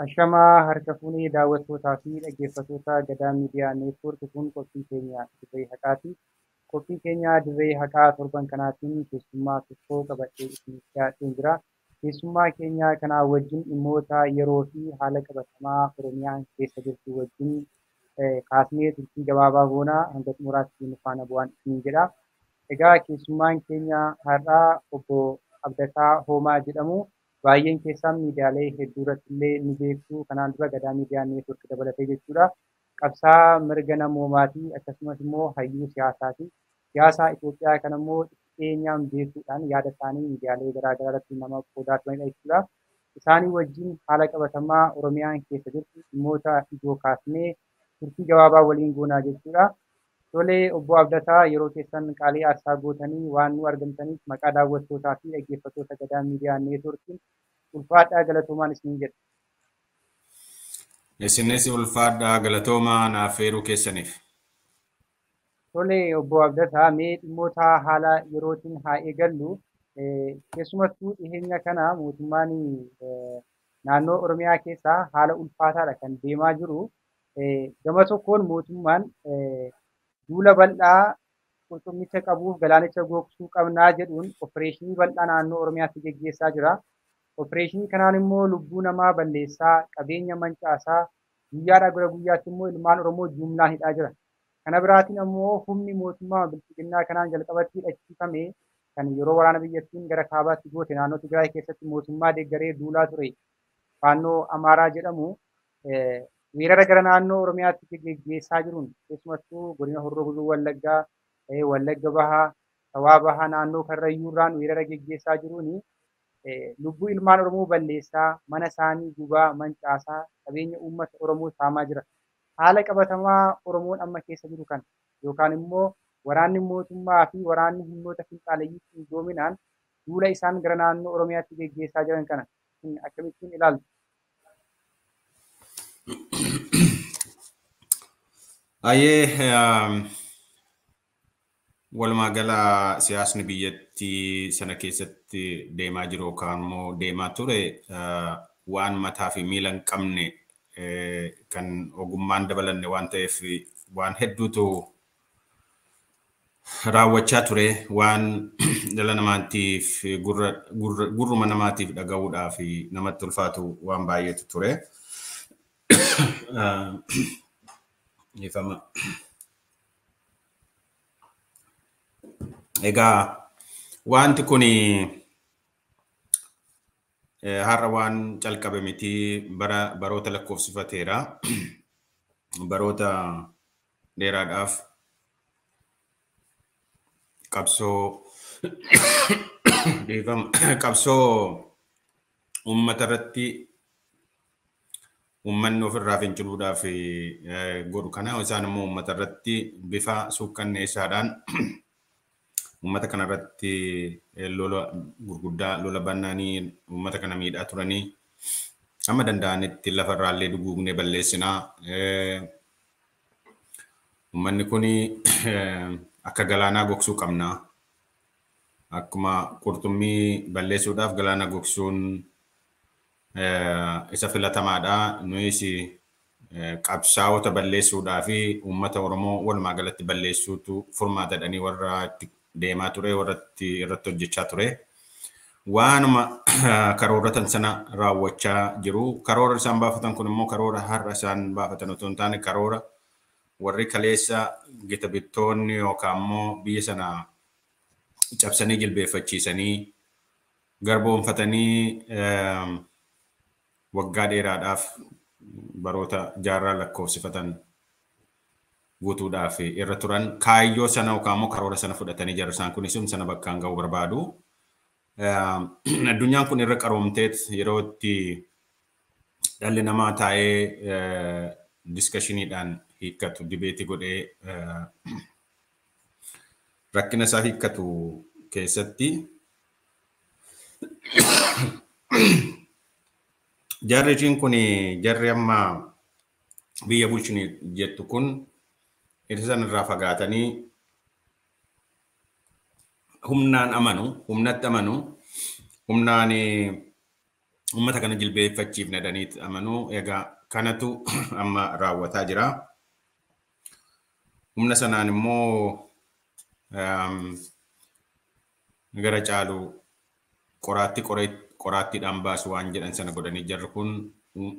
Ashamaa harka fuunee daawwattootaa fi dhaggeeffattoota Gadaa Miidiyaa Neetwoork kun qophii keenya Dirree Haqaati. Qophii keenya Dirree Haqaa torban kanaatiin keessummaa tokko qabadhee isiniif dhiyaadheen jira. Keessummaa keenya kanaa wajjin dhimmoota yeroo fi haala qabatamaa Oromiyaan keessa jirtu wajjin kaasnee turtii gabaabaa goonaa hanga xumuraatti nu faana bu'aan isiniin jedha. Egaa keessummaan keenya har'aa obbo Abdataa Hoomaa jedhamu. Baay'een keessaan miidiyaalee hedduu irratti illee ni beektu. Kanaan dura Gadaa Miidiyaa Neetwoork dabalatee jechuudha. Qabsaa mirga namoomaati akkasumas immoo hayyuu siyaasaati. Siyaasa Itoophiyaa kana immoo dhiyeenyaan beekuudhaan yaada isaanii miidiyaalee garaa garaa irratti nama qoodaa turanidha jechuudha. Isaanii wajjin haala qabatamaa Oromiyaan keessa jirtu dhimmoota ijoo kaasnee turtii gabaabaa waliin goonaa jechuudha. Tolee obbo Abdataa yeroo keessan qaalii aarsaa gootanii waan nu argamtaniif maqaa daawwattootaa fi dhaggeeffattoota Gadaa Miidiyaa Neetwoorkiin ulfaadhaa galatoomaan isiniin jedha. Isinis ulfaadhaa galatoomaa naaf feeruu keessaniif. Tolee obbo Abdataa mee dhimmoota haala yerootiin haa eegallu. Keessumattuu dhiheenya kana mootummaan naannoo Oromiyaa keessaa haala ulfaataadha kan deemaa jiru. Gama tokkoon mootummaan duula bal'aa qurxummicha qabuuf galaanicha gogsuu qabnaa jedhuun opereeshinii bal'aa naannoo Oromiyaatti geggeessaa jira. Opereeshinii kanaan immoo lubbuu namaa balleessaa, qabeenya mancaasaa, guyyaadhaa gara guyyaatti immoo ilmaan Oromoo jumlaan hidhaa jira. Kana biraatiin ammoo humni mootummaa bilxiginnaa kanaan jalqabatti hidhachiifame kan yeroo waraana biyyattiin gara kaabaatti goote naannoo Tigraay keessatti mootummaa deeggaree duulaa ture Faannoo Amaaraa jedhamu weerara gara naannoo Oromiyaatti geggeessaa jiruun keessumattuu godina Horroo Guduruu Wallaggaa, Wallagga Bahaa, Shawaa Bahaa naannoo Karrayyuurraan weerara geggeessaa jiruun lubbuu ilmaan Oromoo balleessaa, mana isaanii gubaa, mancaasaa, qabeenya uummata Oromoo saamaa jira. Haala qabatamaa Oromoon amma keessa jiru kana yookaan immoo waraanni mootummaa fi waraanni humnoota finxaaleyyii qindoominaan duula isaan gara naannoo Oromiyaatti geggeessaa jiran kana akkamittiin ilaaltu? Ayyee walumaa gala siyaasni biyyattii sana keessatti deemaa jiru yookaan immoo deemaa ture waan mataa fi miila hin qabne kan ogummaan dabalanne waan ta'eef waan hedduutu raawwachaa ture waan dhala namaatiif gurruma namaatiif dhaga'uudhaaf namatti ulfaatu waan baay'eetu ture. Ifama. Egaa wanti kun har'a waan calqabe miti baroota lakkoofsifateera. Baroota dheeraadhaaf qabsoo uummata irratti uummanni ofirraa finciluudhaaf godhu kana isaan immoo uummata irratti bifa suukkanneessaadhaan uummata kana irratti lola gurguddaa lola bannaanii uummata kana miidhaa turanii amma danda'anitti lafarraallee duguugnee balleessinaa. Uummanni kun akka galaanaa gogsuu qabna. Akkuma qurxummii balleessuudhaaf galaana gogsuun isa filatamaadha. Nuyis qabsaa'ota balleessuudhaa fi uummata Oromoo walumaa galatti balleessuutu furmaata jedhanii warra itti deemaa ture, warra irratti hojjechaa ture. Waanuma karoorratan sana raawwachaa jiru. Karoora isaan baafatan kun immoo karoora har'a isaan baafatan otoo hin taane karoora warri kaleessa gita bittoonni yookaan immoo biyya sana cabsanii jilbeeffachiisanii garboomfatanii waggaa dheeraadhaaf baroota jaarraa lakkoofsifatan guutuudhaaf irra turan kaayyoo sana yookaan immoo karoora sana fudhatanii jarri isaan kunis sana bakkaan ga'uu barbaadu. Addunyaan kun irra qaroomteet yeroo itti dhalli namaa taa'ee diskashiniidhaan hiikkatu dibeetii godhee rakkina isaa hiikkatu keessatti jarri ishiin kun jarri amma biyya bulchinu jettu kun isa sanarraa fagaatanii humnaan amanu, humnatti amanu, humnaan Uummata kana jilbeeffachiifna jedhanii amanuu. Egaa kanatu amma raawwataa jira. Humna sanaan immoo gara caalu qoraatti qoraattiidhaan baasu waan jedhan sana godhanii jarri kun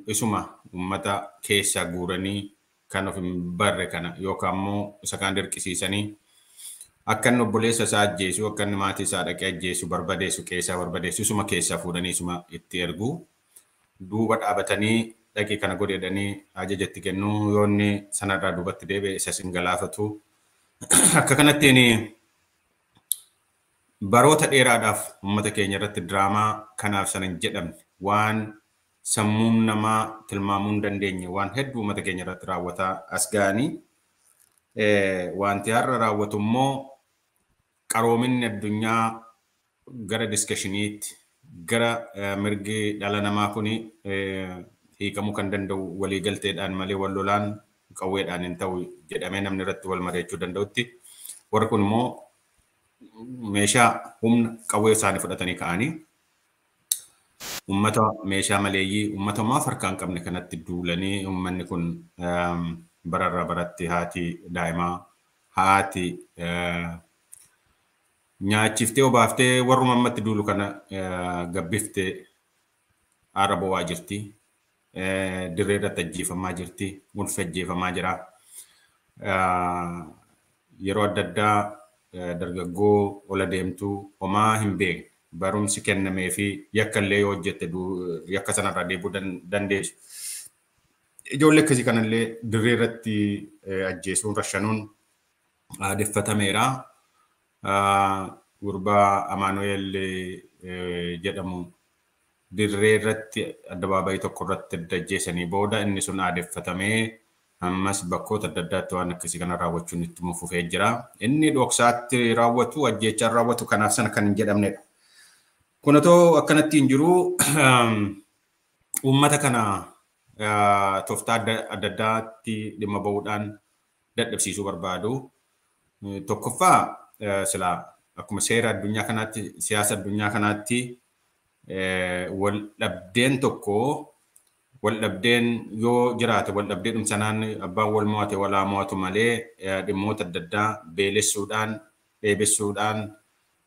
isuma uummata keessaa guuranii kan of hin barre kana yookaan immoo isa kaan dirqisiisanii akka inni obboleessa isaa ajjeesu, akka inni maatii isaa dhaqee ajjeesu, barbadeessu, keessaa barbadeessu, isuma keessaa fuudhanii isuma itti ergu. Duuba dhaabatanii dhaqii kana godhi jedhanii ajaja itti kennu, yoo inni sanarraa duubatti deebi'e isas hin galaafatu. Akka kanattiin baroota dheeraadhaaf uummata keenya irratti diraamaa kanaaf sana hin jedhamne, waan sammuun namaa tilmaamuu hin dandeenye waan hedduu uummata keenya irratti raawwataa as ga'anii, wanti har'a raawwatu immoo qaroominni addunyaa gara discussion iitti, gara mirgi dhala namaa kuni hiikamuu kan danda'u waliigalteedhaan malee wal lolaan qawweedhaan hin ta'u jedhamee namni irratti wal mari'achuu danda'utti, warri kun immoo meeshaa humna qawwee isaanii fudhatanii ka'anii uummata meeshaa maleeyyii, uummata maaf harkaa hin qabne kanatti duulanii, uummanni kun bararraa baratti haati daa'imaa haati nyaachiftee obaaftee warruma ammatti duulu kana gabbiftee aara bowaa jirti. Dirree irratti ajjeefamaa jirti. Ulfi ajjeefamaa jira. Yeroo adda addaa dargaggoo ola deemtuu homaa hin beekne, barumsi kennamee fi yakka illee yoo hojjette yakka sanarraa deebi'uu dandeessu. Ijoollee akkasii kanallee dirree irratti ajjeesuun, rashanuun aadeffatameera. Gurbaa Amaanu'eel jedhamu dirree irratti addabaabayii tokko irratti ajjeesanii booda inni sun aadeffatamee ammas bakkoota adda addaatti waan akkasii kana raawwachuun itti fufee jira. Inni dhoksaatti raawwatu, ajjeechaan raawwatu kanaaf sana kan hin jedhamnedha. Kun otoo akkanatti hin jiru, uummata kana tooftaa adda addaatti dhimma bahuudhaan dadhabsiisuu barbaadu. Tokkoffaa, silaa akkuma seera addunyaa kanaatti, siyaasa addunyaa kanaatti, wal dhabdeen tokko, wal dhabdeen yoo jiraate, wal dhabdee sanaan abbaan wal mo'ate walaa mo'atu malee dhimmoota adda addaa beelessuudhaan, dheebessuudhaan,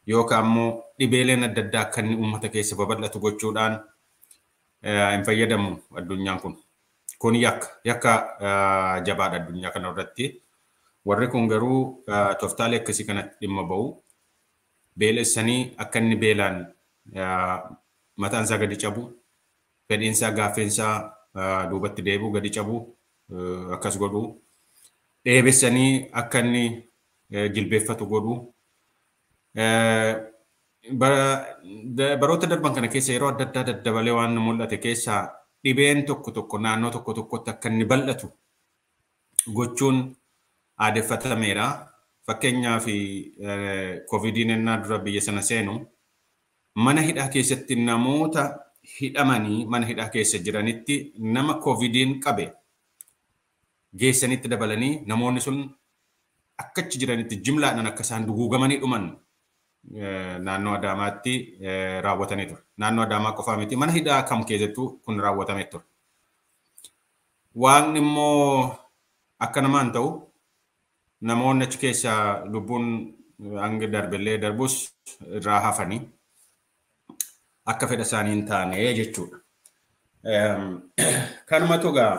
yookaan immoo dhibeeleen adda addaa akka inni uummata keessa babal'atu gochuudhaan hin fayyadamu addunyaan kun. Kun yakka jabaadha addunyaa kana irratti. Warri kun garuu tooftaalee akkasii kanatti dhimma ba'u. Beelessanii akka inni beelaan mataan isaa gadi cabu, fedhiin isaa, gaaffeen isaa duubatti deebi'u, gadi cabu akkas godhu. Dheebessanii akka inni jilbeeffatu godhu. Baroota darban kana keessa yeroo adda addaa daddabalee waan mul'ate keessaa dhibeen tokko tokko naannoo tokko tokkotti akka inni bal'atu gochuun aadeffatameera. Fakkeenyaaf, koovidiin ennaa dura biyya sana seenu mana hidhaa keessatti namoota hidhamanii mana hidhaa keessa jiranitti nama koovidiin qabe geessanitti dabalanii namoonni sun akkachi jiranitti jimlaadhaan akka isaan duguugamanii dhuman naannoo Adaamaatti raawwatanii ture. Naannoo Adaamaa qofaa miti, mana hidhaa kam keessattuu kun raawwatamee ture. Waaqni immoo akka namaan ta'u, namoonni achi keessaa lubbuun hanga darbellee darbus irraa hafanii akka fedha isaanii hin taane jechuudha. Kanumatu egaa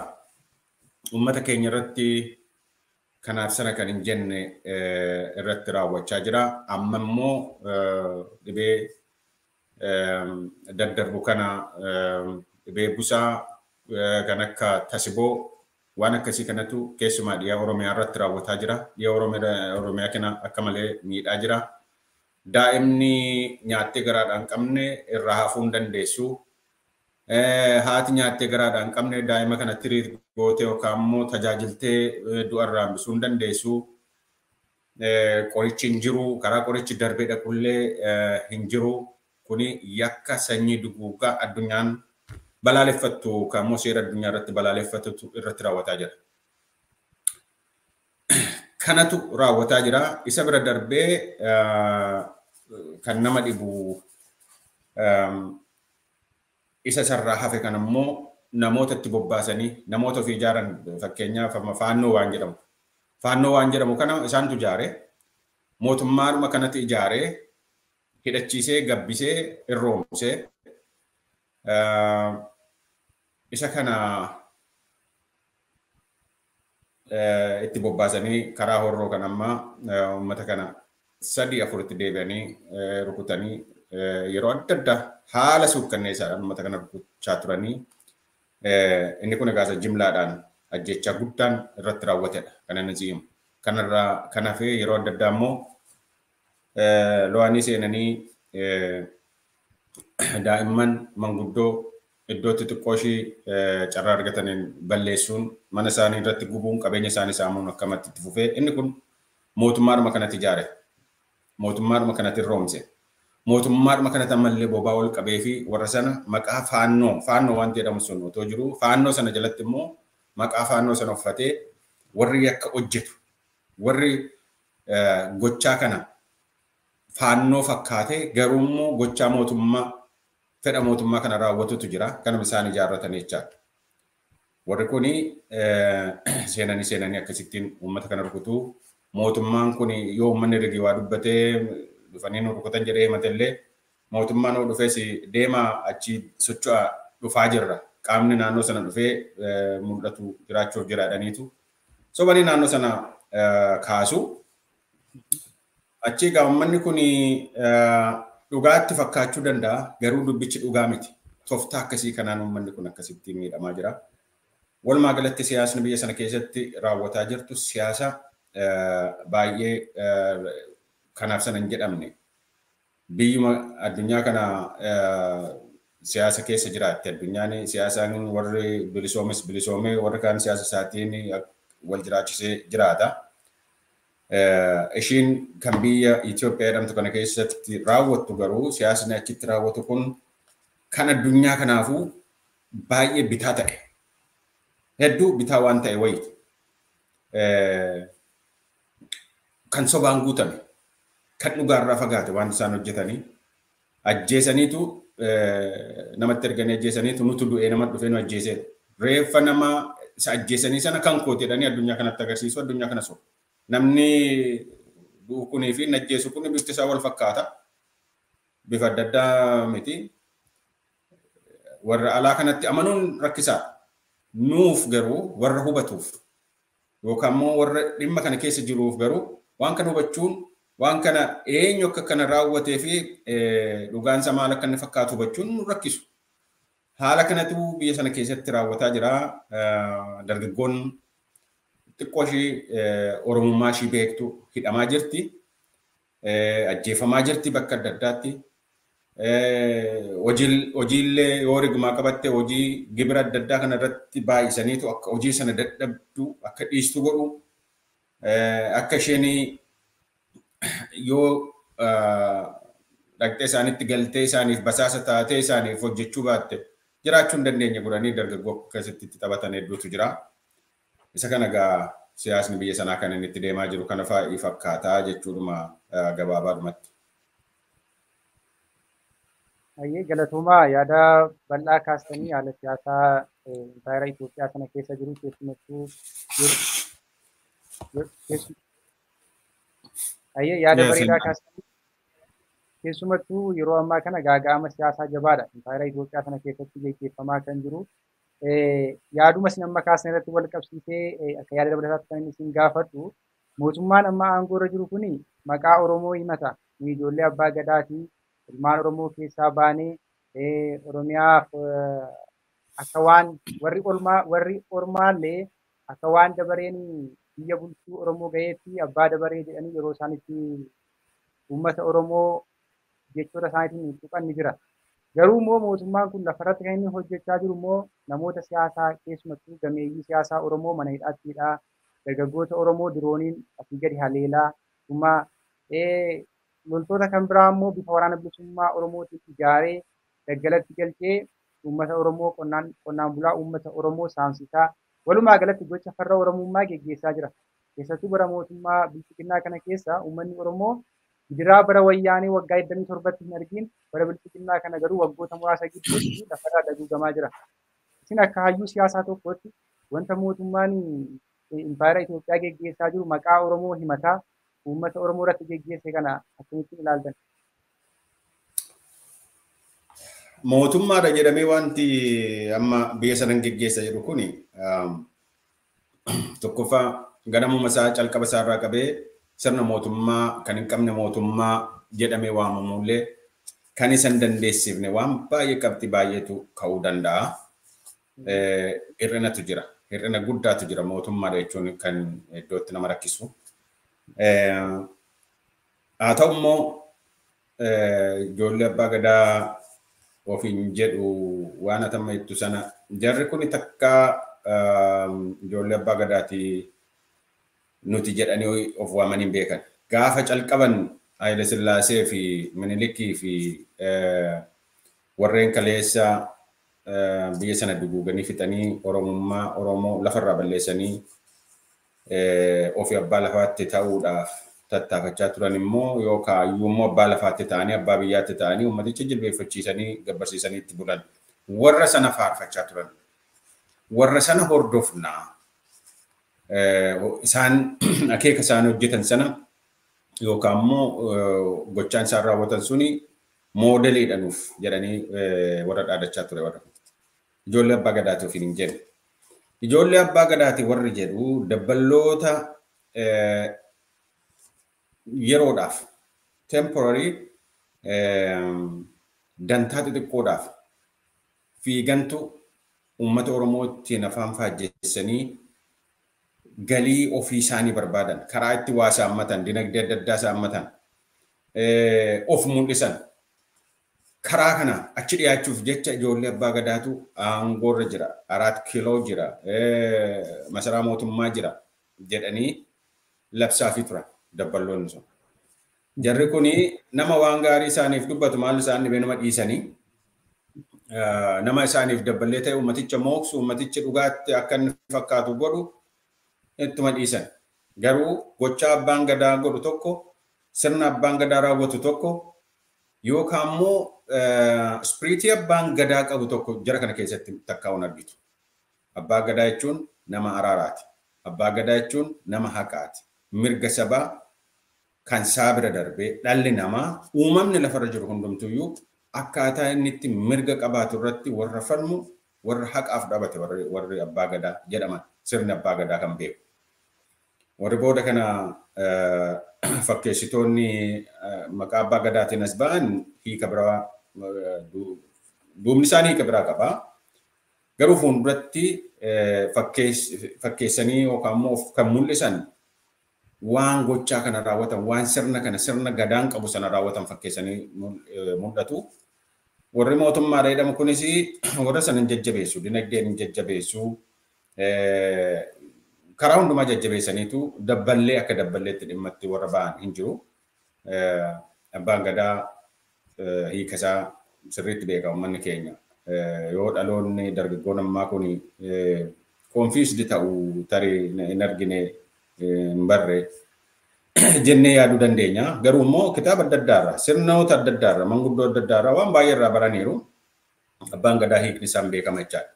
uummata keenya irratti kanaaf sana kan hin jenne irratti raawwachaa jira. Amma immoo dhibee daddarbu kana, dhibee busaa kan akka tasiboo, waan akkasii kanatu keessumaa dhiyaa Oromiyaa irratti raawwataa jira. Dhiya Oromiyaa kana akka malee miidhaa jira. Daa'imni nyaattee garaadhaan qabne irraa hafuu hin dandeessu. Haati nyaattee garaadhaan qabne daa'ima kana treat gootee yookaan immoo tajaajiltee du'arraa hambisuu hin dandeessu. Qorichi hin jiru, karaa qorichi darbee dhaqullee hin jiru. Kuni yakka sanyii duguuggaa addunyaan balaaleffattu yookaan immoo seera addunyaa irratti balaaleffattu irratti raawwataa jira. Kanatu raawwataa jira. Isa bira darbee kan nama dhibu Isa sarraa hafe kan immoo namoota itti bobbaasanii namoota ofii ijaaran, fakkeenyaaf amma faannoo waan jedhamu. Faannoo waan jedhamu kana isaantu ijaare, mootummaadhuma kanatti ijaaree hidhachiisee gabbisee irroomsee isa kana itti bobbaasanii karaa horroo kan amma uummata kana 3-4 itti deebi'anii rukutanii yeroo adda addaa haala suukkanneessaadhaan uummata kana rukuchaa turanii. Inni kun egaa jimlaadhaan ajjechaa guddaan irratti raawwatedha kan inni si'imu. Kanarraa kan hafe yeroo adda addaa immoo lo'anii seenanii daa'imman manguddoo iddoo xixiqqoo ishii carraa argataniin balleessuun, mana isaanii irratti gubuun, qabeenya isaanii saamuun akkamatti itti fufee. Inni kun mootummaadhuma kanatti ijaare. Mootummaadhuma kanatti roomse. Mootummaadhuma kanatti ammallee bobaa ol qabee fi warra sana maqaa faannoo waan jedhamu sun otoo jiru, faannoo sana jalatti immoo maqaa faannoo sana uffatee warri yakka hojjetu, warri gochaa kana faannoo fakkaatee garuu immoo gochaa mootummaa fedha mootummaa kana raawwatutu jira. Kanuma isaan ijaarratan jechaadha. Warri kuni seenanii akkasittiin uummata kana rukutuu. Mootummaan kun yoo uummanni rigii waa dubbatee dhufanii nu rukutan jedhee himatellee, mootummaan yoo dhufees deemaa achi socho'aa dhufaa jirra. Qaamni naannoo sana dhufee mul'atu jiraachuuf jiraadhaniitu sobanii naannoo sana kaasu. Achi egaa uummanni kun dhugaatti fakkaachuu danda'a, garuu dubbichi dhugaa miti. Tooftaa akkasii kanaan uummanni kun akkasitti miidhamaa jira. Walumaa galatti siyaasni biyya sana keessatti raawwataa jirtu siyaasa baay'ee kanaaf sana hin jedhamne. Biyyuma addunyaa kana siyaasa keessa jiraatte, addunyaan siyaasaan warri bilisoomes bilisoomee warri kaan siyaasa isaatiin wal jiraachisee jiraata. Ishiin kan biyya Itoophiyaa jedhamtu kana keessatti raawwattu garuu siyaasni achitti raawwatu kun kan addunyaa kanaafuu baay'ee bitaa ta'e. Hedduu bitaa waan ta'e wayiiti. Kan sobaan guutame, kan dhugaarraa fagaate waan isaan hojjetanii ajjeesaniitu namatti erganii ajjeesaniitu nutu du'ee nama dhufee nu ajjeeseera. Reeffa nama isa ajjeesanii sana kan kooti jedhanii addunyaa kanatti agarsiisu, addunyaa kana soba. Namni du'u kunii fi ajjeesu kun bifti isaa wal fakkaata. Bifa adda addaa miti. Warra alaa kanatti amanuun rakkisaadha. Nuuf garuu warra hubatuuf yookaan immoo warra dhimma kana keessa jiruuf garuu waan kana hubachuun, waan kana eenyu akka kana raawwatee fi dhugaansa maal akka inni fakkaatu hubachuun nu rakkisu. Haala kanatu biyya sana keessatti raawwataa jira. Dargaggoon xiqqoo ishii Oromummaa ishii beektu hidhamaa jirti. Ajjeefamaa jirti bakka adda addaatti. Hojiillee yoo rigmaa qabatte hojii gibira adda addaa kana irratti baay'isaniitu akka hojii sana dadhabdu akka dhiistu godhu. Akka isheen yoo dhaqxee isaanitti galtee isaaniif basaasa taatee isaaniif hojjechuu baatte jiraachuu hin dandeenye godhanii dargaggoo keessatti itti taphatan hedduutu jira. Isa kana egaa siyaasni biyya sanaa kan inni itti deemaa jiru kana fa'ii fakkaataa jechuudhuma gabaabaadhumatti. Baay'ee galatoomaa, yaada bal'aa kaastanii haala siyaasaa impaayera Itoophiyaa sana keessa jiru keessumattuu baay'ee yaada bareedaa kaastanii, keessumattuu yeroo ammaa kana gaaga'ama siyaasaa jabaadha impaayera Itoophiyaa sana keessatti geggeeffamaa kan jiru. Yaaduma isin amma kaastan irratti wal qabsiisee akka yaada dabalataatti kan inni isin gaafadhu, mootummaan amma aangoo irra jiru kuni maqaa Oromoo himata. Nu ijoollee abbaa gadaatii, ilmaan Oromoo keessaa baanee Oromiyaaf akka waan warri ormaa warri ormaallee akka waan dabareen biyya bulchuu Oromoo gaheetti abbaa dabaree jedhanii yeroo isaan itti uummata Oromoo jechoota isaaniitiin tuqan ni jira. Garuu immoo mootummaan kun lafarratti kan inni hojjechaa jiru immoo namoota siyaasaa, keessumattuu gameeyyii siyaasaa Oromoo mana hidhaatti hidhaa, dargaggoota Oromoo dirooniin asii gadi haleelaa, dhuma loltoota kan biraa immoo bifa waraana bilisummaa Oromootiin ijaaree daggalatti galchee uummata Oromoo qonnaan bulaa uummata Oromoo saamsisaa, walumaa galatti gocha farra Oromummaa geggeessaa jira. Keessattuu bara mootummaa bilchiginnaa kana keessa uummanni Oromoo Gidiraa bara wayyaanee waggaa 27tti hin argin bara bilxiginnaa kana garuu waggoota muraasa gidduutti lafarraa daguugamaa jira. Isin akka hayyuu siyaasaa tokkootti wanta mootummaan impaayera Itoophiyaa geggeessaa jiru maqaa Oromoo himataa uummata Oromoo irratti geggeesse kana akkamittiin ilaaltan? Mootummaadha jedhamee wanti amma biyya sanan geggeessa jedhu kuni tokkoffaa ganamuma isaa calqaba isaa irraa qabee sirna mootummaa kan hin qabne mootummaa jedhamee waamamullee kan isa hin dandeessifne waan baay'ee qabxii baay'eetu ka'uu danda'a. Hir'inatu jira. Hir'ina guddaatu jira mootummaadha jechuun kan iddootti nama rakkisu. Haa ta'u immoo ijoollee abbaa gadaa ofiin jedhu waan atamma jettu sana jarri kun takka ijoollee abbaa gadaati nuti jedhanii of waamanii hin beekan. Gaafa calqaban Haayile Sillaasee fi Minilikii fi warreen kaleessa biyya sana duguuganii fixanii Oromummaa Oromoo lafarraa balleessanii ofii abbaa lafaatti ta'uudhaaf tattaafachaa turan immoo yookaan iyyuu immoo abbaa lafaatti ta'anii abbaa biyyaatti ta'anii uummaticha jilbeeffachiisanii gabbarsiisanii itti bulan. Warra sana faarfachaa turan. Warra sana hordofnaa. Isaan akeeka isaan hojjetan sana yookaan immoo gochaan isaan raawwatan suni moodeliidha nuuf jedhanii warra dhaadachaa ture warra. Ijoollee abbaa gadaati ofiin hin jedhu. Ijoollee abbaa gadaati warri jedhu dabballoota yeroodhaaf temporary dantaa xixiqqoodhaaf fiigantu uummata Oromoo ittiin afaan faajjessanii galii ofii isaanii barbaadan karaa itti waa saammatan dinagdee adda addaa saammatan of mul'isan karaa kana achi dhiyaachuuf jecha ijoollee abbaa gadaatu aangoorra jira, 4 kiiloo jira, masaraa mootummaa jira jedhanii labsaafii turan dabballoonni sun. Jarri kuni nama waan gaarii isaaniif dubbatu maal isaan dhibee nama dhiisanii nama isaaniif dabballee ta'e uummaticha mooksu uummaticha dhugaatti akka inni fakkaatu godhu ittuma dhiisan. Garuu gochaa abbaan gadaa godhu tokko sirna abbaan gadaa raawwatu tokko yookaan immoo ispiriitii abbaan gadaa qabu tokko jara kana keessatti takkaa'uun argitu. Abbaa gadaa jechuun nama araaraati. Abbaa gadaa jechuun nama haqaati. Mirga sabaa kan isaa bira darbee dhalli namaa uumamni lafarra jiru hundumtuyyuu akkaataa inni itti mirga qabaatu irratti warra falmu warra haqaaf dhaabate warri abbaa gadaa jedhaman sirni abbaa gadaa kan beeku. Warri booda kana fakkeessitoonni maqaa abbaa gadaatiin as ba'an hiika biraa duubni isaanii hiika biraa qaba. Garuu fuulduratti fakkeessanii yookaan immoo kan mul'isan waan gochaa kana raawwatan waan sirna kana sirna gadaan qabu sana raawwatan fakkeessanii mul'atu. Warri mootummaadha jedhamu kunis warra sana hin jajjabeessu, dinagdeen hin jajjabeessu, karaa hundumaa jajjabeessaniitu dabballee akka dabballeetti dhimmatti warra ba'an hin jiru. Abbaan gadaa hiika isaa sirriitti beeka uummanni keenya. Yoo dhaloonni dargaggoon ammaa kun confused ta'uu tarii hin argine hin barre jennee yaaduu dandeenya. Garuu immoo kitaaba adda addaarraa, sirnoota adda addaarraa, manguddoo adda addaarraa waan baay'ee irraa baraniiru. Abbaan gadaa hiikni isaan beekama jechaadha.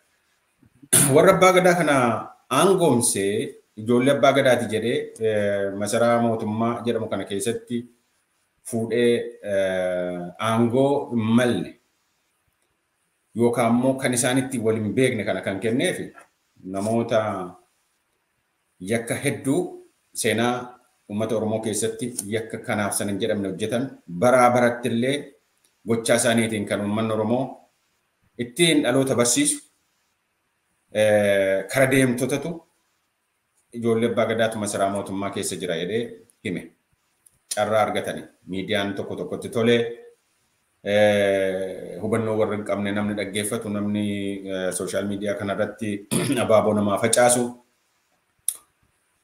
Warra abbaa gadaa kana aangoomsee ijoollee abbaa gadaati jedhee masaraa mootummaa jedhamu kana keessatti fuudhee aangoo hin malle yookaan immoo kan isaan itti wal hin beekne kana kan kenneef namoota yakka hedduu seenaa uummata Oromoo keessatti yakka kanaaf sana hin jedhamne hojjetan baraa baratti illee gochaa isaaniitiin kan uummanni Oromoo ittiin dhaloota barsiisu kara deemtotatu ijoollee abbaa gadaatu masaraa mootummaa keessa jira jedhee hime. Carraa argatanii miidiyaan tokko tokkotti tolee hubannoo warra hin qabne namni dhaggeeffatu namni sooshaal miidiyaa kanarratti abaaboo namaa facaasu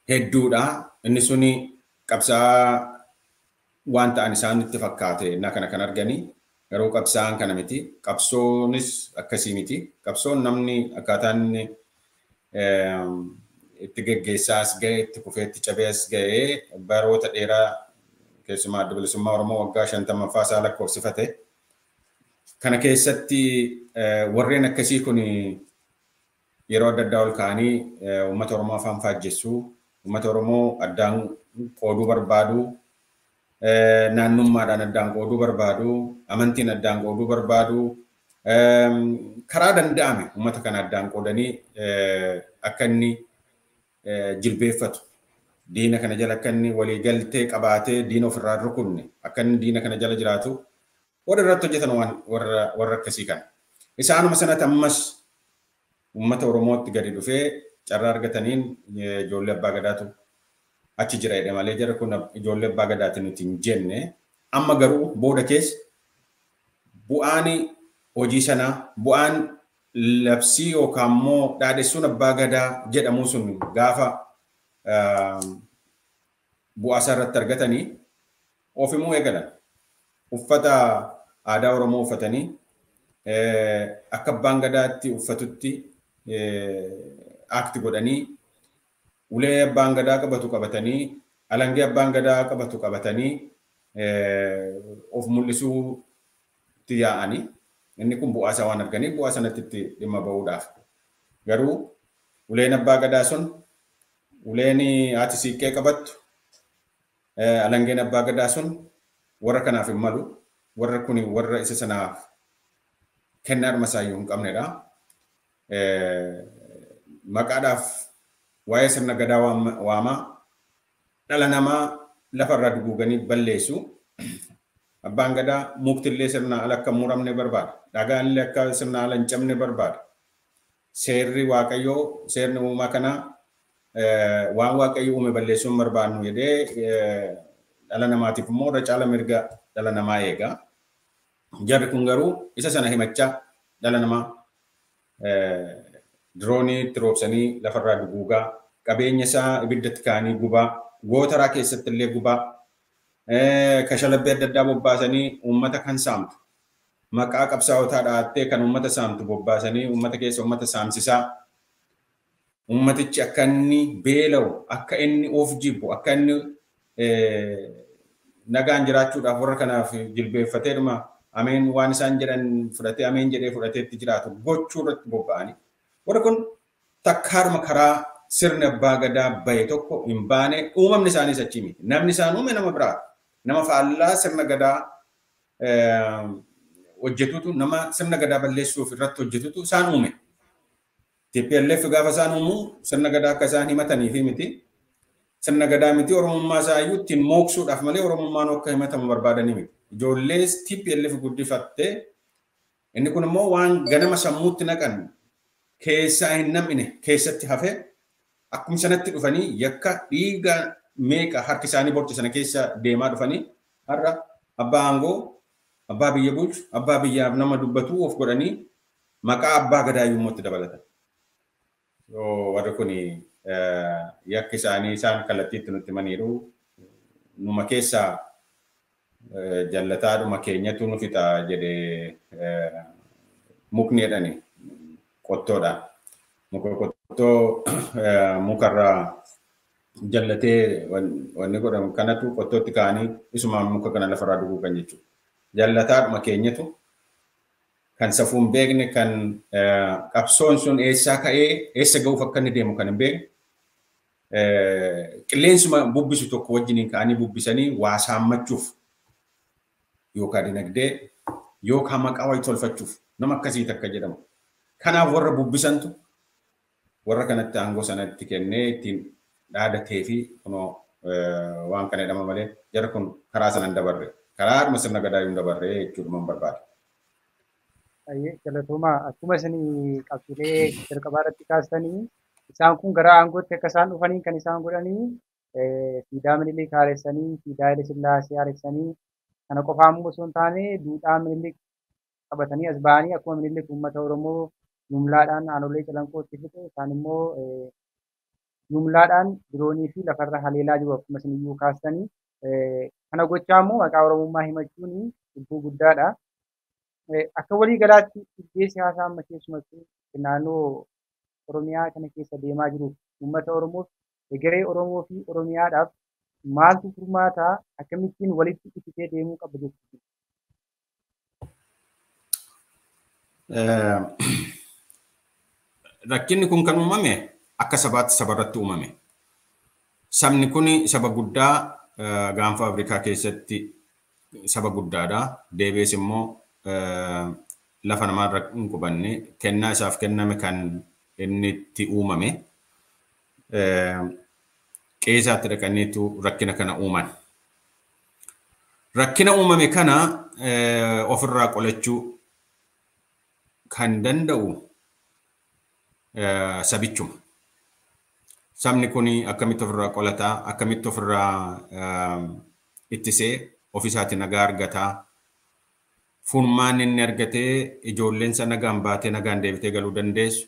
hedduudha. Inni suni qabsaa'aa waan ta'an isaanitti fakkaate innaa kana kan arganii garuu qabsaa'aan kana miti. Qabsoonis akkasii miti. Qabsoon namni akkaataa inni itti geggeessaa as ga'e, itti kufee, itti cabee as ga'ee baroota dheeraa Keessumaa Adda Bilisummaa Oromoo waggaa 50ffaa isaa lakkoofsifate. Kana keessatti warreen akkasii kun yeroo adda addaa ol ka'anii uummata Oromoo afaan faajjessuu, uummata Oromoo addaan qooduu barbaadu, naannummaadhaan addaan qooduu barbaadu, amantiin addaan qooduu barbaadu, karaa danda'ame uummata kana addaan qoodanii akka inni jilbeeffatu, diina kana jala akka inni waliigaltee qabaatee diina ofirraa hin rukunne, akka inni diina kana jala jiraatu warra irratti hojjetan waan warra akkasii kana. Isaanuma sanatti ammas uummata Oromootti gadi dhufee carraa argataniin ijoollee abbaa gadaatu achi jira jedhe malee jara kun ijoollee abbaa gadaati nuti hin jenne. Amma garuu booda keessa bu'aan hojii sanaa, bu'aan labsii yookaan immoo dhaadessuun abbaa gadaa jedhamu sun gaafa bu'aa isaa irratti argatanii ofimuu eegalan. Uffata aadaa Oromoo uffatanii akka abbaan gadaatti uffatutti aakti godhanii, ulee abbaan gadaa qabatu qabatanii, alangee abbaan gadaa qabatu qabatanii of mul'isuutti yaa'anii, inni kun bu'aa isaa waan arganiif bu'aa sanatti itti dhimma ba'uudhaaf. Garuu uleen abbaa gadaa sun, uleen haati siiqqee qabattu, alangeen abbaa gadaa sun warra kanaaf hin malu. Warra kun warra isa sanaaf kennaadhuma isaayyuu hin qabnedha. Maqaadhaaf waa'ee sirna gadaa waamaa dhala namaa lafarraa duguuganii balleessu. Abbaan gadaa muktillee sirna ala akka hin muramne barbaada. Dhagaanillee akka sirna ala hin cabne barbaada. Seerri Waaqayyoo, seerri uumaa kanaa waan Waaqayyo uume balleessuu hin barbaannu jedhee dhala namaatiif immoo irra caala mirga dhala namaa eega. Jarri kun garuu isa sana himachaa dhala namaa diroonii itti roobsanii lafarraa duguugaa, qabeenya isaa ibiddatti kaa'anii gubaa, gootaraa keessatti illee gubaa, kashalabbee adda addaa bobbaasanii uummata kan saamtu, maqaa qabsaa'otaa dha'attee kan uummata saamtu bobbaasanii uummata keessa uummata saamsisaa, uummatichi akka inni beela'u, akka inni of jibbu, akka inni nagaan jiraachuudhaaf warra kanaaf jilbeeffateedhuma ameen waan isaan jedhan fudhatee ameen jedhee fudhateetti jiraatu gochuu irratti bobba'anii. Warri kun takkaadhuma karaa sirni abbaa gadaa bahe tokko hin baane, uumamni isaaniis achii miti. Namni isaan uume nama biraa. Nama faallaa sirna gadaa hojjetutu, nama sirna gadaa balleessuuf irratti hojjetutu isaan uume. TPLF gaafa isaan uumu sirna gadaa akka isaan himatanii fi miti. Sirna gadaa miti, Oromummaa isaa iyyuu ittiin mooksuudhaaf malee Oromummaan akka himatamu barbaadanii miti. Ijoollee TPLF guddifattee inni kun immoo waan ganama sammuutti naqan keessaa hin nam'ine keessatti hafee akkuma sanatti dhufanii yakka dhiiga meeqa harki isaanii borce sana keessa deemaa dhufanii har'a abbaa aangoo, abbaa biyya bulchu, abbaa biyyaaf nama dubbatu of godhanii maqaa abbaa gadaa iyyuu itti dabalatan. Warri kun yakki isaanii isaan kallattiitti nutti himaniiru. Numa keessaa jallataadhuma keenyatu nu fixa jedhee mukni jedhani qottoodha. Muka qottoo mukarraa jallatee wanni godhamu kanatu qottootti ka'anii isumaan muka kana lafarraa duguugan jechuudha. Jallataadhuma keenyatu kan safuu hin beekne, kan qabsoon sun eessaa ka'ee eessa ga'uuf akka inni deemu kan hin beekne, qilleensuma bubbisu tokko wajjiniin ka'anii bubbisanii waa saammachuuf yookaan dinagdee yookaan maqaa wayii tolfachuuf nama akkasii takka jedhamu. Kanaaf warra bubbisantu warra kanatti aangoo sanatti kennee ittiin dhaadatee fi kunoo waan kana jedhama malee jarri kun karaa sana hin dabarre. Karaa sirna gadaa hin dabarre jechuudha barbaada. Galatoomaa, akkuma isin qabxiilee jalqabaa irratti kaastanii isaan kun gara aangootti akka isaan dhufanii kan isaan godhanii siidaa Minilik haaressanii, siidaa Haile Sillaasee haaressanii, kana qofaa immoo osoo hin taane duudhaa Minilik qabatanii as ba'anii akkuma Minilik uummata Oromoo jumlaadhaan aanolee calanqootti fixe isaan immoo jumlaadhaan diroonii fi lafarra haleelaa jiru akkuma isin iyyuu kaastanii. Kana gochaa immoo maqaa Oromummaa himachuun cubbuu guddaadha. Akka walii galaatti dhibbee siyaasaa amma keessumattuu naannoo Oromiyaa kana keessa deemaa jiru uummata Oromoof, egeree Oromoo fi Oromiyaadhaaf Maaltu furmaataa akkamittiin walitti ifitee deemuu qaba jechuudha? Rakkinni kun kan uumame akka sabaatti sabarratti uumame. Sabni kun saba guddaa gaanfa Afrikaa keessatti saba guddaadha. Deebi'ees immoo lafa namaarra hin qubanne kennaa isaaf kenname kan inni itti uumame. Qeesaatti dhaqaniitu rakkina kana uuman. Rakkina uumame kana ofirraa qolachuu kan danda'u sabichuma. Sabni kun akkamitti ofirraa qolataa, akkamitti ofirraa ittisee ofiisaatti nagaa argataa, furmaan inni argatee ijoolleensa nagaan baatee nagaan deebitee galuu dandeessu.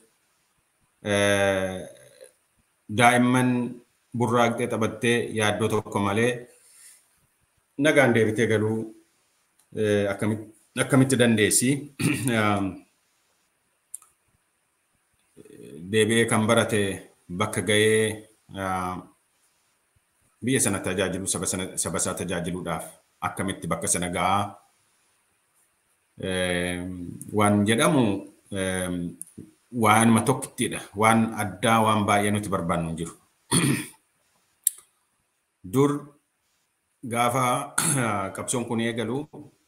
Daa'imman burraaqxee taphattee yaaddoo tokko malee nagaan deebitee galuu akkamitti dandeessi? Deebi'ee kan barate bakka ga'ee biyya sana tajaajilu saba isaa tajaajiluudhaaf akkamitti bakka sana ga'aa waan jedhamu waanuma tokkittidha. Waan addaa waan baay'ee nuti barbaannu hin jiru. Dur gaafa qabsoon kun eegalu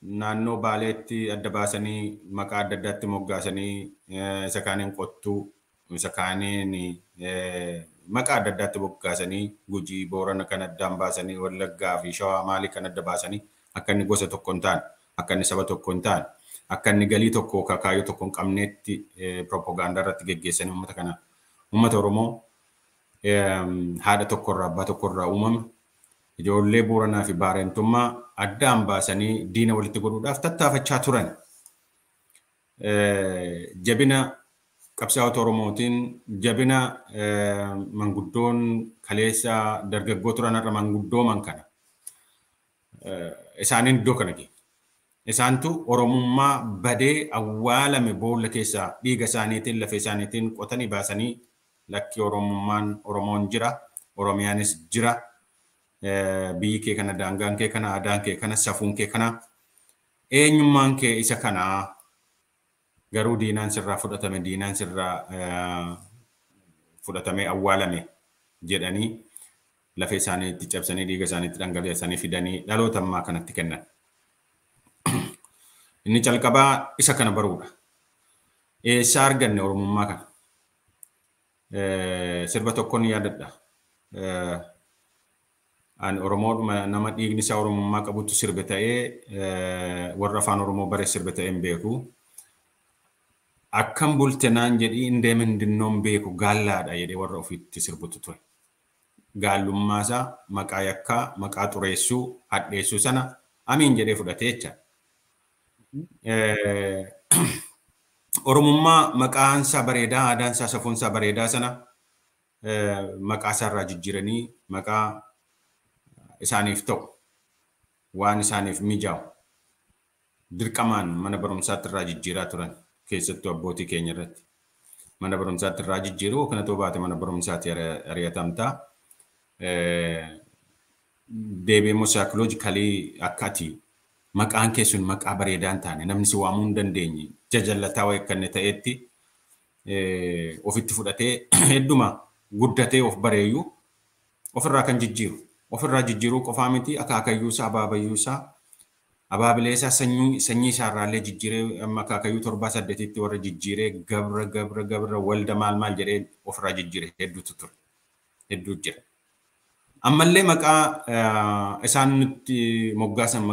naannoo Baaleetti adda baasanii maqaa adda addaatti moggaasanii isa kaaniin qottuu isa kaaniin maqaa adda addaatti moggaasanii Gujii Boorana kan addaan baasanii Wallaggaa fi Shawaa maalii kan adda baasanii akka inni gosa tokko hin taane akka inni saba tokko hin taane akka inni galii tokko kaayyoo tokko hin qabneetti propagaandaa irratti geggeessanii uummata kana uummata Oromoo haadha tokkorraa abbaa tokkorraa uumame ijoollee Booranaa fi Baarentummaa addaan baasanii diina walitti godhuudhaaf tattaafachaa turan. Jabina qabsaa'ota Oromootiin jabina manguddoon kaleessa dargaggoo turan har'a manguddooman kana isaaniin iddoo kana geenye. Isaantu Oromummaa badee awwaalame boolla keessaa dhiiga isaaniitiin lafee isaaniitiin qotanii baasanii lakki Oromummaan Oromoon jira, Oromiyaanis jira, biyyi kee kana, daangaan kee kana, aadaan kee kana, safuun kee kana, eenyummaan kee isa kanaa garuu diinaan sirraa fudhatame, diinaan sirraa fudhatamee awwaalame jedhanii lafee isaaniitti cabsanii dhiiga isaaniitti dhangalaasanii fidanii dhaloota ammaa kanatti kennan. Inni calqabaa isa kana baruudha. Eessaa arganne Oromummaa kana? Sirba tokkoon yaadadha. Ani Oromoodhuma nama dhiigni isaa Oromummaa qabutu sirbe ta'ee warra afaan Oromoo bare sirbe ta'ee hin beeku. Akkam bulte naan jedhii hin deemin dinnoon beeku gaallaadha jedhee warra ofiitti sirbutu ture. Gaallummaa isaa maqaa yakkaa, maqaa xureessuu, hadheessuu sana amiin jedhee fudhatee jecha. Oromummaa maqaan isaa bareedaa, aadaan isaa, safuun isaa bareedaa sana maqaa isaarraa jijjiiranii maqaa isaaniif ta'u waan isaaniif mijaa'u dirqamaan mana barumsaatti irraa jijjiiraa turan keessattuu abbootii keenya irratti. Mana barumsaatti irraa jijjiiruu kana ta'uu baate mana barumsaatti ari'atamtaa. Deebi'ee immoo saayikoloojikaalii akka ati maqaan kee sun maqaa bareedaa hin taane namni si waamuu hin dandeenye jajallataa wayii akka inni ta'etti ofitti fudhatee hedduma guddatee of bareeyyuu ofirraa kan jijjiiru. Ofirraa jijjiiruu qofaa miti akaakayyuu isaa abaabayyuu isaa abaabilee isaa sanyii isaarraallee jijjiiree amma akaakayyuu 7 8tti warra jijjiiree gabra gabra gabra walda maal maal jedhee ofirraa jijjiire hedduutu ture. Hedduu jira. Ammallee maqaa isaan nutti moggaasan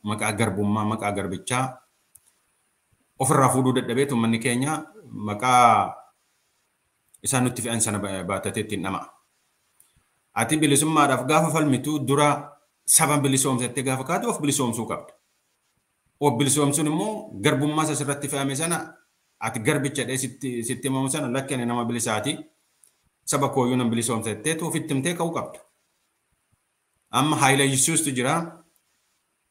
maqaa garbummaa maqaa garbichaa ofirraa fuudhuu dadhabeetu uummanni keenya maqaa isaan nutti fe'an sana baattatee ittiin dhama'a. Ati bilisummaadhaaf gaafa falmitu dura saba bilisoomsattee gaafa kaatu of bilisoomsuu qabda. Of bilisoomsuun immoo garbummaa isa sirratti fe'ame sana ati garbicha dhee sitti himamu sana lakki ani nama bilisaati saba kooyyuu nan bilisoomsatteetu ofitti himtee ka'uu qabda. Amma Haayila Yesuustu jira,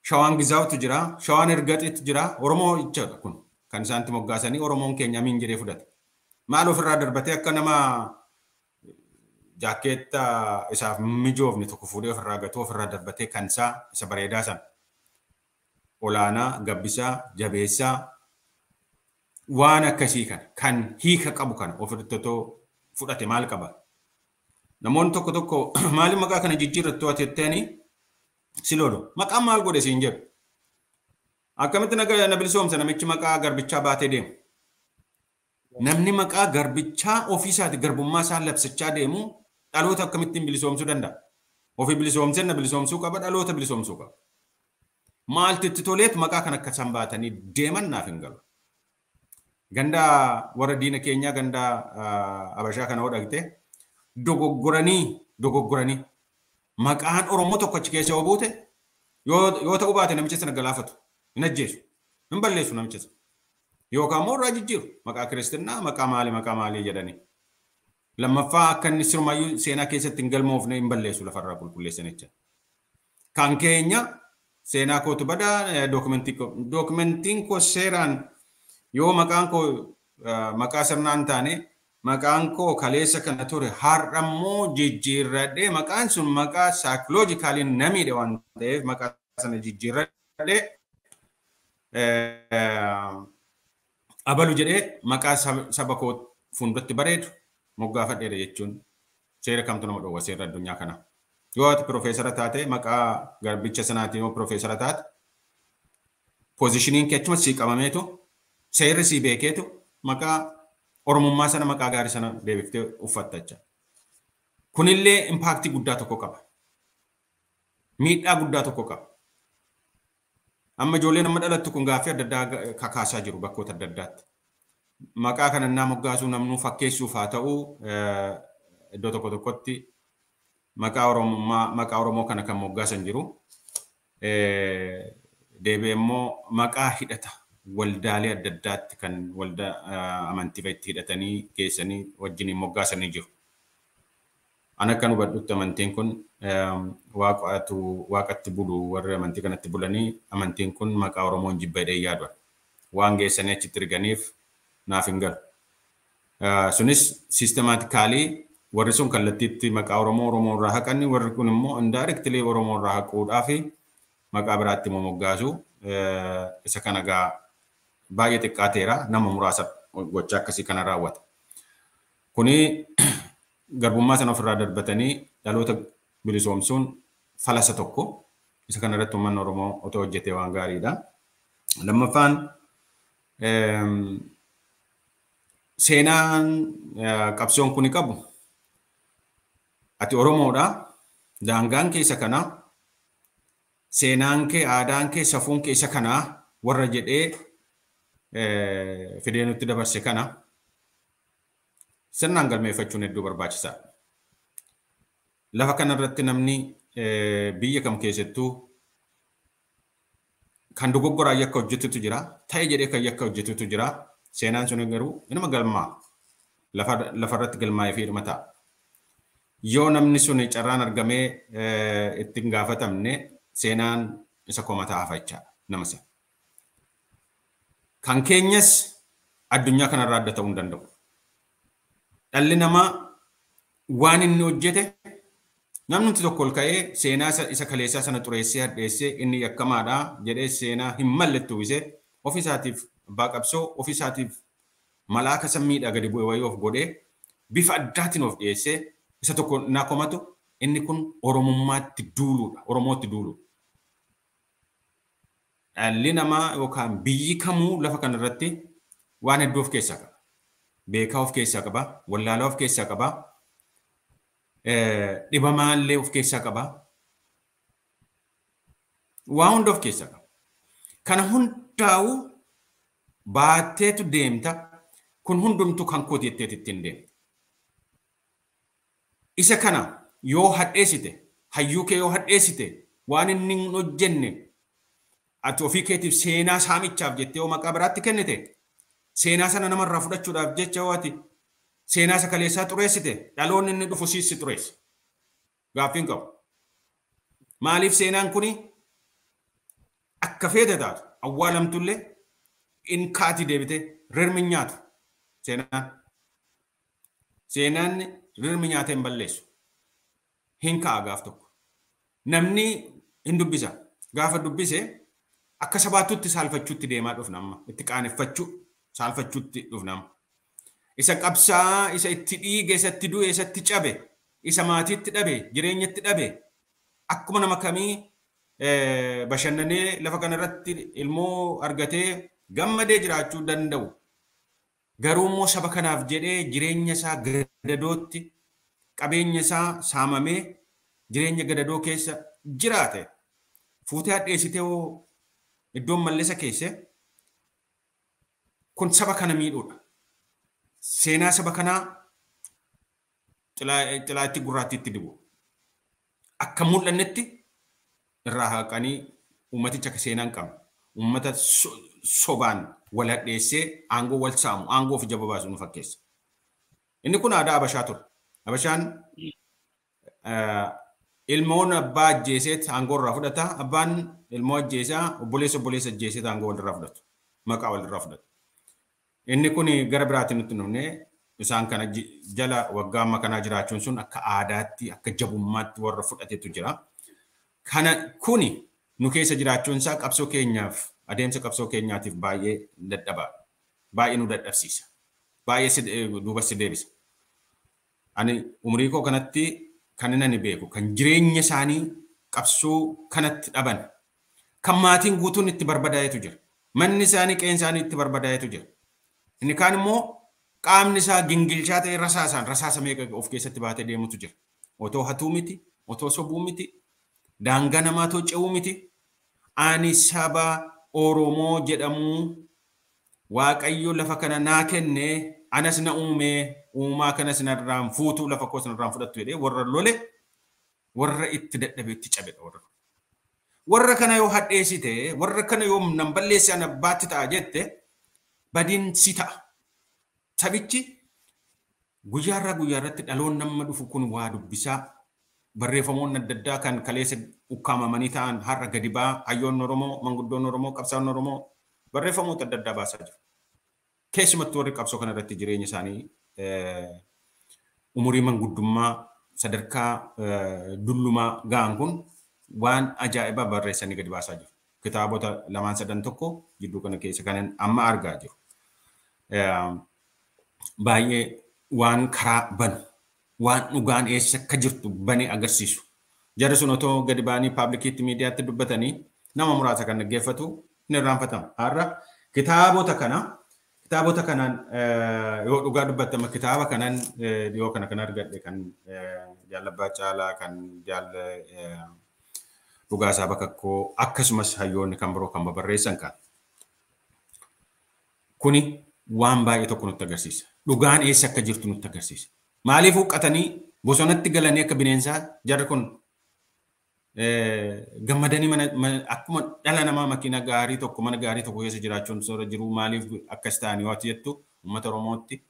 Shawaan Gizaawtu jira, Shawaan Ergaxiitu jira, Oromoo jechaadha kun kan isaanitti moggaasanii Oromoon keenya amiin jedhee fudhate. Maal ofirraa darbatee akka nama Jaakkeetta isaaf mijoofne tokko fuudhee ofirraa gatuu ofirraa darbatee kan isaa isa bareedaa sana olaanaa, gabbisaa, jabeessaa waan akkasii kana kan hiika qabu kana ofirratti otoo fudhate maal qaba? Namoonni tokko tokko maaliif maqaa kana jijjiirrattu ati jetteeni si lolu. Maqaan maal godhe siin jedhu. Akkamitti na bilisoomsa namichi maqaa garbichaa baatee deemu? Namni maqaa garbichaa ofiisaati garbummaa isaa labsachaa deemu dhaloota akkamittiin bilisoomsuu danda'a? Ofii bilisoomsee na bilisoomsuu qaba, dhaloota bilisoomsuu qaba. Maaltu itti toleet maqaa kan akka isaan baatanii deeman naaf hin galu. Ganda warra diina keenyaa ganda Abashaa kana hodhagte dogoggoranii maqaan Oromoo tokko achi keessa yoo buute yoo ta'uu baate namicha sana galaafatu, hin ajjeesu, hin balleessu namicha sana. Yookaan immoo irraa jijjiiru maqaa kiristinnaa maqaa maalii maqaa maalii jedhanii. Lammaffaa akka inni sirumayyuu seenaa keessatti hin galmoofne hin balleessu lafarraa qulqulleessan jecha. Kan keenya seenaa kootu badaa dookumentiin koo seeraan yoo maqaan koo maqaa sirnaan taane maqaan koo kaleessa kana ture har'a immoo jijjiirradhee maqaan sun maqaa saayikoloojikaaliin na miidhe waan ta'eef maqaa sana jijjiirradhee abalu jedhee maqaa saba koo fuulduratti bareedu moggaafadheera jechuun seera kamtu nama dhowwa seera addunyaa kana. Yoo ati piroofeesara taate maqaa garbicha sanaatiin yoo piroofeesara taate poozishiniin kee achuma sii qabameetu seerri sii beekeetu maqaa Oromummaa sana maqaa gaarii sana deebiftee uffatta jecha. Kunillee impaaktii guddaa tokko qaba. Miidhaa guddaa tokko qaba. Amma ijoolleen amma dhalattu kun gaaffii adda addaa kakaasaa jiru bakkoota adda addaatti. Maqaa kana naa moggaasuu namnuu fakkeessuuf haa ta'u iddoo tokko tokkotti maqaa Oromummaa maqaa Oromoo kana kan moggaasan jiru. Deebi'ee immoo maqaa hidhata waldaalee adda addaatti kan waldaa amantii itti hidhatanii geessanii wajjiniin moggaasanii jiru. An akka nu hubadhutti amantiin kun waaqatti bulu warri amantii kanatti bulanii amantiin kun maqaa Oromoon jibba jedhee yaadu. Waan geessanii achitti erganiif naaf hin galu. Sunis siistemaatikaalii warri sun kallattiitti maqaa Oromoo Oromoo irraa haqanii warri kun immoo indirectly Oromoo irraa haquudhaa fi maqaa biraatti immoo moggaasu. Isa kana gaa baay'ee xiqqaateera nama muraasa gocha akkasii kana raawwata. Kuni garbummaa sana ofirraa darbatanii dhaloota bilisoomsuun falasa tokko. Isa kana irratti uummanni Oromoo otoo hojjetee waan gaariidha. Lammaffaan seenaan qabsoon kuni qabu ati Oromoodha, daangaan kee isa kana, seenaan kee, aadaan kee, safuun kee isa kana warra jedhee fidee nutti dabarse kana sirnaan galmeeffachuun hedduu barbaachisaadha. Lafa kanarratti namni biyya kam keessattuu kan dogoggoraa yakka hojjetutu jira, ta'e jedhee kan yakka hojjetutu jira. Seenaan sun garuu inuma galmaa lafarratti galmaa'ee fi dhuma ta'a. Yoo namni sun carraan argamee itti hin gaafatamne seenaan isa komataa hafa jechaadha nama sana. Kan keenyas addunyaa kanarraa adda ta'uu hin danda'u. Dhalli namaa waan inni hojjete namni tokko ol ka'ee seenaa isa kaleessaa sana xureessee hadheessee inni yakkamaadha jedhee seenaa hin malletti uwwisee ofiisaatiif abbaa qabsoo ofiisaatiif malaaka sammiidhaa gadi bu'e wayii of godhee bifa addaatiin of dhiyeessee isa tokko naa komatu inni kun Oromummaatti duuluudha. Oromootti duuluudha. Dhalli namaa yookaan biyyi kamuu lafa kanarratti waan hedduu of keessaa qaba. Beekaa of keessaa qaba, wallaalaa of keessaa qaba, dhibamaallee of keessaa qaba. Waa hunda of keessaa qaba. Kana hundaa'u baatteetu deemta. Kun hundumtuu kan kooti jetteet ittiin deemta. Isa kana yoo hadheessite, hayyuu kee yoo hadheessite, waan inni hin hojjenne ati ofii keetiif seenaa saamichaaf jettee yoo maqaa biraatti kennite, seenaa sana namarraa fudhachuudhaaf jecha yoo ati seenaa isa kaleessaa xureessite, dhaloonni inni dhufu siis si xureessa. Gaaffiin qabu. Maaliif seenaan kuni akka feete taatu awwaalamtullee in kaati deebite rirmi nyaatu seenaan. Seenaan rirmi nyaatee hin balleessu. Hin ka'a gaaf tokko. Namni hin dubbisa. Gaafa dubbise akka sabaatutti saalfachuutti deemaa dhufna amma. Itti qaaneffachuu saalfachuutti dhufna amma. Isa qabsaa, isa itti dhiige, isa itti du'e, isa itti cabe, isa maatiitti dhabe, jireenyatti dhabe, akkuma nama kamii bashannanee lafa kanarratti ilmoo argatee gammadee jiraachuu danda'u. Garuu immoo saba kanaaf jedhee jireenya isaa gadadootti, qabeenya isaa saamamee jireenya gadadoo keessa jiraate. Fuutee hadheessitee hoo iddoon mallisa keesse kun saba kana miidhuudha. Seenaa saba kanaa xilaatti gurraattiitti dibu. Akka mul'annetti irraa haqanii uummaticha akka seenaa hin qabne, uummata sobaan wal hadheessee aangoo wal saamu, aangoo of jaba baasu nu fakkeessa. Inni kun aadaa Habashaa ture. Habashaan ilmoon abbaa ajjeeseet aangoo irraa fudhata. Abbaan ilmoo ajjeesaa obboleessa obboleessa ajjeeseet aangoo walirraa fudhatu. Maqaa walirraa fudhatu. Inni kun gara biraatiin nutti dhufnee isaan kana jala waggaa amma kanaa jiraachuun sun akka aadaatti akka jabummaatti warra fudhatetu jira. Kana kuni nu keessa jiraachuun isaa qabsoo keenyaaf adeemsa qabsoo keenyaatiif baay'ee dadhabaa. Baay'ee nu dadhabsiisa. Baay'ee duubas si deebisa. Ani umurii koo kanatti kan inni beeku kan jireenya isaanii qabsoo kanatti dhaban kan maatiin guutuun itti barbadaa'etu jira. Manni isaanii qe'een isaanii itti barbadaa'etu jira. Inni kaan immoo qaamni isaa gingilchaa ta'e rasaasaan rasaasa meeqa of keessatti baatee deemutu jira. Otoo hatuu miti, otoo sobuu miti, daangaa namaa otoo ce'uu miti. Ani saba Oromoo jedhamu Waaqayyo lafa kana naa kenne anas na uume uumaa kanas narraan fuutuu lafa koos narraan fudhattu jedhee warra lole warra itti dadhabe itti cabedha warra. Warra kana yoo hadheessite warra kana yoo nan balleesse an abbaatti ta'a jette badiin si ta'a. Sabichi guyyaarraa guyyaarratti dhaloon nama dhufu kun waa dubbisaa barreeffamoonni adda addaa kan kaleessa ukkaamamanii ta'an har'a gadi ba'aa hayyoonni Oromoo, manguddoonni Oromoo, qabsaa'onni Oromoo barreeffamoota adda addaa baasaa jiru. Keessumattuu warri qabsoo kanarratti jireenya isaanii umurii manguddummaa sadarkaa dullumaa ga'an kun waan ajaa'ibaa barreessanii gadi baasaa jiru. Kitaabota lamaan sadan tokko jidduu kana keessa kanan amma argaa jiru. Baay'ee waan karaa banu, waan dhugaan eessa akka jirtu banee agarsiisu. Jarri sun otoo gadi ba'anii paablikiitti miidiyaatti dubbatanii nama muraasa kan dhaggeeffatu ni irraanfatama. Har'a kitaabota kana kitaabota kanaan yoo dhugaa dubbattama kitaaba kanan dhiyoo kana kan argadhe kan Jaal Abbaa Caalaa kan Jaal Dhugaasaa Bakakkoo akkasumas hayyoonni kan biroo kan babarreessan kan. Kuni waan baay'ee tokko nutti agarsiisa. Dhugaan eessa akka jirtu nutti agarsiisa. Maaliif huqqatanii bosonatti galanii akka bineensaa jarri kun gammadanii mana akkuma dhala namaa makiina gaarii tokko mana gaarii tokko keessa jiraachuun soora jiru maaliif akkas ta'anii waati jettu uummata Oromootti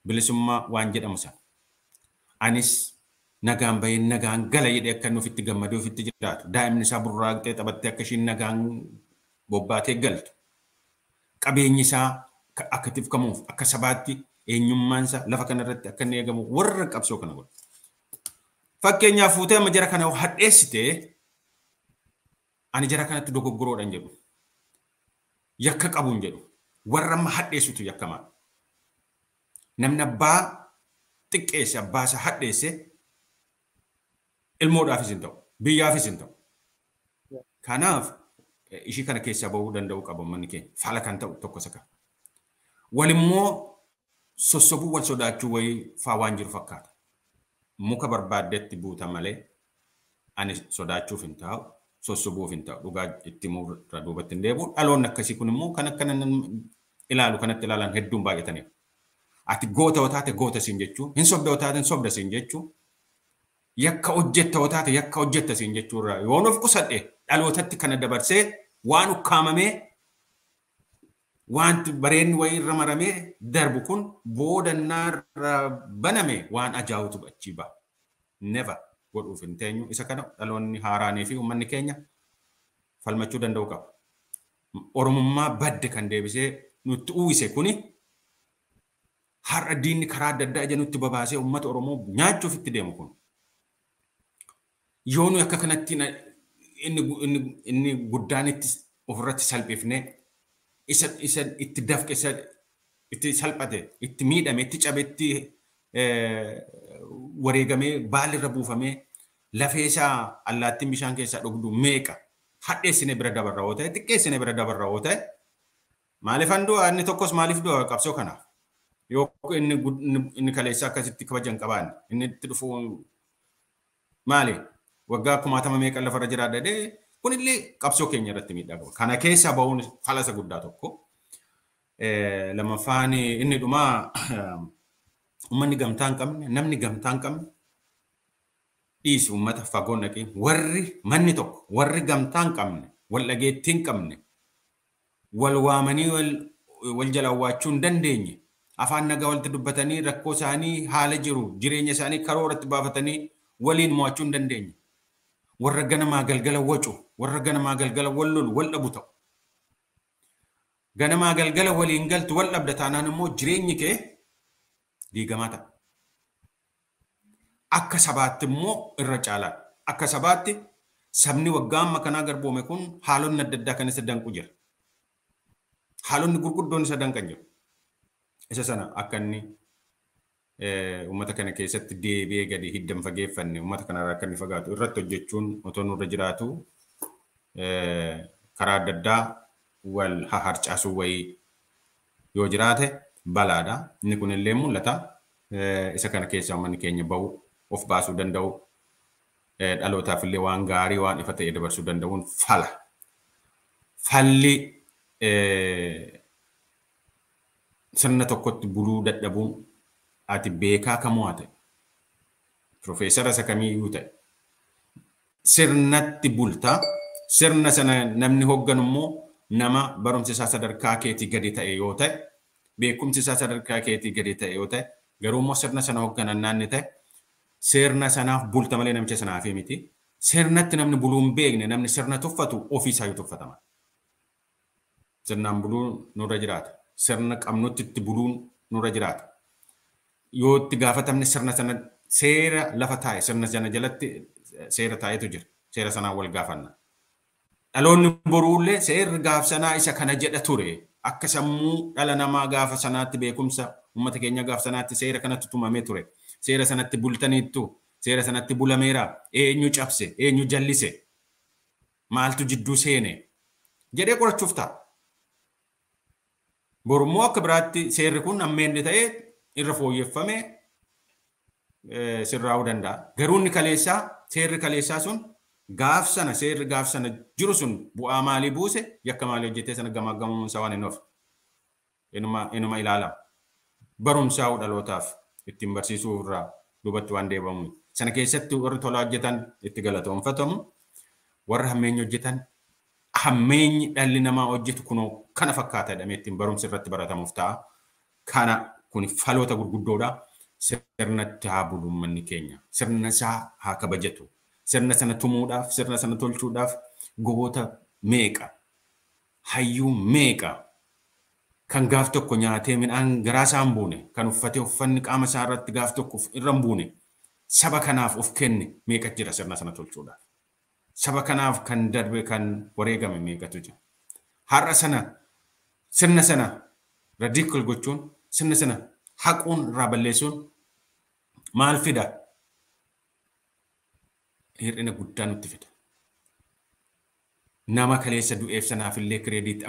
bilisummaa waan jedhamu sana. Anis nagaan bahee nagaan gala jedhee akka inni ofitti gammadee ofitti jiraatu. Daa'imni isaa burraaqxee taphattee akka ishiin nagaan bobbaatee galtu. Qabeenyi isaa akka tifkamuuf akka sabaatti eenyummaan isaa lafa kanarratti akka inni eegamu warra qabsoo kana godhu. Fakkeenyaaf fuutee amma jara kana hadheessitee ani jara kanatti dogoggoroodhaan jedhu. Yakka qabuun jedhu. Warra amma hadheessitu yakkamaa. Namni abbaa xiqqeesse abbaa isaa hadheesse ilmoodhaafis hin ta'u, biyyaafis hin ta'u. Kanaaf ishii kana keessaa bahuu danda'uu qaba uummanni keenya. Fala kan ta'u tokko isa kana. Walimmoo sossobuu wal sodaachuu wayii faa waan jiru fakkaata. Muka barbaaddetti buuta malee ani sodaachuuf hin taa'u, sossobuuf hin taa'u. Dhugaa itti himuu irraa duubatti hin deebi'u. Dhaloonni akkasii kun immoo kan akkana ilaalu kanatti ilaalan hedduun baay'ataniiru. Ati goota yoo taate goota siin jechuu, hin sobda yoo taate hin sobda siin jechuu, yakka hojjetta yoo taate yakka hojjetta siin jechuu irraa yoon of qusadhe dhalootatti kana dabarsee waan ukkaamamee wanti bareenni wayii irra maramee darbu kun boodannaa irra baname waan ajaa'utu achii ba'a. Never godhuuf hin teenyu. Isa kana dhaloonni haaraanii fi uummanni keenya falmachuu danda'u qaba. Oromummaa badde kan deebisee nutti uwwise kuni har'a diinni karaa adda addaa ija nutti babaasee uummata Oromoo nyaachuuf itti deemu kun Yoo nuyi akka kanatti inni guddaan itti ofirratti salphifne isa itti dafqe, isa itti salphate, itti miidhame, itti cabe, itti wareegamee baalirra buufamee lafee isaa allaattiin bishaan keessaa dhugdu meeqa hadheessine bira dabarra yoo ta'e, xiqqeessine bira dabarra yoo ta'e, maaliif an du'a? Inni tokkos maaliif du'a qabsoo kanaaf? Yoo inni kaleessa akkasitti kabaja hin qabaanne, inni itti dhufu maali? Waggaa kumaatama meeqa lafarra jiraadha jedhee, kunillee qabsoo keenya irratti miidhaa qaba. Kana keessaa bahuun falasa guddaa tokko. Lammaffaan, inni dhumaa, uummanni gamtaa hin qabne, namni gamtaa hin qabne dhiisi, uummata fagoo naqee, warri manni tokko warri gamtaa hin qabne, wal dhageettii hin qabne, wal waamanii wal jala awwaachuu hin dandeenye, afaan nagaa walitti dubbatanii rakkoo isaanii, haala jiru jireenya isaanii karooratti baafatanii waliin mo'achuu hin dandeenye. Warra ganamaa galgala wacu, warra ganamaa galgala wal lolu, wal dhabu ta'u. Ganamaa galgala waliin galtu wal dhabda taanaan immoo jireenyi kee diigamaa ta'a. Akka sabaatti immoo irra caalaadha. Akka sabaatti sabni waggaa amma kanaa garboome kun haalonni adda addaa kan isa danqu jira. Haalonni gurguddoon isa danqan jiru. Isa sana akka inni uummata kana keessatti deebi'ee gadi hiddan fageeffanne, uummata kanarraa akka inni fagaatu irratti hojjechuun otoo nurra jiraatu, karaa adda addaa wal haharcaasuu wayii yoo jiraate balaadha. Inni kunillee mul'ata. Isa kana keessa uummanni keenya bahu, of baasuu danda'u, dhalootaaf illee waan gaarii, waan ifa ta'e dabarsuu danda'uun fala. Falli sirna tokkotti buluu dadhabuun, ati beekaa kamuu haa ta'e, piroofeesara isa kamiiyyuu ta'e, sirnatti bultaa. Sirna sana namni hoogganu immoo nama barumsi isaa sadarkaa keetii gadi ta'e yoo ta'e, beekumsi isaa sadarkaa keetii gadi ta'e yoo ta'e, garuu immoo sirna sana hoogganan naanni ta'e, sirna sanaaf bulta malee namicha sanaaf miti. Sirnatti namni buluu hin beekne, namni sirna tuffatu ofii isaayyuu tuffatama. Sirnaan buluun nurra jiraata. Sirna qabnutti itti buluun nurra jiraata. Yoo itti gaafatamne, sirna sana, seera lafa taa'e, sirna sana jalatti seera taa'etu jira. Seera sanaan wal gaafanna. Dhaloonni boruullee seerri gaaf sanaa isa kana jedha ture. Akka sammuu dhala namaa gaafa sanaatti, beekumsa uummata keenya gaaf sanaatti seera kanatti tumamee ture. Seera sanatti bultaniittu. Seera sanatti bulameera. Eenyu cabse? Eenyu jallise? Maaltu jidduu seene? Jedhee qorachuuf ta'a. Borummoo akka biraatti seerri kun ammeenni ta'ee irra fooyyeffamee sirraa'uu danda'a. Garuu inni kaleessaa, seerri kaleessaa sun, gaaf sana seerri gaaf sana jiru sun bu'aa maalii buuse, yakka maalii hojjetee, sana gamaagamamuun isaa waan hin oofne. Inuma ilaalama. Barumsaa dhalootaaf ittiin barsiisuu irraa duubatti waan deebi'amu. Sana keessatti warri tolaa hojjetan itti galatoonfatamu. Warri hammeenya hojjetan, hammeenyi dhalli namaa hojjetu kunoo kana fakkaata jedhamee ittiin barumsi irratti baratamuuf ta'a. Kana kun faloota gurguddoodha. Sirnatti haa bulu uummanni keenya. Sirna isaa haa kabajatu. Sirna sana tumuudhaaf, sirna sana tolchuudhaaf goota meeqa, hayyuu meeqa kan gaaf tokko nyaatee midhaan garaa isaa hin buune, kan uffatee uffanni qaama isaa irratti gaaf tokko irra hin buune, saba kanaaf of kenne meeqa jira sirna sana tolchuudhaaf? Saba kanaaf kan darbe, kan wareegame meeqatu jira? Har'a sana sirna sana ridicule gochuun, sirna sana haquun, irraa balleessuun maal fida? Hir'ina guddaa nutti fida. Nama kaleessa du'eef sanaaf illee credit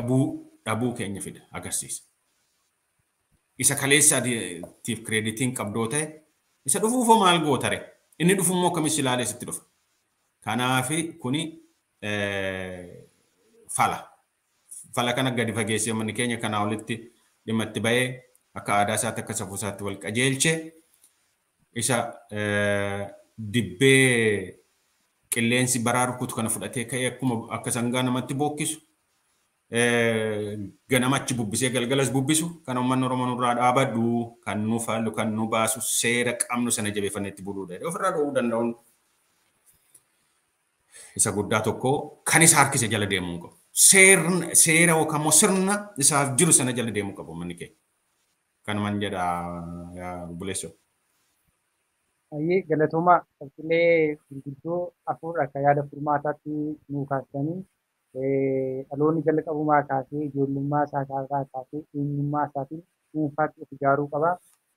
dhabuu keenya fida, agarsiisa. Isa kaleessaatiif creditiin qabdoo ta'e, isa dhufuufoo maal gootare? Inni dhufummoo akkamis ilaalee sitti dhufa? Kanaafi kuni fala. Fala kana gadi fageessee uummanni keenya kanaa olitti dhimma itti bahee, akka aadaa isaatti, akka safuu isaatti wal qajeelche, isa dibbee qilleensi baraa rukutu kana fudhatee ka'ee akkuma akka sangaa namatti bookkisu, ganama achi bubbisee galgalas bubbisu kan uummanni Oromoo nurraa dhaabadhu, kan nu fallu, kan nu baasu seera qabnu sana jabeeffannee itti buluudha. Ofirraa dhowwuu danda'uun isa guddaa tokko kan isa harkise jala deemuu qabu. Seera yookaan immoo sirna isaaf jiru sana jala deemuu qabu uummanni keenya. Kanuman jedha, yaa obboleessoo. Baay'ee galatoomaa. Qabxiilee gurguddoo afur akka yaada furmaataatti nuu kaastanii, dhaloonni jalqabumaa kaasee, ijoollummaa isaa irraa kaasee, eenyummaa isaatiin dhuunfaatti of ijaaruu qaba.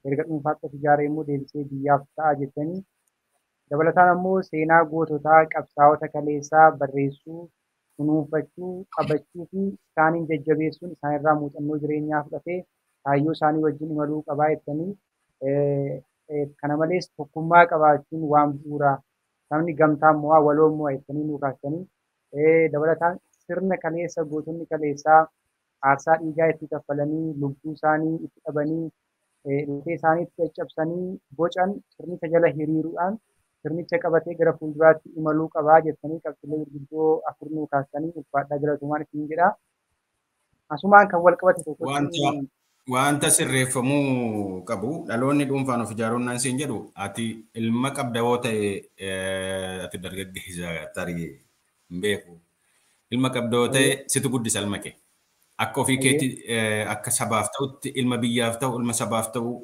Erga dhuunfaatti of ijaaree immoo deebisee biyyaaf ta'a jettanii, dabalataan ammoo seenaa goototaa qabsaa'ota kaleessaa barreessuu, kunuunfachuu, qabachuu fi isaaniin jajjabeessuun isaanirraa muuxannoo jireenyaa fudhatee kaayyoo isaanii wajjin imaluu qabaa jettanii, kana malees tokkummaa qabaachuun waan bu'uuraa, sabni gamtaan mo'aa, waloon mo'a jettanii nuu kaastanii, dabalataan sirna kaleessa gootonni kaleessaa aarsaa dhiigaa itti kaffalanii, lubbuu isaanii itti dhabanii, lafee isaanii itti caccabsanii bocan sirnicha jala hiriiruudhaan sirnicha qabatee gara fuulduraatti imaluu qabaa jettanii qabxiilee gurguddoo afur nuu kaastanii, ulfaadhaa, galatoomaan isin jedha. Asumaan kan wal qabate tokkotti Wanta sirreeffamuu qabu, dhaloonni dhuunfaan of ijaaruun naan siin jedhu, ati ilma qabda yoo ta'e, ati dargaggeessa tarii hin beeku. Ilma qabda yoo ta'e, situ guddisa ilma kee. Akka ofii keetti, akka sabaaf ta'utti, ilma biyyaaf ta'u, ilma sabaaf ta'u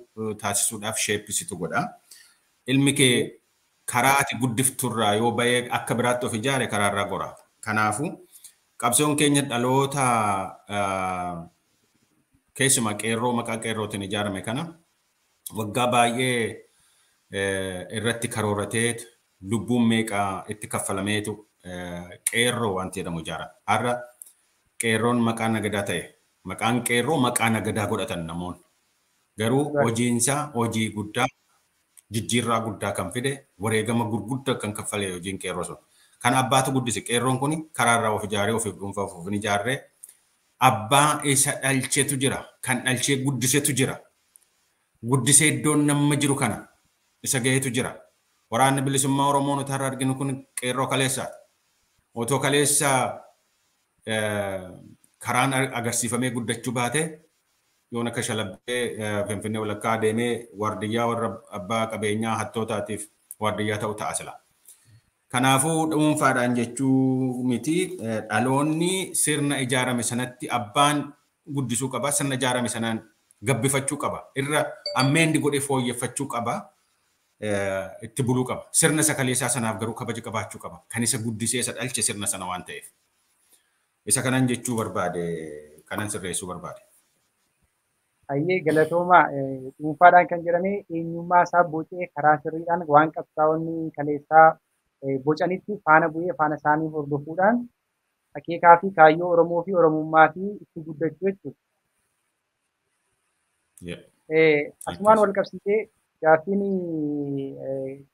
taasisuudhaaf sheeppisitu godha. Ilmi kee karaa ati guddifturraa yoo bahee akka biraatti of ijaare, karaarraa gora. Kanaafuu qabsoon keenya dhaloota, keessumaa qeerroo maqaa qeerrootiin ijaarame kana, waggaa baay'ee irratti karooratee, lubbuun meeqaa itti kaffalameetu qeerroo wanti jedhamu ijaarame. Har'a qeerroon maqaa nagadaa ta'e, maqaan qeerroo maqaa nagadaa godhatan namoonni. Garuu hojiinsaa hojii guddaa, jijjiirraa guddaa kan fide, wareegama gurguddaa kan kaffale hojiin qeerroo sun. Kan abbaatu guddise. Qeerroon kun karaarraa of ijaaree ofiif dhuunfaa of hin ijaarree, abbaa isa dhalcheetu jira, kan dhalchee guddisetu jira. Guddisee iddoon nama jiru kana isa gaheetu jira. Waraanni bilisummaa Oromoo nuti har'a arginu kun qeerroo kaleessaati. Otoo kaleessa karaan agarsiifamee guddachuu baate, yoon akka shalabbee Finfinnee walakkaa deemee waardiyyaa warra abbaa qabeenyaa hattootaatiif waardiyyaa ta'u ta'a sila. Kanaafuu dhuunfaadhaan jechuu miti, dhaloonni sirna ijaarame sanatti abbaan guddisuu qaba, sirna ijaarame sanaan gabbifachuu qaba, irra ammeendi godhee fooyyeffachuu qaba, itti buluu qaba. Sirna isa kaleessaa sanaaf garuu kabaja qabaachuu qaba. Kan isa guddisee isa dhalche sirna sana waan ta'eef. Isa kanan jechuu barbaade, kanan sirreessuu barbaade. Hayyee, galatoomaa. Dhuunfaadhaan kan jedhame eenyummaa isaa bocee karaa sirriidhaan waan qabsaa'onni kaleessaa bocanitti faana bu'ee, faana isaanii hordofuudhaan akeekaa fi kaayyoo Oromoo fi Oromummaa fi itti guddachuu jechuudha. Asumaan wal qabsiisee gaaffiin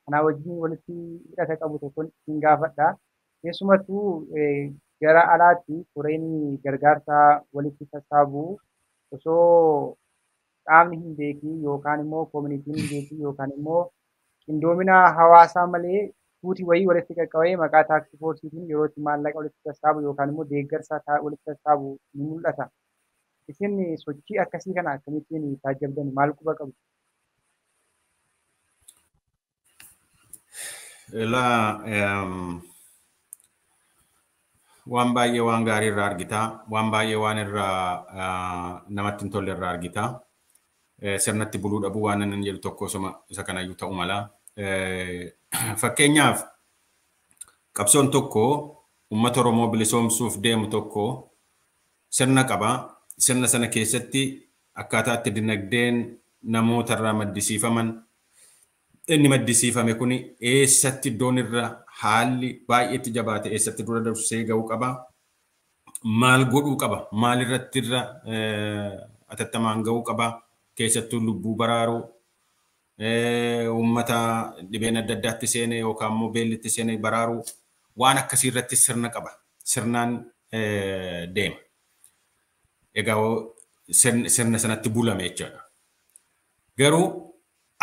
kanaa wajjin walitti hidhata qabu tokko isin gaafadha. Keessumattuu gara alaatti koreen gargaarsa walitti sassaabu osoo qaamni hin beekin yookaan immoo koominitiin hin beekin yookaan immoo qindoomina hawaasaa malee tuuti wayii walitti qaqqabee maqaa task forceiitiin yeroo itti maallaqa walitti sassaabu yookaan immoo deeggarsa walitti sassaabu ni mul'ata. Isin sochii akkasii kana akkamittiin taajjabdan, maal quba qabdu? Ilaa, waan baay'ee waan gaarii irraa argitaa, waan baay'ee waan irraa namatti hin tolle irraa argitaa. Sirnatti buluu dhabuu waan inni jedhu tokko osoma isa kanayyuu ta'uu mala. Fakkeenyaaf, qabsoon tokko uummata Oromoo bilisoomsuuf deemu tokko sirna qaba. Sirna sana keessatti akkaataa itti dinagdeen namoota irraa maddisiifaman, inni maddisiifame kun eessatti, iddoon irra haalli baay'eetti jabaate eessatti dura dursee ga'uu qaba. Maal godhuu qaba? Maal irratti irra atattamaan ga'uu qaba? Keessattuu lubbuu baraaruu, uummata dhibeen adda addaatti seene yookaan immoo beellitti seene baraaruu, waan akkasii irratti sirna qaba. Sirnaan deema. Egaa sirna sanatti bulame jechuudha. Garuu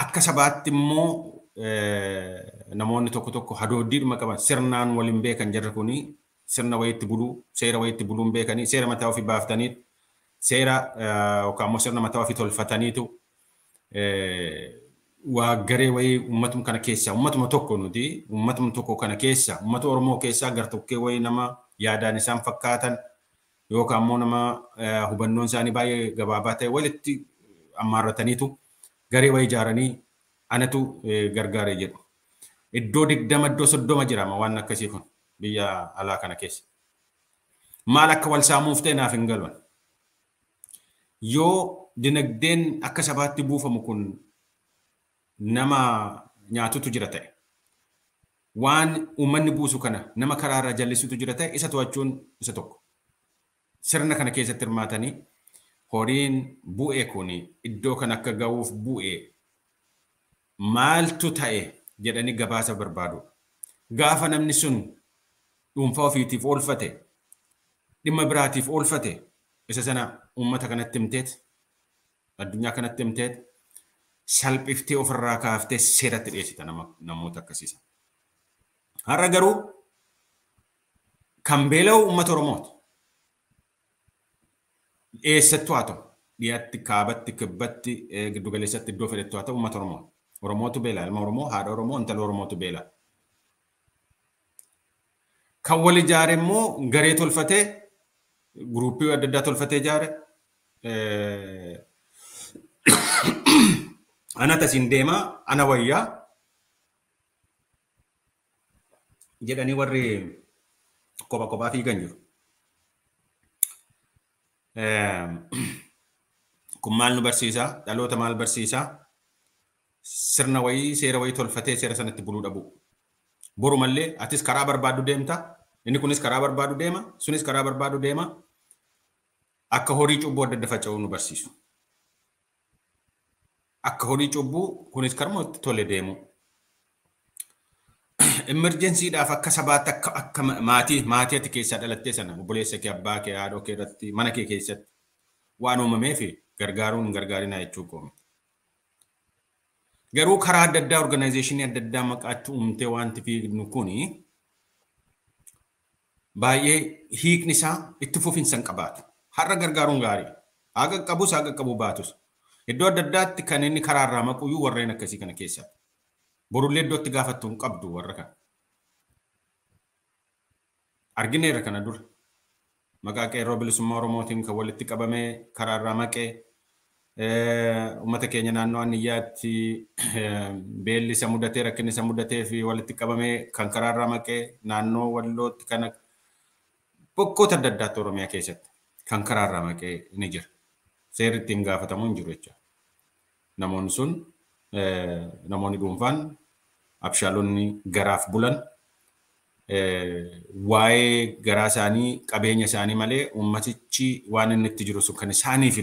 akka sabaatti immoo namoonni tokko tokko hadooddiidhuma qaban, sirnaan waliin beekan. Jarri kuni sirna wayiitti buluu, seera wayiitti buluun beekanii, seera mataa ofii baaftanii, seera yookaan immoo sirna mataa ofii tolfataniitu waa garee wayii uummatuma kana keessa, uummatuma tokko, nuti uummatuma tokko kana keessa, uummata Oromoo keessaa gartokkee wayii nama yaadaan isaan fakkaatan yookaan immoo nama hubannoon isaanii baay'ee gabaabaa ta'e walitti ammaarrataniitu garee wayii ijaaranii Anatu gargaaree jedhu. Iddoo 20 iddoo 30 jira waan akkasii kun biyya alaa kana keessa. Maal akka wal saamuuf ta'e naaf hin galu. Yoo dinagdeen akka sabaatti buufamu kun nama nyaatutu jira ta'e, waan uummanni buusu kana nama karaarraa jallisutu jira ta'e, isa to'achuun isa tokko. Sirna kana keessatti hirmaatanii horiin bu'e kun iddoo kan akka ga'uuf bu'e maaltu ta'e jedhanii gabaasa barbaadu. Gaafa namni sun dhuunfaa ofiitiif oolfate, dhimma biraatiif oolfate, isa sana uummata kanatti himteet, addunyaa kanatti himteet, salphiftee ofirraa kaaftee seeratti dhiyeessita namoota akkasiisa. Har'a garuu kan beela'u uummata Oromooti. Eessattuu haa ta'u, dhiyaatti, kaabatti, kibbatti, giddugaleessatti iddoo fedhettuu haa ta'u uummata Oromooti. Oromootu beela, ilma Oromoo, haadha Oromoo, intala Oromootu beela. Kan wal ijaare immoo garee tolfatee, guruuppii adda addaa tolfatee ijaare. Ana tasiin deemaa, ana wayyaa jedhanii warri kopha kophaa fiigan jiru. Kun maal nu barsiisaa? Dhaloota maal barsiisaa? Sirna wayii, seera wayii tolfatee seera sanatti buluu dhabu. Boru mallee atis karaa barbaaddu deemta, inni kunis karaa barbaadu deema, sunis karaa barbaadu deema. Akka horii cubbuu adda adda faca'uu nu barsiisu. Akka horii cubbuu kunis karuma itti tole deemu. Emerjensiidhaaf akka sabaatti akka maatii ati keessaa dhalattee sana obboleessa kee, abbaa kee, haadha kee irratti, mana kee keessatti waan uumameef gargaaruun hin gargaarinaa jechuu koo. Garuu karaa adda addaa organizeeshinii adda addaa maqaatti uumtee wanti fiignu kuni baay'ee hiikni isaa itti fufinsa hin qabaatu. Har'a gargaaruun gaarii. Haa qaqqabus haa qaqqabuu baatus. Iddoo adda addaatti kan inni karaarraa maquyyuu warreen akkasii kana keessaa. Borullee iddootti gaafattu hin qabdu warra kana. Argineerra kana dura. Maqaa qeerroo bilisummaa Oromootiin kan walitti qabamee karaarraa maqee uummata keenya naannoo Anniyyaatti beelli isa mudatee rakkinni isa mudatee fi walitti qabamee kan karaarraa maqee naannoo Wallootti kana bakkoota adda addaatti Oromiyaa keessatti kan karaarraa maqee ni jira. Seerri ittiin gaafatamu hin jiru jechuudha. Namoonni sun namoonni dhuunfaan abshaalonni garaaf bulan waa'ee garaa isaanii qabeenya isaanii malee uummatichi waan inni itti jiru sun kan isaaniif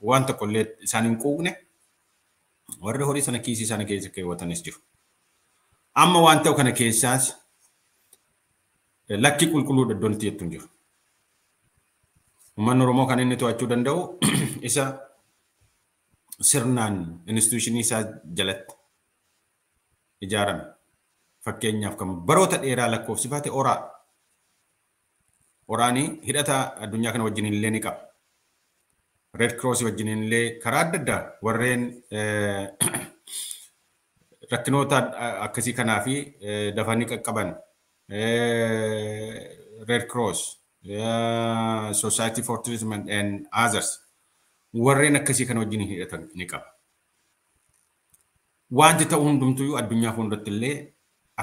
waan tokko illee isaan hin quuqne warri horii sana kiisii isaanii keessa keewwatanis jiru. Amma waan ta'u kana keessaas lakki qulqulluu iddoon itti jettu hin jiru. Uummanni Oromoo kan inni to'achuu danda'u isa sirnaan instituushinii isaa jalatti ijaarame. Fakkeenyaaf kan baroota dheeraa lakkoofsifate Oraa. Oraanii hidhata addunyaa kana wajjin illee ni qaba. Red Cross wajjin illee karaa adda addaa warreen rakkinoota akkasii kanaa fi dafanii qaqqaban Red Cross, Society for Treatment and others warreen akkasii kana wajjin hidhatan ni qaba. Wanti ta'u hundumtuyyuu addunyaa fuulduratti illee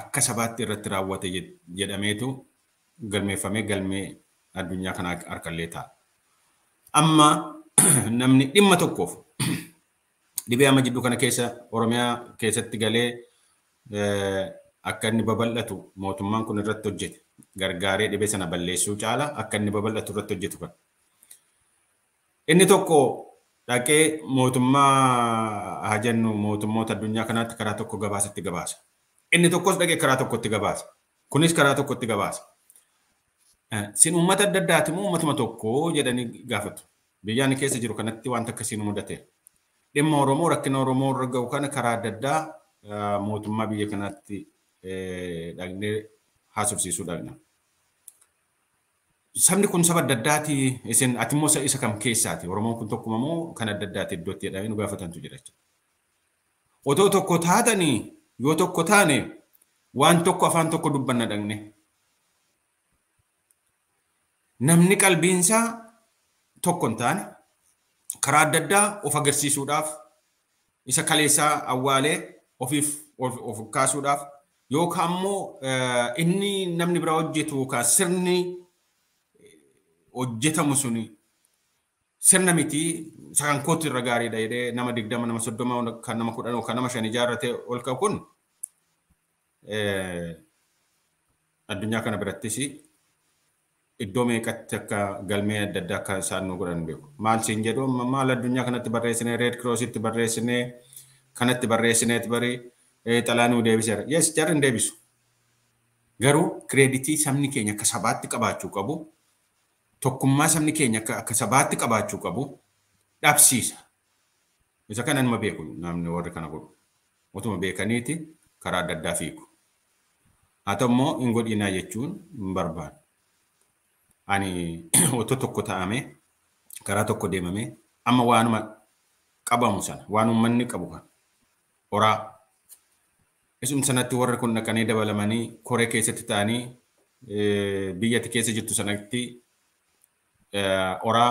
akka sabaatti irratti raawwate jedhameetu galmeeffamee galmee addunyaa kana harkallee ta'a. Amma namni dhimma tokkoof dhibee amma jidduu kana keessa Oromiyaa keessatti galee akka inni babal'atu mootummaan kun irratti hojjete gargaaree dhibee sana balleessuu caala akka inni babal'atu irratti hojjetu kan. Inni tokko dhaqee mootummaa haa jennu mootummoota addunyaa kanaatti karaa tokko gabaasatti gabaasa. Inni tokkos dhaqee karaa tokkotti gabaasa. Kunis karaa tokkotti gabaasa. Sin uummata adda addaati moo uummatuma tokko jedhanii gaafatu. Biyya ani keessa jiru kanatti wanta akkasii nu mudate. Dhimma Oromoo rakkina Oromoo irra ga'u kana karaa adda addaa mootummaa biyya kanaatti dhaqnee haasofsiisuu dhaqna. Sabni kun saba adda addaati isin ati immoo isa kam keessaati? Oromoon kun tokkuma moo kan adda addaati iddootti jedhamee nu gaafatantu jira jechuudha. Otoo tokko taatanii yoo tokko taane waan tokko afaan tokko dubbanna dhaqne. Namni qalbiinsaa tokko hin taane karaa adda addaa of agarsiisuudhaaf Isa kaleessaa awwaalee ofiif of kaasuudhaaf yookaan immoo inni namni biraa hojjetu yookaan sirni hojjetamu suni sirna miti isa kan kootu irra gaariidha jedhee nama 20 nama 30 kan nama 10 yookaan nama 5 ijaarratee ol ka'u kun addunyaa kana birattis iddoo meeqatti akka galmee adda addaa akka isaan nu godhan beeku. Maal siin jedhu maal addunyaa kanatti barreessinee Red Crossitti barreessinee kanatti barreessineet bari xalaa nuu deebiseera. Yes, jarri hin deebisu. Garuu kireeditii sabni keenya akka sabaatti qabaachuu qabu, tokkummaa sabni keenya akka sabaatti qabaachuu qabu dhabsiisa. Isa kana nama beeku namni warri kana godhu. Otuma beekaniiti karaa adda addaa fiigu. Haa ta'u immoo hin godhinaa jechuun hin barbaadu. Ani otoo tokko ta'amee karaa tokko deemamee amma waanuma qabamu sana waan uummanni qabu kana horaa isum sanatti warri kun dhaqanii dabalamanii koree keessatti ta'anii biyyatti keessa jirtu sanatti horaa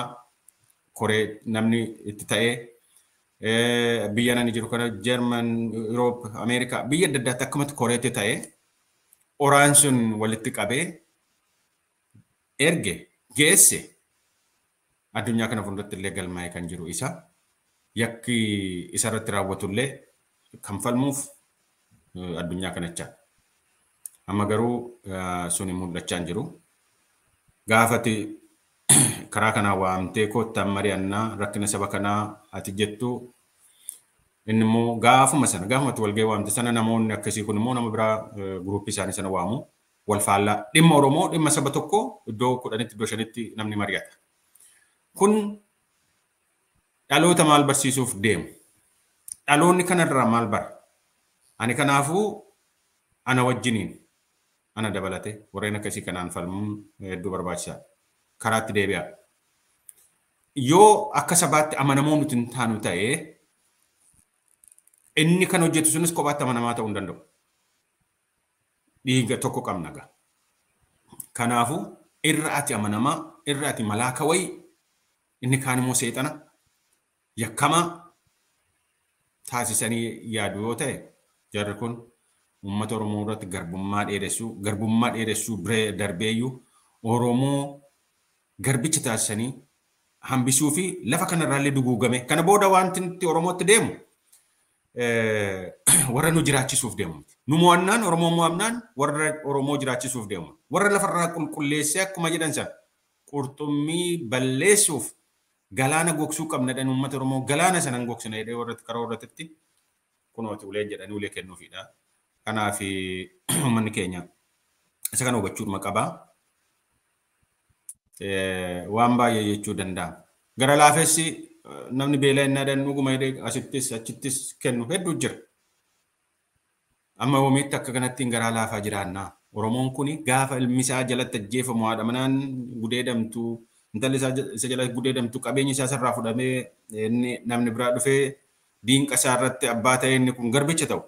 koree namni itti ta'ee biyya nani jiru kana Jarman, Europe, Ameerikaa biyya adda addaatti akkumatti koreetti ta'ee horaan sun walitti qabee erge geesse addunyaa kana fuulduratti illee galmaa'ee kan jiru isa yakki isarratti raawwatu illee kan falmuuf addunyaa kanachaa. Amma garuu suni mul'achaa hin jiru. Gaafati karaa kanaa waamtee koottaan mari'annaa rakkina saba kanaa ati jettu inni immoo gaafuma sana gaafumatti walgahii waamte sana namoonni akkasii kun immoo nama biraa guruppii isaanii sana waamu. Wal faallaa dhimma Oromoo dhimma saba tokkoo iddoo 10tti iddoo 5tti namni mari'ata. Kun dhaloota maal barsiisuuf deemu? Dhaloonni kanarraa maal bara? Ani kanaafuu ana wajjiniin ana dabalate warreen akkasii kanaan falmuun hedduu barbaachisaadha. Karaatti deebi'a. Yoo akka sabaatti amanamoo nuti hin taanu ta'ee inni kan hojjetu sunis kophaatti amanamaa ta'uu hin danda'u. Dhiiga tokko qabna gaa. Kanaafuu irra ati amanamaa, irra ati malaaka wayii, inni kaan immoo seexana, yakkamaa taasisanii yaadu yoo ta'e jarri kun uummata Oromoo irratti garbummaa dheeressuu darbeeyyuu Oromoo garbicha taasisanii hambisuu fi lafa kanarraallee duguugame. Kana booda wanti nuti Oromootti deemu warra nu jiraachisuuf deemu. Nu mo'annaan Oromoo mo'annaan warra Oromoo jiraachisuuf deemu. Warra lafarraa qulqulleessee akkuma jedhan sana qurxummii balleessuuf galaana gogsuu qabna jedhan uummata Oromoo galaana sana hin gogsina jedhee warra karaa warratti kunooti ulee jedhanii ulee kennuufidha. Kanaaf uummanni keenya isa kana hubachuudhuma qabaa. Waan baay'ee jechuu danda'a. Gara laafessi namni beelaa inni adan dhuguma jedhee asittis achittis kennu hedduu jira. Amma yoomiitti akka kanatti garaa laafaa jiraannaa. Oromoon kun gaafa ilmi isaa jalatti ajjeefamu haadha manaan gudeedamtu intalli isaa isa jalatti gudeedamtu qabeenyi isaa sarraa fudhamee inni namni biraa dhufee diinqa isaa irratti abbaa ta'e inni kun garbicha ta'u.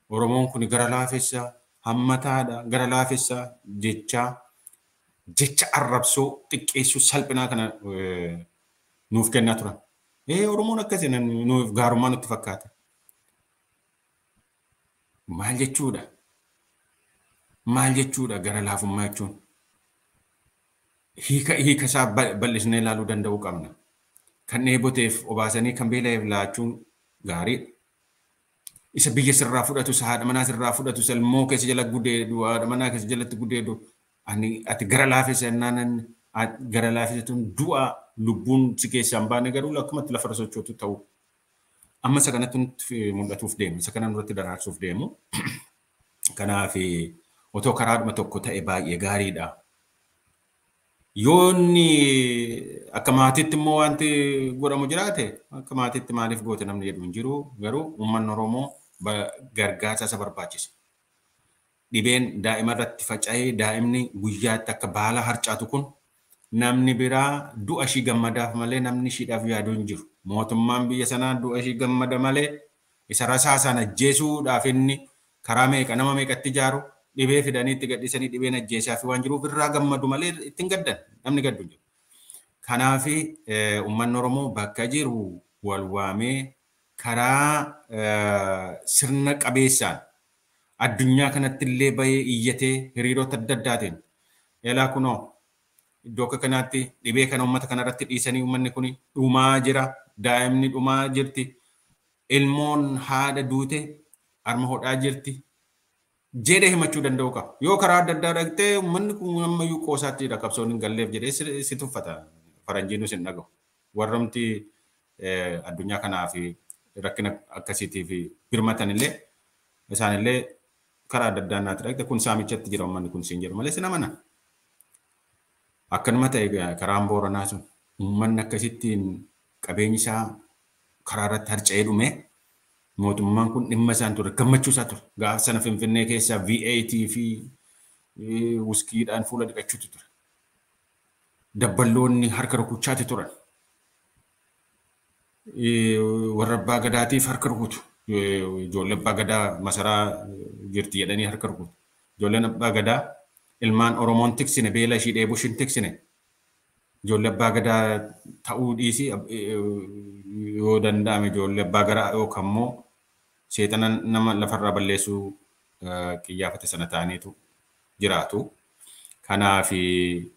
Oromoon kun gara laafessa hammataadha gara laafessa jechaa jecha arrabsoo xiqqeessuu salphinaa kana nuuf kennaa turan. Oromoon akkasii nuuf gaarummaa nutti fakkaata. Maal jechuudha? Maal jechuudha gara laafummaa jechuun? Hiika isaa bal'isnee ilaaluu danda'uu qabna. Kan dheeboteef obaasanii kan beela'eef laachuun gaariidha. Isa biyya sirraa fudhatu, isa haadha manaa sirraa fudhatu, isa ilmoo keessa jala gudeedu, haadha manaa keessa jalatti gudeedu, ati gara laafessa jennaan gara laafessa tun du'a lubbuun si keessaa hin baane garuu akkumatti lafarra sochootu ta'u. Amma isa kanatti nutti mul'atuuf deemu, isa kana nurratti daraarsuuf deemu. Kanaaf otoo karaadhuma tokko ta'e baay'ee gaariidha. Yoo inni akka maatiitti immoo wanti godhamu jiraate akka maatiitti maaliif goote namni jedhu hin jiru garuu uummanni Oromoo gargaarsa isa barbaachisa. Dhibeen daa'ima irratti faca'ee daa'imni guyyaatti akka baala harcaatu kun namni biraa du'a ishii gammadaaf malee namni ishiidhaaf yaadu hin jiru. Mootummaan biyya sanaa du'a ishii gammada malee isa rasaasaan ajjeesuudhaaf inni karaa meeqa nama meeqatti ijaaru dhibee fidanii itti gadhiisanii dhibeen ajjeesaa fi waan jiruuf irraa gammadu malee ittiin gaddan namni gaddu hin jiru. Kanaaf uummanni Oromoo bakka jiru wal waamee karaa sirna qabeessaan addunyaa kanatti illee bahee iyyatee hiriirota adda addaatiin elaa kunoo iddoo akka kanaatti dhibee kana uummata kanarratti dhiisanii uummanni kun dhumaa jira, daa'imni dhumaa jirti, ilmoon haadha duute harma hodhaa jirti jedhee himachuu danda'u qaba. Yoo karaa adda addaa dhaqxee uummanni kun ammayyuu qoosaatti jira qabsoon hin galleef jedhee si tuffata. Faranjiinus hin dhagahu. Warramti addunyaa kanaa fi rakkina akkasiitiif birmatan illee isaanillee karaa adda addaa naatti dhaqxe kun saamichatti jira uummanni kun siin jedhu malee sin amana. Akkanuma ta'e karaan Booranaa sun uummanni akkasittiin qabeenyi isaa karaa irratti harca'ee dhume mootummaan kun dhimma isaan ture gammachuu isaa ture. Gaafa sana Finfinnee keessaa V8 fi wuskiidhaan fuula dhiqachuutu ture. Dabballoonni harka rukuchaati turan. Warra abbaa gadaatiif harka rukutu. Ijoollee abbaa gadaa masaraa jirti jedhanii harka rukutu. Ijoolleen abbaa gadaa ilmaan Oromoon tiksine beela ishii dheebuu ishiin tiksine. Ijoollee abbaa gadaa ta'uu dhiisii yoo danda'ame ijoollee abbaa garaa yookaan immoo seexana nama lafarraa balleessuu qiyyaafate sana ta'aniitu jiraatu. Kanaaf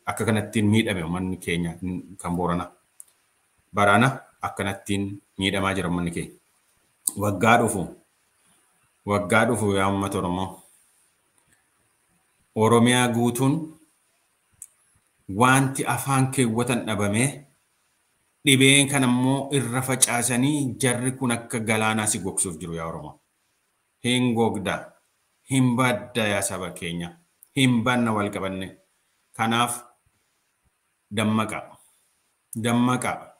akka kanattiin miidhame uummanni keenya kan Booranaa. Barana akkanattiin miidhamaa jira uummanni keenya. Waggaa dhufu yaa uummata Oromoo. Oromiyaa guutuun wanti afaan keewwatan dhabamee dhibeen kan ammoo irra facaasanii jarri kun akka galaanaa si gogsuuf jiru yaa Oromoo. Hin gogda, hin badda yaa saba keenya, hin banna wal qabanne. Kanaaf dammaqaa, dammaqaa.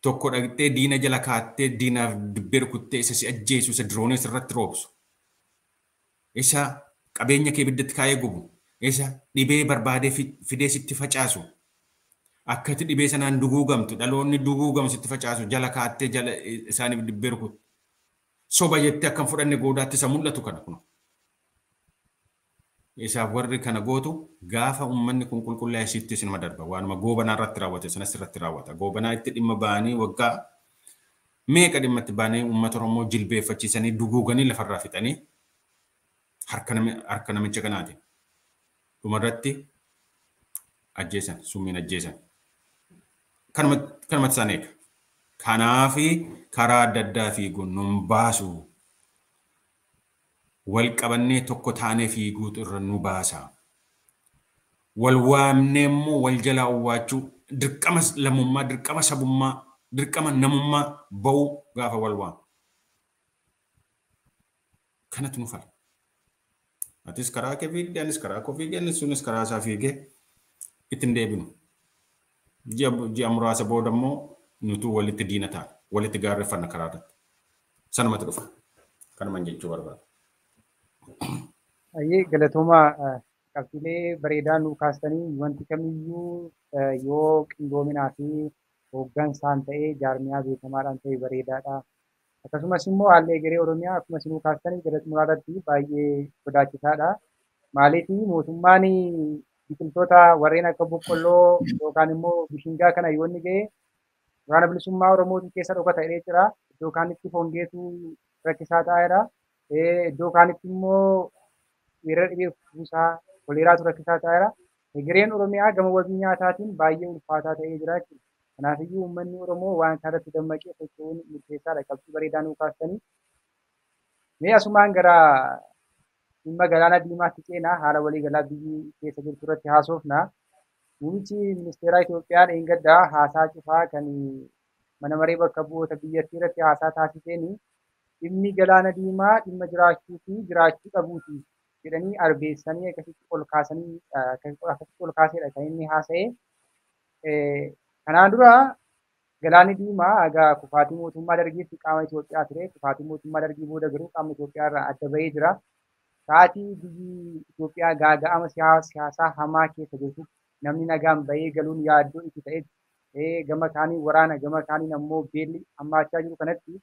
Tokko dhaqxee diina jala kaattee diinaaf dibbee rukuttee isa si ajjeesu, isa diroonii sirratti roobsu, isa qabeenya kee ibiddatti kaayee gubu, isa dhibee barbaadee fidee sitti facaasu, akkati dhibee sanaan duguugamtu, dhaloonni duguugamu sitti facaasu, jala kaattee jala isaaniif dibbee rukuttu. Soba jettee akkam fudhanne goodaatti isa mul'atu kana kun. Isaaf warri kana gootu gaafa uummanni kun qulqullaa'e sitti sinuma darba. Waanuma Goobanaa irratti raawwate sanas irratti raawwata. Goobanaa itti dhimma ba'anii waggaa meeqa dhimma itti ba'anii uummata Oromoo jilbeeffachiisanii duguuganii lafarraa fixanii harka namicha kanaatiin. Dhumarratti ajjeesan, summiin ajjeesan. Kanumatti isaan eega. Kanaafi karaa adda addaa fiiguun nun baasu. Wal qabannee tokko taanee fiiguutu irra nu baasa. Wal waamnee immoo wal jalaa owwaachuu dirqama lammummaa, dirqama sabummaa, dirqama namummaa ba'uu gaafa wal waamu. Kanatu nu fala. Atis karaa kee fiigde, anis karaa koo fiigee, inni sunis karaa isaa fiigee ittiin deebinu. Ji'a muraasa booda immoo nutuu walitti diina taana, walitti gaarreeffanna karaa irratti. Sanumatti dhufa. Kanuman jechuu barbaada. Ayyee galatoomaa qabxiilee bareedaa nuu kaastanii wanti kamiyyuu yoo qindoominaa fi hooggansaan ta'ee jaarmiyaa beekamaadhaan ta'e bareedaadha. Akkasumas immoo haalli egeree Oromiyaa akkuma isin kaastanii gara xumuraa irratti baay'ee sodaachisaadha. Maaliif mootummaan biqiltoota warreen akka boqqolloo yookaan immoo bishingaa kana yoo inni ga'e waraana bilisummaa Oromootu keessa dhokata jedhee jira. Iddoo kaanitti hongeetu rakkisaa ta'eera. Iddoo kaanitti immoo weerara dhibee buusaa koleeraatu rakkisaa ta'eera. Egereen Oromiyaa gama wabii nyaataatiin baay'ee ulfaataa ta'ee jira jechuudha. Kanaafiyyuu uummanni Oromoo waan kanarratti dammaqee socho'uun murteessaadha. Qabxii bareedaa nuu kaastanii. Mee asumaan gara dhimma galaana diimaatti ceenaa haala waliigalaa biyyi keessa jirtu irratti haasofna. Muummichi ministeeraa Itoophiyaa dheengaddaa haasaa cufaa kan mana maree bakka bu'oota biyyattii irratti haasaa taasiseen dhimmi galaana diimaa dhimma jiraachuu fi jiraachuu dhabuuti jedhanii arbeessanii akkasitti ol kaasanii akkasitti ol kaaseedha kan inni haasa'e. Kanaan dura galaanni diimaa egaa kufaatii mootummaa dargiitti qaama Itoophiyaa ture. Kufaatii mootummaa dargii booda garuu qaama Itoophiyaa irraa adda bahee jira. Sa'aatii biyyi Itoophiyaa gaaga'ama siyaasaa hamaa keessa jirtu namni nagaan bahee galuun yaaddoo itti ta'e gama kaaniin waraana gama kaaniin ammoo beelli hammaachaa jiru kanatti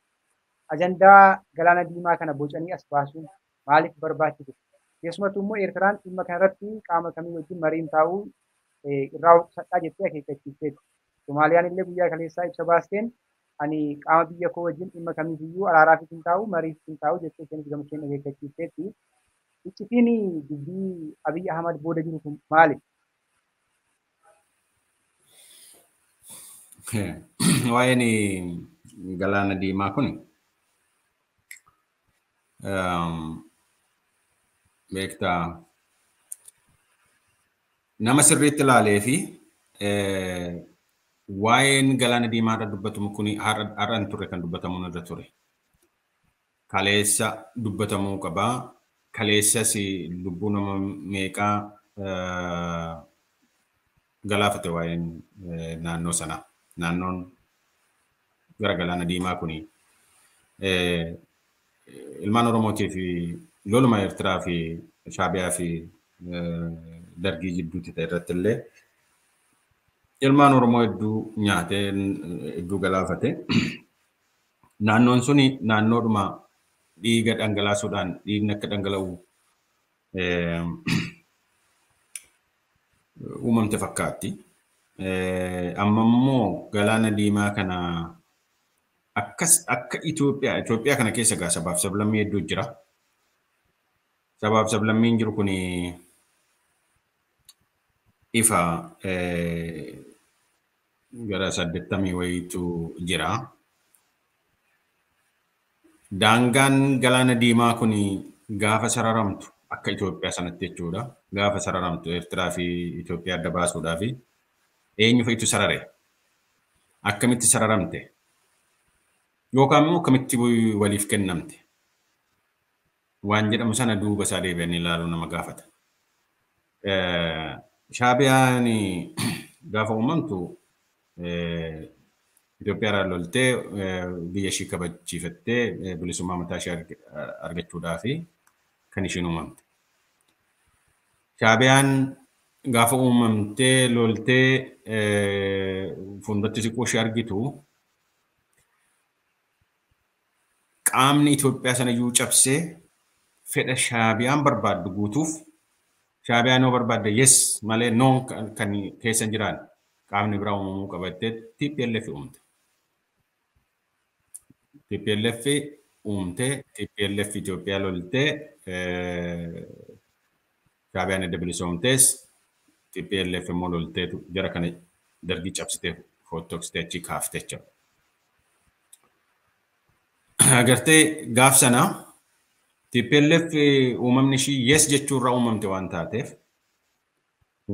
ajandaa galaana diimaa kana bocanii as baasuun maaliif barbaachise? Keessumattuu immoo Eertiraan dhimma kanarratti qaama kamii wajjin mariin taa'uu irraa qusadhaa jettee akeekkachiifteetti. Somaaliyaan illee guyyaa kaleessaa ibsa baasteen Ani qaama biyya koo wajjin dhimma kamiifiyyuu araaraafis hin taa'u, mariifis hin taa'u jettee isheenis gama isheen akeekkachiifteetti. Iccitiin dubbii Abiy Ahmad booda jiru kun maali? Waa'een galaana diimaa kun beektaa nama sirriitti ilaalee fi waa'een galaana diimaa irra dubbatamu kun har'a hin turre kan dubbatamu irra ture. Kaleessa dubbatamuu qabaa. Kaleessas lubbuu nama meeqaa galaafate waa'een naannoo sanaa. Naannoon gara galaana diimaa kun ilmaan Oromootii fi loluma Eertiraa fi Shaabiyaa fi Dargii jidduutti ta'e irratti illee ilmaan Oromoo hedduu nyaatee hedduu galaafate. Naannoon suni naannoodhuma dhiiga dhangalaasuudhaan dhiigni akka dhangala'u uumamte fakkaatti. Amma immoo galaana diimaa kana akkas akka Itoophiyaa kana keessa gaa sabaaf sablammii hedduu jira. Sabaaf sablammiin jiru kun ifa gara 80 wayiitu jira. Daangaan galaana diimaa kun gaafa sararamtu akka Itoophiyaa sanatti jechuudha. Gaafa sararamtu Eertiraa fi Itoophiyaa adda baasuudhaaf eenyu fa'itu sarare? Akkamitti sararamte? Yookaan immoo akkamitti waliif kennamte? Waan jedhamu sana duuba isaa deebi'anii ilaaluu nama gaafata. Shaabiyaan gaafa uumamtu Itoophiyaa irraa loltee biyya ishii kabachiifattee bilisummaa mataa ishee argachuudhaaf kan ishiin uumamte. Shaabiyaan gaafa uumamtee loltee fuulduratti siquu ishee argitu qaamni Itoophiyaa sana iyyuu cabsee fedha Shaabiyaan barbaaddu guutuuf Shaabiyaan yoo barbaadde yes malee noon kan keessa hin jiraan qaamni biraa uumamuu qabattee TPLF uumte. TPLF uumtee TPLF Itoophiyaa loltee Shaabiyaan edda bilisoomtees TPLF immoo lolteetu jara kana dargii cabsitee fottoksitee achi kaaftee jechuudha. Agartee gaaf sana TPLF uumamni ishii yes jechuurraa uumamte waan taateef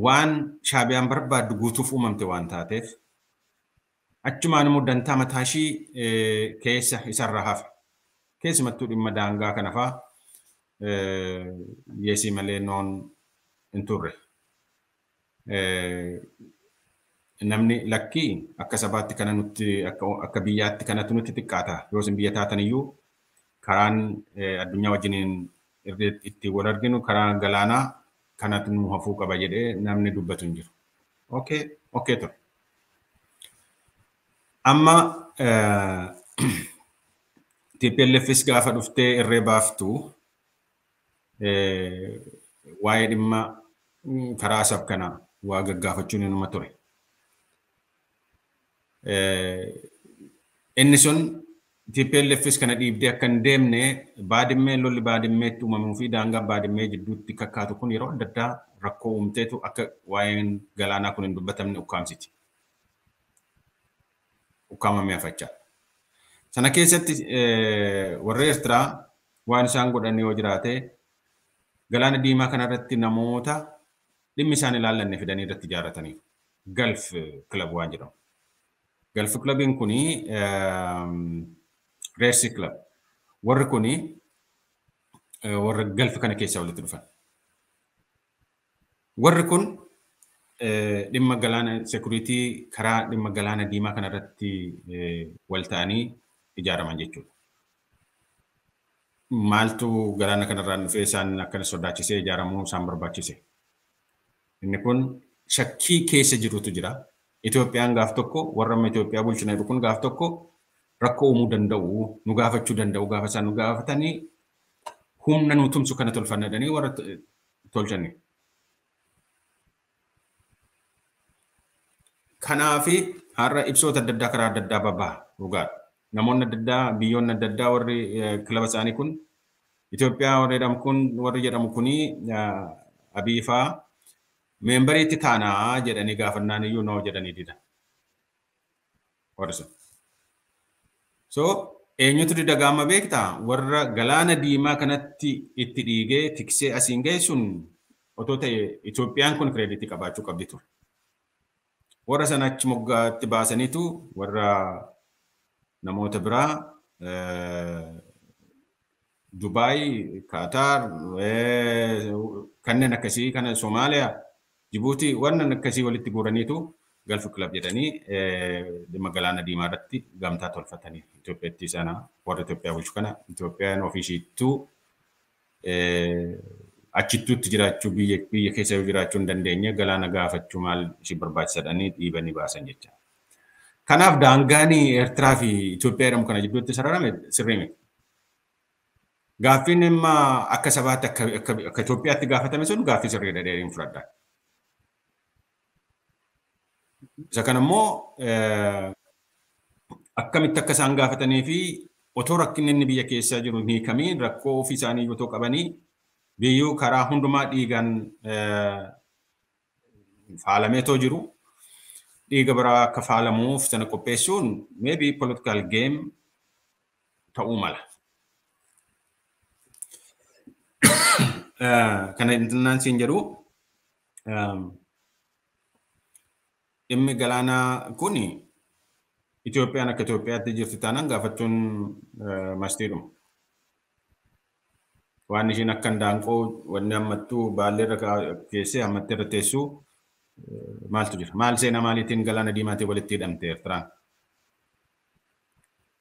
waan Shaabiyaan barbaaddu guutuuf uumamte waan taateef achumaan immoo dantaa mataa ishii keessa isarraa hafe. Keessumattuu dhimma daangaa kana fa'aa yesii malee noon hin turre. Namni lakkii akka sabaatti kana nutti akka biyyaatti kanatu nutti xiqqaata. Yoo isin biyya taatan iyyuu karaan addunyaa wajjiniin itti wal arginu karaa galaanaa kanatu nu hafuu qaba jedhee namni dubbatu hin jiru. Okay, okay ture. Amma TPLFs gaafa dhuftee irree baaftu waa'ee dhimma karaa sab kana waa gaggaafachuun inuma ture. Inni sun TPLFs kana dhiibdee akka hin deemne baadimmee lolli baadimmeetti uumamuu fi daangaan baadimmee jidduutti kakkaatu kun yeroo adda addaa rakkoo uumteetu akka waa'een galaanaa kun hin dubbatamne ukkaamsiti. Ukkaamamee hafachaa. Sana keessatti warra Eertiraa waan isaan godhan yoo jiraate galaana diimaa kanarratti namoota dhimmi isaan ilaallanne fidanii irratti ijaarrataniiru. Galf Club waan jedhamu. Galf Clubiin kuni Reersi Club. Warri kuni warra Galf kana keessaa walitti dhufan. Warri kun dhimma galaana sekuriitii karaa dhimma galaana diimaa kanarratti wal ta'anii ijaaraman jechuudha. Maaltu galaana kanarraan dhufee isaan akkana sodaachisee ijaaramuu isaan barbaachise? Inni kun shakkii keessa jirutu jira. Itoophiyaan gaaf tokko warra amma Itoophiyaa bulchina jiru kun gaaf tokko rakkoo uumuu danda'u, nu gaafachuu danda'u gaafa isaan nu gaafatanii humna nu tumsu kana tolfanna jedhanii warra tolchani. Kanaafi har'a ibsoota adda addaa karaa adda addaa baba'a. Dhugaadha. Namoonni adda addaa, biyyoonni adda addaa warri kilaba isaanii kun Itoophiyaa warri jedhamu kuni Abiy fa'aa meembariitti taanaa jedhanii gaafannaan iyyuu noo jedhanii didan. Warri sun. So eenyutu dida gaama beektaa? Warra galaana diimaa kanatti itti dhiigee tiksee asiin ga'e sun otoo ta'e Itoophiyaan kun kireeditii qabaachuu qabdi ture. Warra sana achi moggaatti baasaniitu warra namoota biraa Dubaay, Qatar, kanneen akkasii kana Somaaliyaa, Jibuutii wannan akkasii walitti guuraniitu Gulf Club jedhanii dhimma galaana diimaa irratti gamtaa tolfatanii Itoophiyaatti sana warra Itoophiyaa bulchu kana Itoophiyaan ofii ishiittuu achittuutti jiraachuu biyya keessa yoo jiraachuu hin dandeenye galaana gaafachuu maal ishii barbaachisadhanii dhiibanii baasan jecha. Kanaaf daangaan Eertiraa fi Itoophiyaa jedhamu kana jidduutti sararame sirrii miti. Gaaffiin imma akka sabaatti akka Itoophiyaatti gaafatame sun gaaffii sirriidha dheeriin fudhadha. Isa kana immoo akkamitti akka isaan gaafatanii fi otoo rakkinni inni biyya keessa jiru hin hiikamiin rakkoo ofii isaanii otoo qabanii biyyuu karaa hundumaa dhiigaan faalameetoo jiru. Dhiiga biraa akka faalamuuf sana qopheessuun maybe political game ta'uu mala. Kana innaan siin jedhu dhimmi galaanaa kun Itoophiyaan akka Itoophiyaatti jirti taanaan gaafachuun mastiidhuma. Waan ishiin akka hindaanqoo wanni ammattuu baallee irra keessee ammatti irra teessuu maaltu jira? Maal seenaa maaliitiin galaana diimaatiin walitti hidhamte Eertiraan?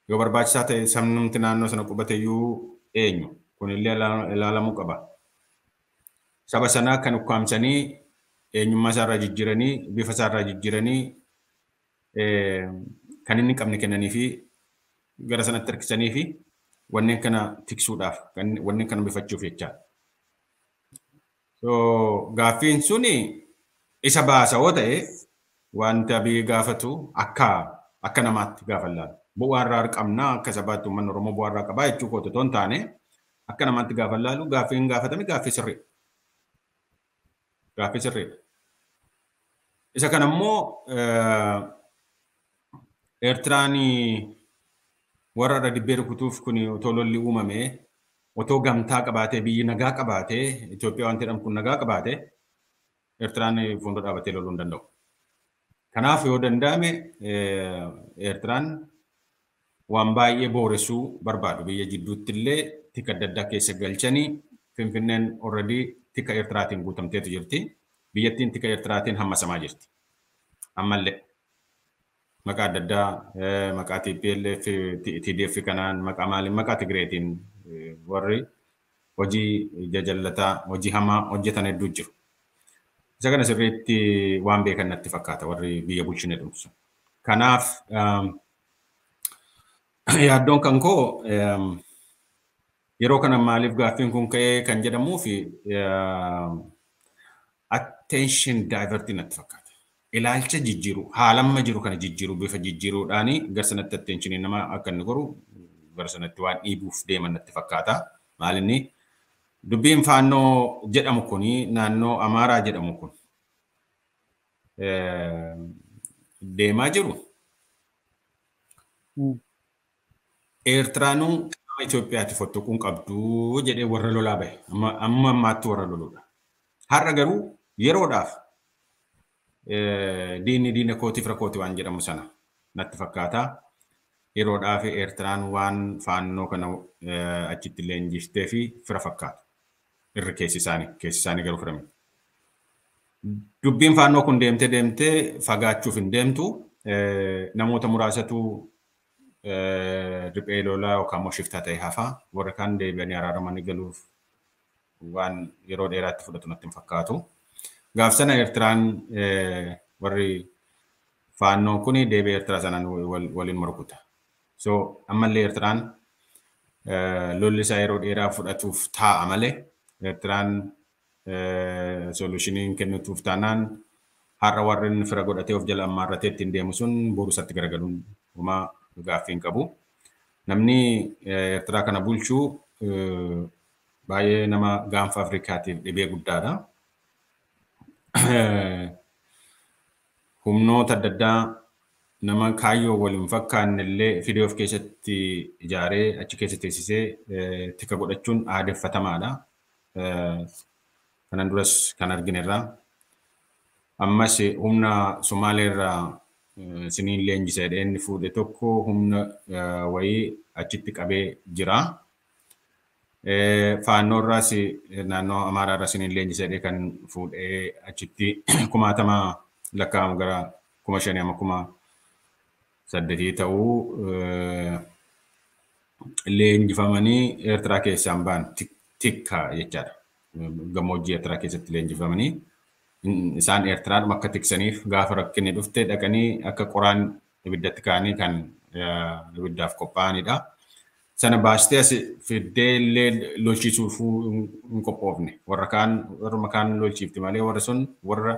Yoo barbaachisaa ta'e sabnumti naannoo sana qubate iyyuu eenyu? Kunillee ilaalamuu qaba. Saba sanaa kan ukkaamsanii eenyummaa isaarraa jijjiiranii bifa isaarraa jijjiiranii kan inni qabne kennanii fi gara sanatti harkisanii fi wanneen kana tiksuudhaaf wanneen kana bifachuuf jechaadha. So gaaffiin suni isa baasa yoo ta'e wanta Abiy gaafatu akka namaatti gaafa ilaalu. Bu'aa irraa qabnaa akka sabaatti uummanni Oromoo bu'aa irraa qabaa jechuu kootu otoo hin taane akka namaatti gaafa ilaalu gaaffiin gaafatame gaaffii sirriidha. Gaaffii sirriidha. Isa kana immoo Eertiraan warra irra dibbee rukutuuf kun otoo lolli uumame otoo gamtaa qabaatee biyyi nagaa qabaatee Itoophiyaa wanti jedhamu kun nagaa qabaatee Eertiraan fuuldura dhaabatee loluu hin danda'u. Kanaaf yoo danda'ame Eertiraan waan baay'ee booressuu barbaadu biyya jidduutti illee tika adda addaa keessa galchanii Finfinneen already tika Eertiraatiin guutamteetu jirti. Biyyattiin tika Eertiraatiin hammasamaa jirti. Ammallee maqaa adda addaa maqaa TPLF, TDF kanaan maqaa maaliin maqaa Tigireetiin warri hojii jajallataa hojii hamaa hojjetan hedduu jiru. Isa kana sirriitti waan beekan natti fakkaata warri biyya bulchine dhumsu. Kanaaf yaaddoon kan koo yeroo kana maaliif gaaffiin kun ka'ee kan jedhamuu fi attention diverting natti fakkaata. Ilaalcha jijjiiru haalamma jiru kana jijjiiru bifa jijjiiruudhaani gara sanatti attentionii nama akka inni goru gara sanatti waan dhiibuuf deeman natti fakkaata. Maal inni dubbiin faannoo jedhamu kuni naannoo Amaaraa jedhamu kun deemaa jiru. Eertiraanuu qaama Itoophiyaatti fottoquun qabdu jedhee warra lolaa bahe. Amma ammaatti warra loludha. Har'a garuu yeroodhaaf diinni diina kootiif rakkooti waan jedhamu sana natti fakkaata. Yeroodhaaf Eertiraan waan faannoo kana achitti leenjiftee fi fira fakkaatu. Irri keessi isaanii garuu fira miti. Dubbiin faannoo kun deemtee deemtee fagaachuuf hin deemtu. Namoota muraasatu riphee lolaa yookaan immoo shiftaa ta'e hafaa. Warri kaan deebi'anii araaramanii galuuf waan yeroo dheeraatti fudhatu natti hin fakkaatu. Gaaf sana Eertiraan warri faannoon kun deebi'ee Eertiraa sanaan waliin morkuta. So ammallee Eertiraan lolli isaa yeroo dheeraa fudhatuuf taa'a malee Eertiraan solushiniin kennituuf taanaan har'a warri inni fira godhatee of jala ammaarratee ittiin deemu sun boru isatti garagaluun homaa gaaffii hin qabu. Namni Eertiraa kana bulchuu baay'ee nama gaanfa Afrikaatiif dhibee guddaadha. Humnoota adda addaa nama kaayyoo wal hin fakkaanne illee fidee of keessatti ijaaree achi keessa teessisee tika godhachuun aadeffatamaadha. Kanan duras kan arginerraa. Ammas humna Somaaleerraa siniin leenjisa jedhee inni fuudhe tokko humna wayii achitti qabee jira. Faannoorraas naannoo Amaaraarraa siniin leenjisa jedhee kan fuudhee achitti kumaatama lakkaa'amu gara 5,000 amma 8,000 ta'uu leenjifamanii Eertiraa keessaan ba'an tikka jechaadha. Gammoojjii Eertiraa keessatti leenjifamanii isaan Eertiraadhuma akka tiksaniif gaafa rakkinni dhufte dhaqanii akka qoraan ibiddatti ka'anii kan ibiddaaf qophaa'anidha. Sana baastee as fiddee illee lolchiisuuf hin qophoofne. Warra kaan warruma kaan lolchiifti malee warra sun warra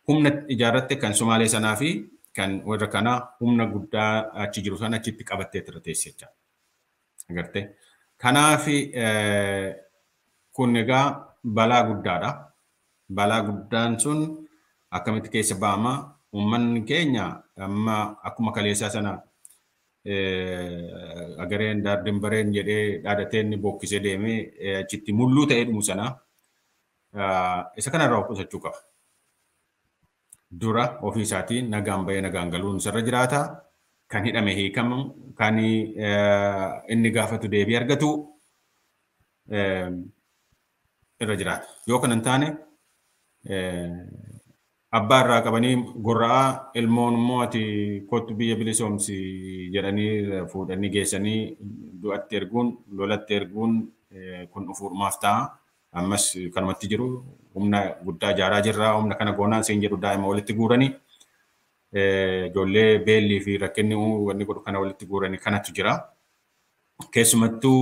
humna ijaarratte kan Somaalee sanaa fi kan warra kanaa humna guddaa achi jiru sana achitti qabattee irra teesse jechaadha. Agartee? Kanaaf kun egaa balaa guddaadha. Balaa guddaan sun akkamitti keessa ba'ama? Uummanni keenya amma akkuma kaleessaa sana agareen daardin bareen jedhee dhaadatee inni bookkisee deemee achitti mulluu ta'ee dhumu sana isa kanarraa of qusachuu qaba. Dura ofii isaatii nagaan bahee nagaan galuun isarra jiraata. Kan hidhame hiikamu, kan inni gaafatu deebii argatu irra jiraata. Yoo kana hin taane abbaa irraa qabanii gorra'aa ilmoon immoo ati kottu biyya bilisoomsi jedhanii fuudhanii geessanii du'atti erguun lolatti erguun kun dhufuudhumaaf ta'a. Ammas kanumatti jiru humna guddaa ijaaraa jirra humna kana goonaan siin jedhu daa'ima walitti guuranii ijoollee beellii fi rakkinni wanni godhu kana walitti guuranii kanatu jira. Keessumattuu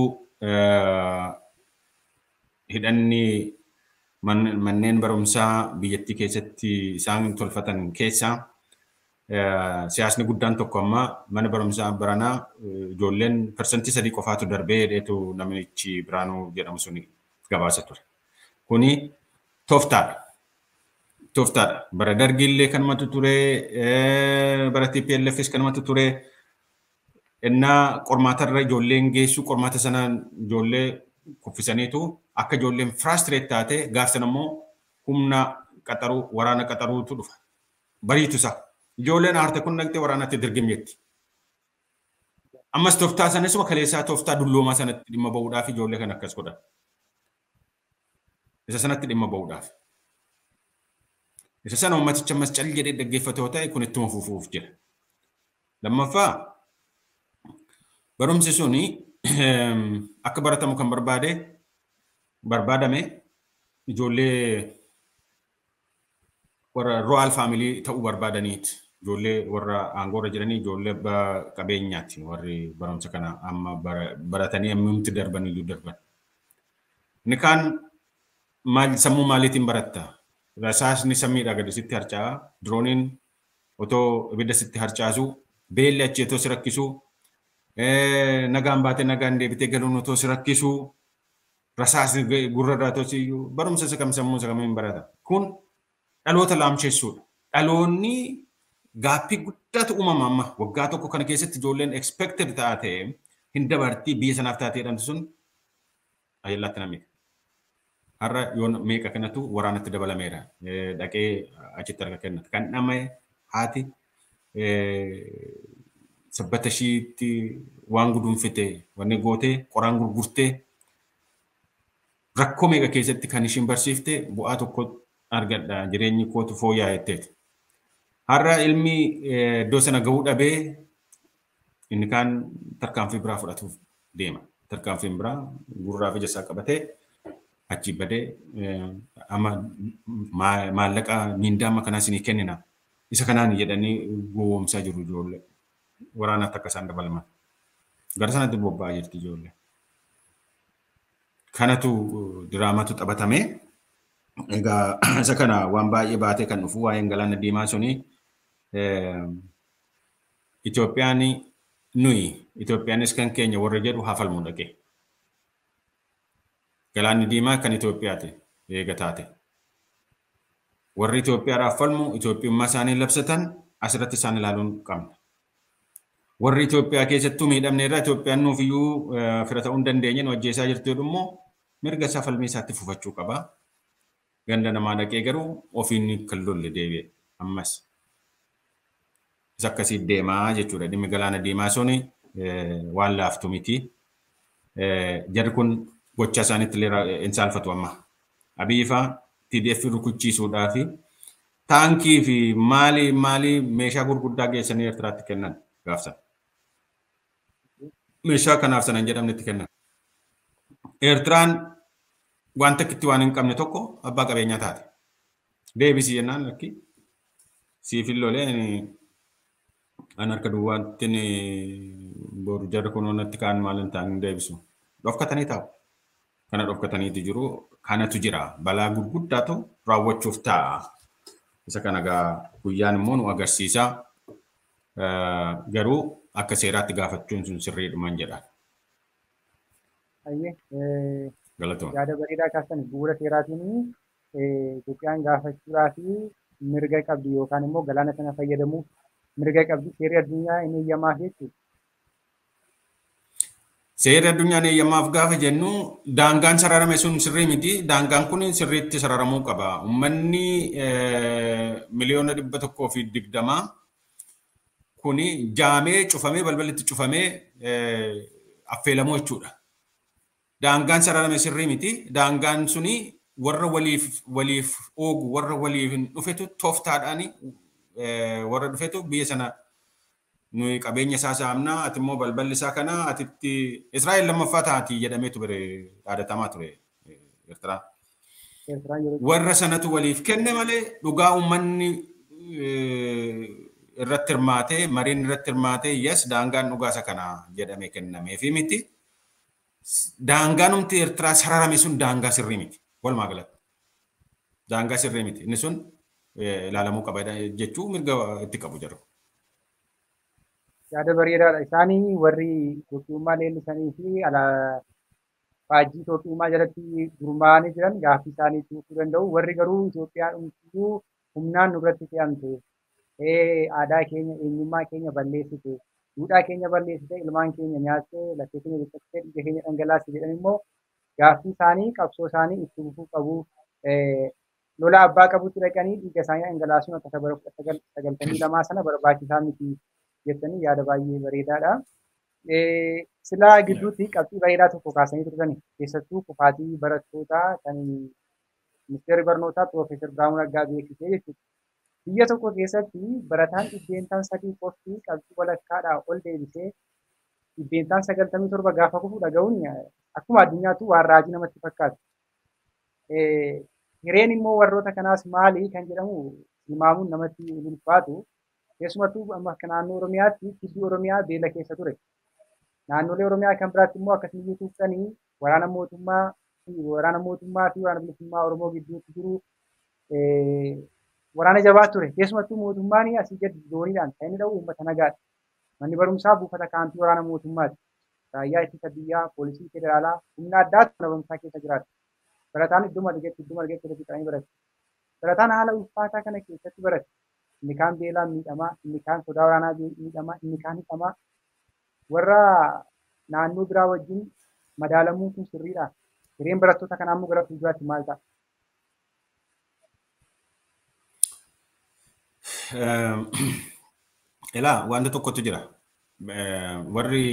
hidhanni manneen barumsaa biyyattii keessatti isaan tolfatan keessaa siyaasni guddaan tokko amma mana barumsaa baranaa ijoolleen 3% qofaatu darbee jedheetu namichi Biraanuu jedhamu suni gabaasa ture. Kuni tooftaadha. Tooftaadha. Bara Dargiillee kanumatu ture, bara TPLFs kanumatu ture. Innaa qormaatarra ijoolleen geessu qormaata sanaan ijoollee kuffisaniitu akka ijoolleen frustrate taate gaaf sana immoo humna qaxaruu waraana qaxaruutu dhufa. Bariitu isa. Ijoolleen aarte kun dhaqxee waraanatti dirgim jetti. Ammas tooftaa sanisuma kaleessaa tooftaa dulloomaa sanatti dhimma ba'uudhaaf ijoollee kan akkas godhan. Isa sanatti dhimma ba'uudhaaf. Isa sana uummaticha ammas cal jedhee dhaggeeffatoo ta'e kun ittuma fufuuf jira. Lammaffaa barumsi suni akka baratamu kan barbaadame ijoollee warra royal family ta'uu barbaadaniiti. Ijoollee warra aangoorra jiranii ijoollee abbaa qabeenyaati warri barumsa kana amma baratanii ammumti darbanii darban. Inni kaan sammuu maaliitiin baratta? Rasaasni samiidhaa gadi sitti harca'a. Dirooniin otoo ibidda sitti harcaasu, beelli achi otoo si rakkisu, nagaan baatee nagaan deebitee galuun otoo si rakkisu, rasaasni gurrarraa otoo si iyyuu barumsa isa kam sammuu isa kamiin barata? Kun dhaloota laamsheessuudha. Dhaloonni gaaffii guddaatu uumama amma waggaa tokko kana keessatti ijoolleen expected taate hin dabartii biyya sanaaf taatee jedhamtu sun ayyallaatti namni. Har'a yoo meeqa kanatu waraanatti dabalameera. Dhaqee achitti harka kennata. Kan dhama'e haati sabbata ishiitti waan guduunfite wanni gootee qoraan gurgurtee rakkoo meeqa keessatti kan ishiin barsiifte bu'aa tokko argadha jireenyi kootu fooyya'aa jetteeti. Har'a ilmi iddoo sana gahuu dhabee inni kaan tarkaanfii biraa fudhatuuf deema. Tarkaanfiin biraa gurraa fi ija qabatee achi badee amma maallaqa miindaa amma kanaa isinii kennina. Isa kanaan jedhanii gowwoomsaa jiru ijoollee. Waraanaatti akka isaan dabalaman. Gara sanatti bobba'aa jirti ijoollee. Kanatu diraamatu taphatamee egaa isa kana waan baay'ee baatee kan dhufu waa'een galaana diimaa suni Itoophiyaan Nuyi Itoophiyaanis kan keenya warra jedhu haa falmuu dhaqee. Galaanni Diimaa kan Itoophiyaati eega taate. Warri Itoophiyaadhaaf falmu Itoophiyummaa isaanii labsatan asirratti isaan ilaaluun qabna. Warri Itoophiyaa keessattuu miidhamne irraa Itoophiyaan nuuf iyyuu fira ta'uu hin dandeenye nu ajjeesaa jirtu jedhu immoo mirga isaa falmii isaatti fufachuu qaba. Ganda namaa dhaqee garuu ofiin kan lolle deebi'e ammas. Isa akkasii deemaa jechuudha. Dhimmi Galaana Diimaa suni waan laaftu miti. Jarri kun gocha isaaniitti illee hin saalfatu amma. Abiyyi fa'aa TDF rukuchiisuudhaa fi taankii fi maali maali meeshaa gurguddaa geessanii Eertiraatti kennan gaafsan. Meeshaa kanaaf sana hin jedhamnetti kennan. Eertiraan waan takkitti waan hin qabne tokko abbaa qabeenyaa taate. Deebisii jennaan lakki siif hin lolee an harka duwwaattiin boru jarri kun natti kaan maal hin taane deebisu. Dhofkatanii taa'u. Kana dhofkataniitu jiru. Kanatu jira. Balaa gurguddaatu raawwachuuf taa'a. Isa kana egaa guyyaan immoo nu agarsiisa. Garuu akka seeraatti gaafachuun sun sirriidhuman jedha. Galatoon. Yaada bareedaa kaasan bu'uura seeraatiin Itoophiyaan gaafachuudhaa fi mirga qabdi yookaan immoo galaana sana fayyadamuuf mirga qabdi seerri addunyaa hin eeyyamaaf jechuudha. Seerri addunyaan eeyyamaaf gaafa jennu daangaan sararame sun sirrii miti. Daangaan kun sirriitti sararamuu qaba. Uummanni 120,000,000 kuni jaamee cufamee balballitti cufamee affeelamuu jechuudha. Daangaan sararame sirrii miti. Daangaan suni warra waliif oogu warra waliif hin dhufetu tooftaadhaan warra dhufetu biyya sana nuyi qabeenya isaa saamnaa ati immoo balballi isaa kana atitti Israa'el lammaffaa taati jedhameetu bare dhaadatamaa ture Eertiraa. Warra sanatu waliif kenne malee dhugaa uummanni irratti hirmaatee mariin irratti hirmaatee yes daangaan dhugaa isa kana jedhamee kennameefi miti. Daangaan humti Eertiraa sararame sun daangaa sirrii miti. Walumaa galatti. Daangaa sirrii miti. Inni sun ilaalamuu qaba jechuu mirga itti qabu jiru. Yaada bareedaadha. Isaanii warri Itoophiyummaa leellisanii fi faajjii Itoophiyummaa jalatti gurmaa'anii jiran gaaffii isaanii tuufuu danda'u. Warri garuu Itoophiyaan hunduu humnaan nurratti fe'amte, aadaa keenya, eenyummaa keenya balleessite, duudhaa keenya balleessite, ilmaan keenya nyaatte, lafee keenya caccabsite, dhiiga keenya dhangalaasite jedhan immoo gaaffii isaanii, qabsoo isaanii itti fufuu qabu. Lola abbaa qabutti dhaqanii dhiiga isaanii dhangalaasuun akka bara 1992 sana barbaachisaa miti jettanii yaada baay'ee bareedaadha. Silaa gidduutti qabxii bareedaa tokko kaasanii turtan keessattuu kufaatii barattootaa kan ministeerri barnootaa Piroofeesar Birhaanuu Naggaa beeksisee jechuudha. Biyya tokko keessatti barataan 3% qofti qabxii walakkaadhaa ol deebisee 97% gaafa kufu dhaga'uun akkuma addunyaattuu waan raajii namatti fakkaata. Hireen immoo warroota kanaas maali kan jedhamu tilmaamuun namatti ulfaatu. Keessumattuu amma akka naannoo Oromiyaatti kibbi Oromiyaa beela keessa ture. Naannolee Oromiyaa kan biraatti immoo akkasumas tuuqxanii waraana mootummaa fi waraana bilisummaa Oromoo gidduutti jiru waraana jabaa ture. Keessumattuu mootummaan asii gadi dooniidhaan kan inni dha'u uummata nagaadha. Manni barumsaa buufata kaampii waraana mootummaati. Raayyaa ittisa biyyaa, poolisii federaalaa, humna addaatu mana barumsaa keessa jiraata. Barataan idduma argetti irratti qixanii barata. Barataan haala ulfaataa kana keessatti barata. Inni kaan beelaan miidhamaa, inni kaan sodaa waraanaa miidhamaa, inni kaan hidhamaa. Warra naannoo biraa wajjin madaalamuun kun sirriidha. Hireen barattoota kanaa immoo gara fuulduraatti maal ta'a? Ilaa wanta tokkotu jira. Warri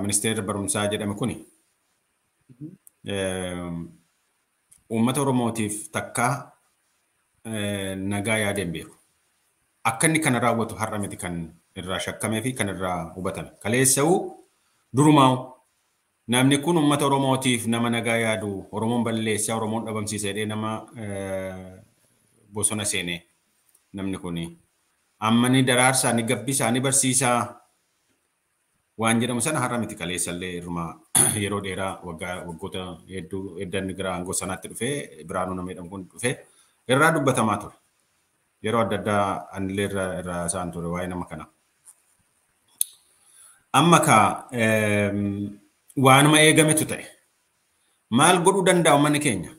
ministeerri barumsaa jedhame kuni uummata Oromootiif takkaa nagaa yaadeen beeku. Akka inni kana raawwatu har'a miti kan irraa shakkamee fi kan irraa hubatame. Kaleessa'uu durumaa namni kun uummata Oromootiif nama nagaa yaadu, Oromoon balleessaa, Oromoon dhabamsiisa jedhee nama bosona seene namni kuni. Amma ni daraarsaa, ni gabbisaa, ni barsiisaa waan jedhamu sana har'a miti kaleessallee irrumaa yeroo dheeraa waggoota hedduu eddanni gara aangoo sanaatti dhufee Birhaanuu nama jedhamu kun dhufee irraa dubbatamaa ture. Yeroo adda addaa anillee irraa isaan ture waa'ee nama kana. Amma kaa waanuma eegametu ta'e. Maal godhuu danda'a uummanni keenya?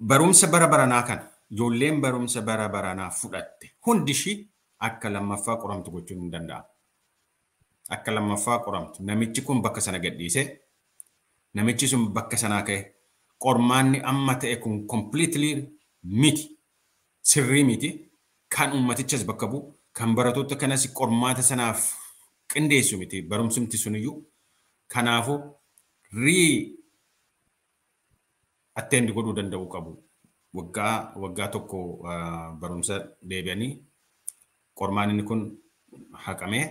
Barumsa bara baranaa kana ijoolleen barumsa bara baranaa fudhatte hundi ishii akka lammaffaa qoramtu gochuun hin danda'amu. Akka lammaffaa qoramtu namichi kun bakka sana gadhiisee namichi sun bakka sanaa ka'e qormaanni amma ta'e kun completely miti, sirrii miti, kan uummatichas bakka bu'u, kan barattoota kanas qormaata sanaaf qindeessu miti barumsumti suniyyuu. Kanaafuu re-attend godhuu danda'uu qabu. Waggaa tokko barumsa deebi'anii qormaanni kun haqamee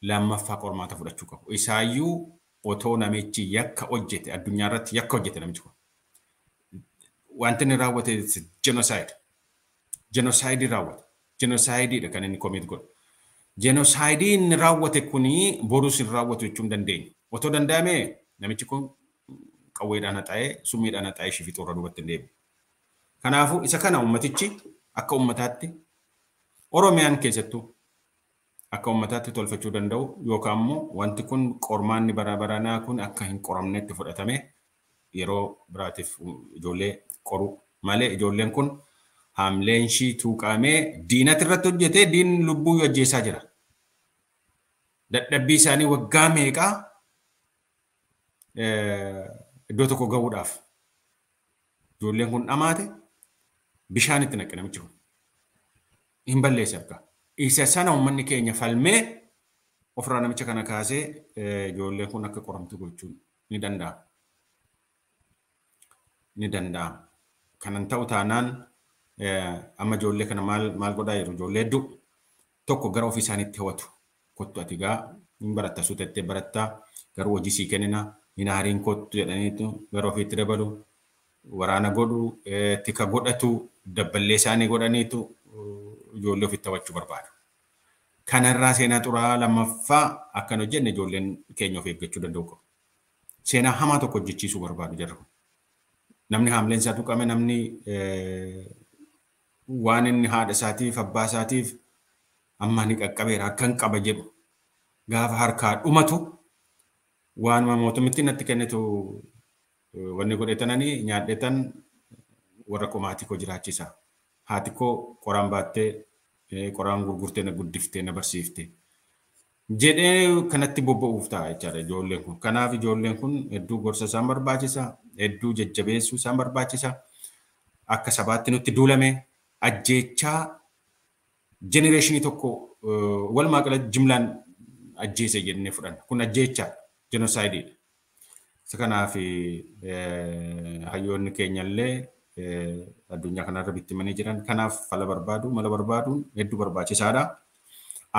lammaffaa qormaata fudhachuu qabu. Isaayyuu otoo namichi yakka hojjete, addunyaa irratti yakka hojjete namichi kun. Wanti inni raawwate genocide. Genocide raawwate. Genocideidha kan inni commit godhu. Genocide inni raawwate kuni borus hin raawwatu jechuu hin dandeenyu. Otoo danda'ame namichi kun qawweedhaan haxaa'ee, summiidhaan haxaa'ee ishii fixuu irra duubatti hin deebi'u. Kanaafuu isa kana uummatichi akka uummataatti, Oromiyaan keessattuu akka uummataatti tolfachuu danda'u, yookaan immoo wanti kun qormaanni bara baranaa kun akka hin qoramnetti fudhatame yeroo biraatiif ijoollee qoruu malee, ijoolleen kun haamleen ishii tuuqamee diinatti irratti hojjetee diinni lubbuu ajjeesaa jira. Dadhabbii isaanii waggaa meeqaa iddoo tokko gahuudhaaf ijoolleen kun dhamaate, bishaan itti naqe namichi kun. Hin balleesse harkaa. Isa sana uummanni keenya falmee ofirraa namicha kana kaasee ijoolleen kun akka qoramtu gochuun ni danda'ama. Ni danda'ama. Kanan ta'u taanaan amma ijoollee kana maal maal godhaa jiru? Ijoollee hedduu tokko gara ofii isaaniitti hawwatu. Kottu, ati gaa hin baratta, suutettee barattaa, garuu hojii sii kennina, hin aariin, kottu jedhaniitu gara ofiitti dabalu. Waraana godhu, tika godhatu, dabballee isaanii godhaniitu ijoollee ofitti hawwachuu barbaadu. Kanarraa seenaa xuraa'aa lammaffaa akkan hojjenne ijoolleen keenya of eeggachuu danda'u qabu. Seenaa hamaa tokko hojjechiisuu barbaadu jarri kun. Namni haamleen isaa tuqame, namni waan inni haadha isaatiif abbaa isaatiif amma ni qaqqabeera akkan qaba jedhu gaafa harkaa dhumatu, waan mootummitti natti kennitu wanni godhetananii nyaadhetan warra koo, maatii koo jiraachisa. Haati koo qoraan baattee, qoraan gurgurtee na guddiftee na barsiifte jedhee kanatti bobba'uuf ta'a jechaadha ijoolleen kun. Kanaaf ijoolleen kun hedduu gorsa isaan barbaachisa, hedduu jajjabeessuu isaan barbaachisa. Akka sabaatti nutti duulame, ajjeechaa generation tokko walumaa galatti jimlaan ajjeese jennee fudhanna. Kun ajjeechaa genocideidha. Isa kanaaf hayyoonni keenyallee addunyaa kanarra bittimanii jiran kanaaf fala barbaadu, mala barbaaduun hedduu barbaachisaadha.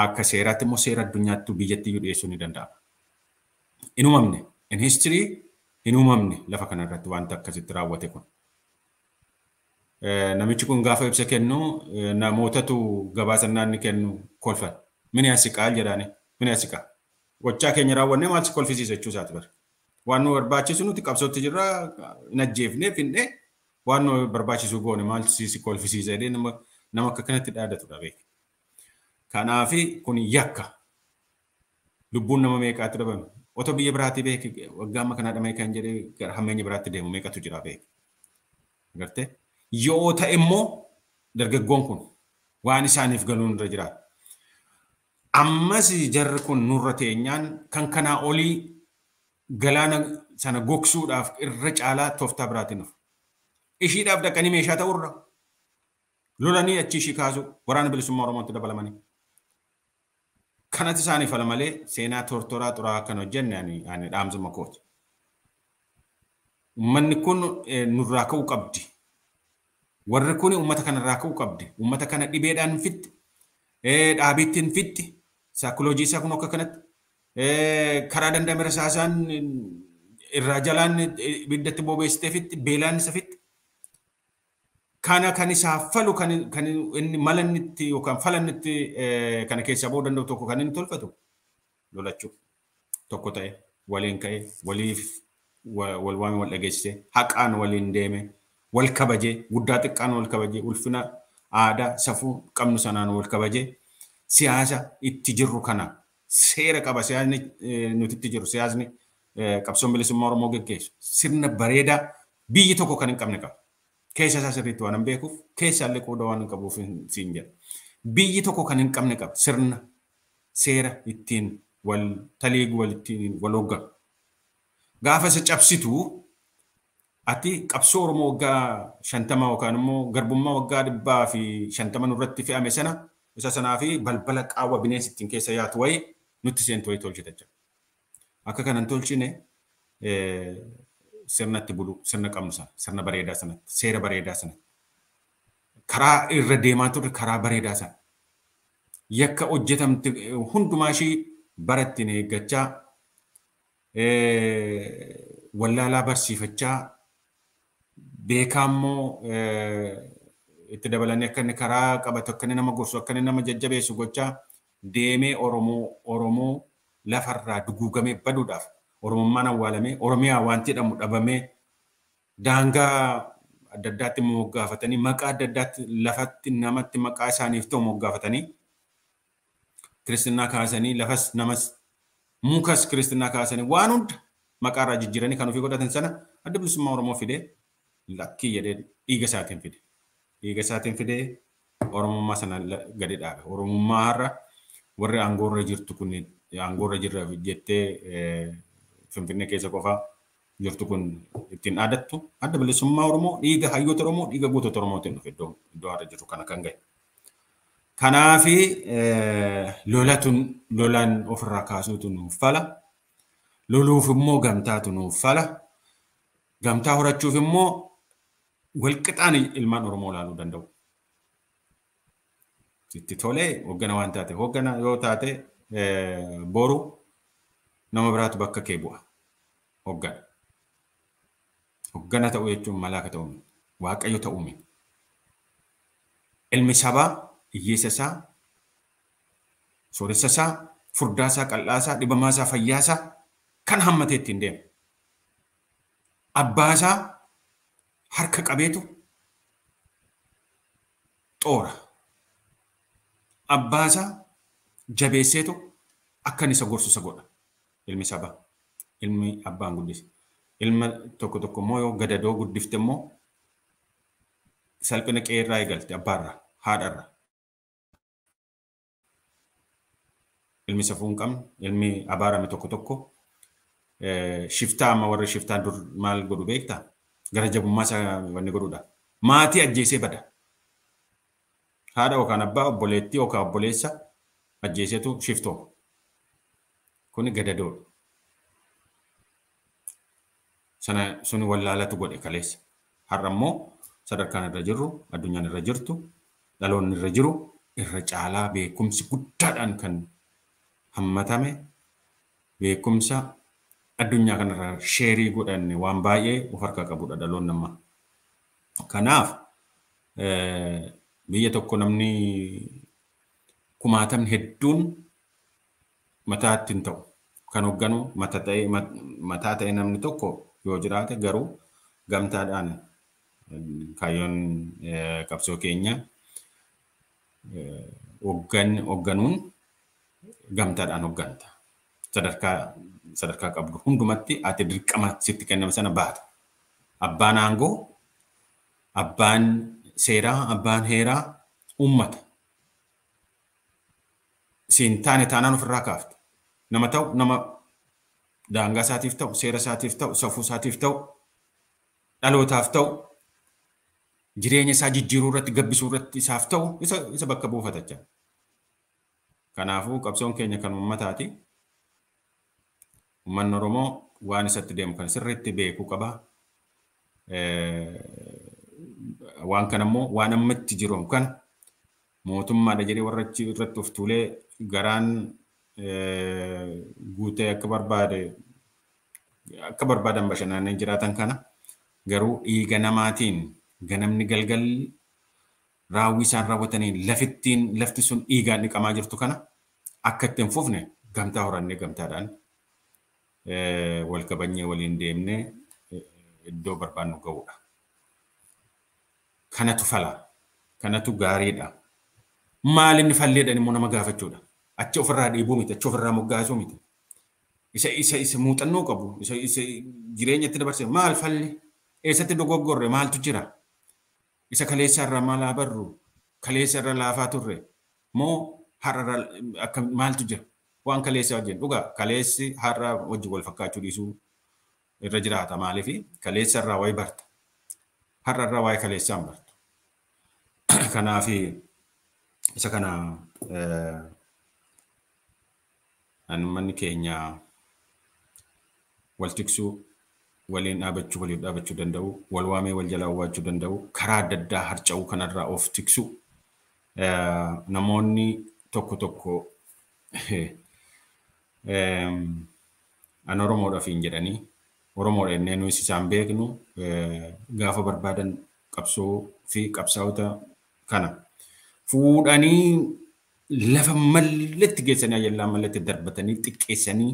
Akka seeraatti immoo seera addunyaatti biyyatti iyyuu dhiyeessuu ni danda'ama. Hin uumamne, in history hin uumamne lafa kanarratti wanta akkasitti raawwate kun. Namichi kun gaafa ibsa kennu namootatu gabaasannaa inni kennu kolfan. "Mini asiqaa" jedhaani. "Mini asiqaa. Gochaa keenya raawwannee maal si kolfisiisa?" jechuu isaati bara. Waan nu barbaachisu nuti qabsootti jirra, hin ajjeefnee finnee waan nu barbaachisu goone, maal si kolfisiisa jedhee nama akka kanatti dhaadatudha beek. Kanaafi kun yakka. Lubbuun nama meeqaatu dhabame? Otoo biyya biraatii beeki, waggaa amma kanaa dhamee kan jedhee gara hammeenya biraatti deemu meeqatu jira beeki. Agartee? Yoo ta'e immoo dargaggoon kun waan isaaniif galuun irra jiraata. Ammas jarri kun nurra teenyaan kan kanaa olii galaana sana gogsuudhaaf irra caalaa tooftaa biraatiin dhufu. Ishiidhaaf dhaqanii meeshaa ta'urra lolanii achi ishii kaasu, waraana bilisummaa Oromootti dabalamanii. Kanatti isaaniif fala malee seenaa tortoraa xuraa kan hojjenne ani dhaamsuma kooti. Uummanni kun nurraa ka'uu qabdi. Warri kun uummata kanarraa ka'uu qabdi. Uummata kana dhibeedhaan fixxi. Dhaabiittiin fixxi. Saayikooloojii isaa kun akka kanatti. Karaa danda'ame rasaasaan irraa jalaan ibiddatti bobeessitee fixxi. Beelaan isa fixxi. Kana kan isaaf falu, kan inni mala inni itti yookaan fala inni itti kana keessaa ba'uu danda'u tokko kan inni tolfatu lolachuu. Tokko ta'e waliin ka'e, waliif wal waame, wal dhageessise, haqaan waliin deeme, wal kabajee, guddaa xiqqaan wal kabajee, ulfina aadaa safuu qabnu sanaan wal kabajee, siyaasa itti jirru kana Seera qaba siyaasni nuti itti jiru, siyaasni qabsoon bilisummaa Oromoo geggeessu sirna bareedaa biyyi tokko kan hin qabne qaba. Keessa isaa sirriitti waan hin beekuuf, keessaallee qooda waan hin qabuuf siin jedha. Biyyi tokko kan hin qabne qaba sirna seera ittiin wal taliigu, wal ittiin wal hoogganu. Gaafa isa cabsitu ati qabsoo Oromoo waggaa 50 yookaan immoo garbummaa waggaa 150 nurratti fe'ame sana isa sanaa fi balbala qaawwa bineensi ittiin keessa yaatu wayii nutti seentu wayii tolchita jechuudha. Akka kanan tolchine sirnatti bulu, sirna qabnu sana, sirna bareedaa sanatti, seera bareedaa sanatti, karaa irra deemaa turre karaa bareedaa sana, yakka hojjetamte hundumaa ishii bara ittiin eeggachaa, wallaalaa barsiifachaa, beekaa immoo itti dabalanii akka inni karaa qabatu, akka inni nama gorsu, akka inni nama jajjabeessu gochaa deemee Oromoo lafarraa duguugamee baduudhaaf Oromummaan awwaalamee Oromiyaa wanti jedhamu dhabamee daangaa adda addaatti moggaafatanii maqaa adda addaatti lafatti namatti maqaa isaaniif ta'u moggaafatanii kiristinnaa kaasanii lafas namas mukas kiristinnaa kaasanii waan hunda maqaarraa jijjiiranii kan ofii godhatan sana adda bilisummaa Oromoo fidee lakkii jedhee dhiiga isaatiin fide. Dhiiga isaatiin fidee Oromummaa sana gadi dhaabe. Oromummaa har'a warri aangoorra jirtu kun aangoorra jirra jettee Finfinnee keessa qofaa jirtu kun ittiin dhaadattu adda bilisummaa Oromoo dhiiga hayyoota Oromoo dhiiga gootota Oromootiin dhufe iddoo har'a jirru kana kan gahe. Kanaafi lolaan ofirraa kaasuutu nuuf fala. Loluuf immoo gamtaatu nuuf fala. Gamtaa horachuuf immoo walqixaan ilmaan Oromoo ilaaluu danda'u. Itti tolee hoggana waan taate hoggana yoo taate boru nama biraatu bakka kee bu'a. Hoggana. Hoggana ta'uu jechuun malaaka ta'uu miti. Waaqayyo ta'uu miti. Ilmi sabaa hiyyeessa isaa, sooressa isaa, furdaa isaa, qal'aa isaa, dhibamaa isaa, fayyaa isaa kan hammatee ittiin deema. Abbaa isaa harka qabeetu xoora. Abbaa isaa jabeesseetu akka inni isa gorsu isa godha. Ilmi sabaa, ilmi abbaan guddise. Ilma tokko tokko immoo yoo gadadoo guddifte immoo salphina qe'eerraa eegalte abbaarraa, haadharraa. Ilmi safuu hin qabne, ilmi abaarame tokko tokko shiftaa amma warri shiftaa dur maal godhu beektaa? Gara jabummaa isaa wanni godhudha. Maatii ajjeesee bada. Haadha yookaan abbaa, obboleettii yookaan obboleessa ajjeeseetu shiftoo. Kuni gadadoodha. Sana suni wallaalatu godhe kaleessa. Har'a immoo sadarkaan irra jirru, addunyaan irra jirtu, dhaloonni irra jiru irra caalaa beekumsi guddaadhaan kan hammatame beekumsa addunyaa kanarra sheerii godhanne waan baay'ee of harkaa qabudha dhaloonni ammaa. Kanaaf biyya tokko namni kumaatamni hedduun mataa ittiin ta'u kan hoogganu mataa ta'e namni tokko yoo jiraate garuu gamtaadhaan kaayyoon qabsoo keenya hoogganuun gamtaadhaan hoogganta. Sadarkaa qabdu hundumatti ati dirqama sitti kenname sana baata. Abbaan aangoo, abbaan seeraa, abbaan heeraa uummata. Siin taane taanaan ofirraa kaafte. Nama ta'u nama daangaa isaatiif ta'u, seera isaatiif ta'u, safuu isaatiif ta'u, dhalootaaf ta'u, jireenya isaa jijjiiruu irratti, gabbisuu irratti isaaf ta'u isa bakka buufata jechuudha. Kanaafuu qabsoon keenya kan uummataati. Uummanni Oromoo waan isatti deemu kan sirriitti beekuu qaba. Waan kana immoo waan amma itti jiru kana mootummaadha jedhee warra achi irratti of tuulee garaan guutee akka barbaade akka barbaadan bashannananii jiraatan kana garuu dhiiga namaatiin ganamni galgalli raawwii isaan raawwatanii lafittiin lafti sun dhiigaan dhiqamaa jirtu kana akka itti hin fufne gamtaa horannee gamtaadhaan wal kabajnee waliin deemnee iddoo barbaannu ga'uudha. Kanatu fala. Kanatu gaariidha. Maal inni falleedhaan immoo nama gaafachuudha. Achi ofirraa dhiibuu miti, achi ofirraa moggaasuu miti. Isa muuxannoo qabu, isa jireenyatti dabarse maal falli? Eessatti dogoggorre maaltu jira? Isa kaleessa irraa maal haa barru? Kaleessa irra laafaa turre moo har'a akka maaltu jira? Waan kaleessa wajjin dhugaa kaleessi har'a wajjin wal fakkaachuu dhiisuu irra jiraata maaliif kaleessa irraa wayi barta. Har'a irraa waa'ee kaleessaa hin bartu. Kanaaf isa kana uummanni keenya wal tiksuu, waliin dhaabachuu, waliif dhaabachuu danda'u, wal waamee wal jalaa awwaachuu danda'u, karaa adda addaa harca'uu kanarraa of tiksuu. Namoonni tokko tokko an Oromoodhaaf hin jedhanii Oromoodha jennee nuyi isaan beeknu gaafa barbaadan qabsoo fi qabsaa'ota kana fuudhanii lafa malletti geessanii ayyallaan malletti darbatanii xiqqeessanii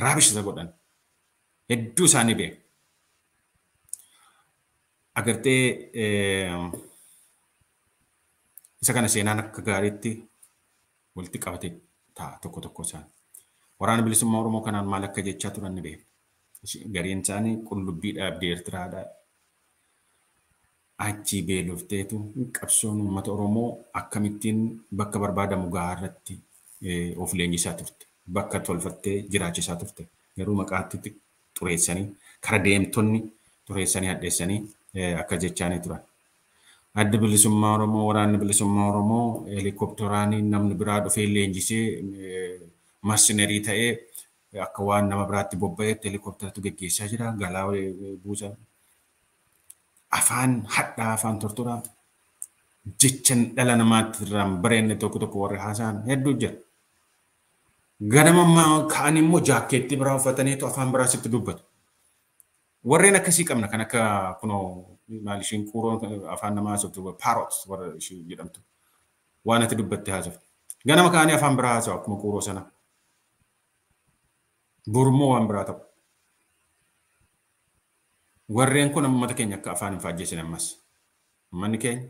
raabishisa godhan hedduu isaanii beeku. Agartee isa kana seenaan akka gaariitti walitti qabate ta'a tokko tokko isaan. Waraana bilisummaa Oromoo kanaan maal akka jechaa turan ni beeku. Gariin isaanii qullubbii dhaabdee Eertiraadhaa achi beelofteetu qabsoon uummata Oromoo akkamittiin bakka barbaadamu gahaa irratti of leenjisaa turte. Bakka tolfattee jiraachisaa turte. Garuu maqaatti xureessanii kara deemtonni xureessanii hadheessanii akka jechaanii turan. Adda bilisummaa Oromoo waraanni bilisummaa Oromoo helikopteraan namni biraa dhufee leenjisee marsinerii ta'ee akka waan nama biraatti bobba'eetti helikopteratu geggeessaa jira. Galaa buusa. Afaan hadhaa afaan tortoraa jechan dhala namaatti irraan bareenne tokko tokko warri haasa'an hedduu jira. Ganama ka'an immoo jaakkeettii biraa uffataniitu afaan biraa sitti dubbatu. Warreen akkasii qabna kan akka kunoo maal ishiin quuroon afaan namaa haasoftu parrot warra ishii jedhamtu waan ati dubbatte haasoftu. Ganama ka'anii afaan biraa haasa'u akkuma quuroo sana. Borummoo waan biraa ta'u. Warreen kun uummata keenya akka afaan hin faajjeessin ammas. Uummanni keenya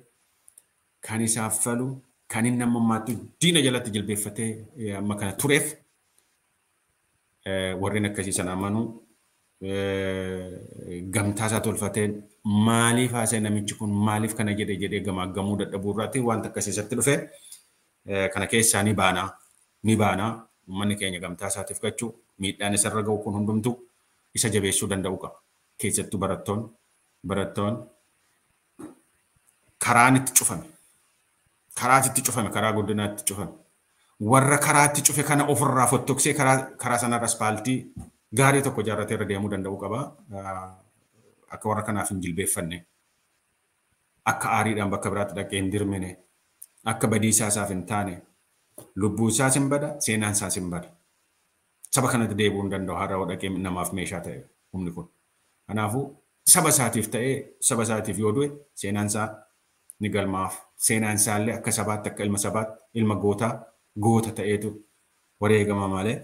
kan isaaf falu kan inni amma ammaatti diina jalatti jilbeeffatee amma kana tureef warreen akkasii sana amanuu gamtaa isaa tolfatee maaliif haasa'e namichi kun maaliif kana jedhe jedhee gamaaggamuu dadhabuu irraatti wanta akkasii isatti dhufe kana keessaa ni baanaa uummanni keenya gamtaa isaatiif gachuu miidhaan isarra ga'u kun hundumtuu isa jabeessuu danda'u qaba. Keessattuu barattoonni karaan itti cufame karaa guddinaatti cufame warra karaatti cufe kana ofirraa fottoqsee karaa sanarra aspaaltii gaarii tokko ijaarratee irra deemuu danda'u qaba. Akka warra kanaaf hin jilbeeffanne, akka aariidhaan bakka biraatti dhaqee hin dirmine, akka badiisaa isaaf hin taane, lubbuu isaas hin bada, seenaan isaas hin bada. Saba kanatti deebi'uu hin danda'u har'a dhaqee namaaf meeshaa ta'e humni kun. Kanaafuu saba isaatiif ta'ee saba isaatiif yoo du'e seenaan isaa ni galmaaf. Seenaan isaallee akka sabaatti akka ilma sabaatti ilma gootaa goota ta'eetu wareegama malee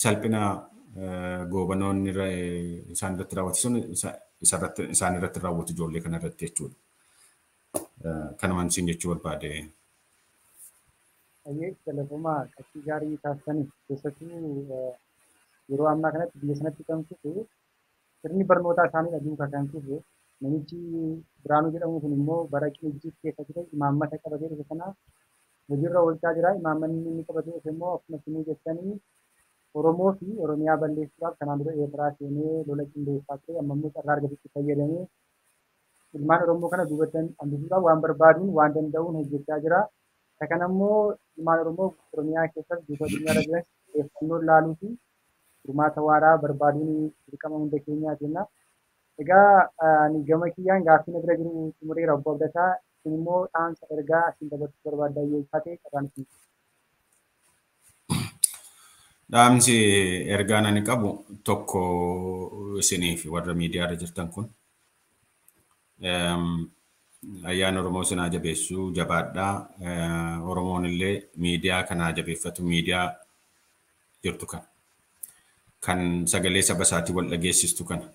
salphina goobanoonni isaan irratti raawwatu sun isaan irratti raawwatu ijoollee kana irratti jechuudha. Kanumaan isin jechuu barbaade. Ayyee galatoomaa qabxii gaarii taasisanii keessattuu yeroo ammaa kanatti biyya sanatti kan kufe sirni barnootaa isaanii duukaa kan kufe namichi Biraanuu jedhamu kun immoo bara qinijjii keessa ture imaammata qabatee dhufe sana hojiirra oolchaa jira. Imaammanni inni qabatee dhufe immoo akkuma isinii jettanii Oromoo fi Oromiyaa balleessuudhaaf kanaan dura Eertiraa seenee lola qindeessaa ture amma immoo carraa argatetti fayyadamee ilmaan Oromoo kana duubatti hambisuudhaaf waan barbaaduun waan danda'uun hojjechaa jira. Isa kana immoo ilmaan Oromoo Oromiyaa keessas guutuu addunyaarra jiran xiyyeeffannoon laaluu fi furmaata waaraa barbaaduun dirqama hunda keenyaa jenna. Egaa ani gama kiyyaan gaaffii na bira jiru xumureera obbo Abdataa isin immoo dhaamsa ergaa isin dabarsuu barbaaddan yoo taate carraan isin. Dhaamsi ergaan ani qabu tokko isiniif warra miidiyaarra jirtan kun ayyaana Oromoo sinaa jabeessuu jabaadhaa. Oromoon illee miidiyaa kanaa jabeeffatu miidiyaa jirtu kana. Kan sagalee saba isaatii wal dhageessistu kana.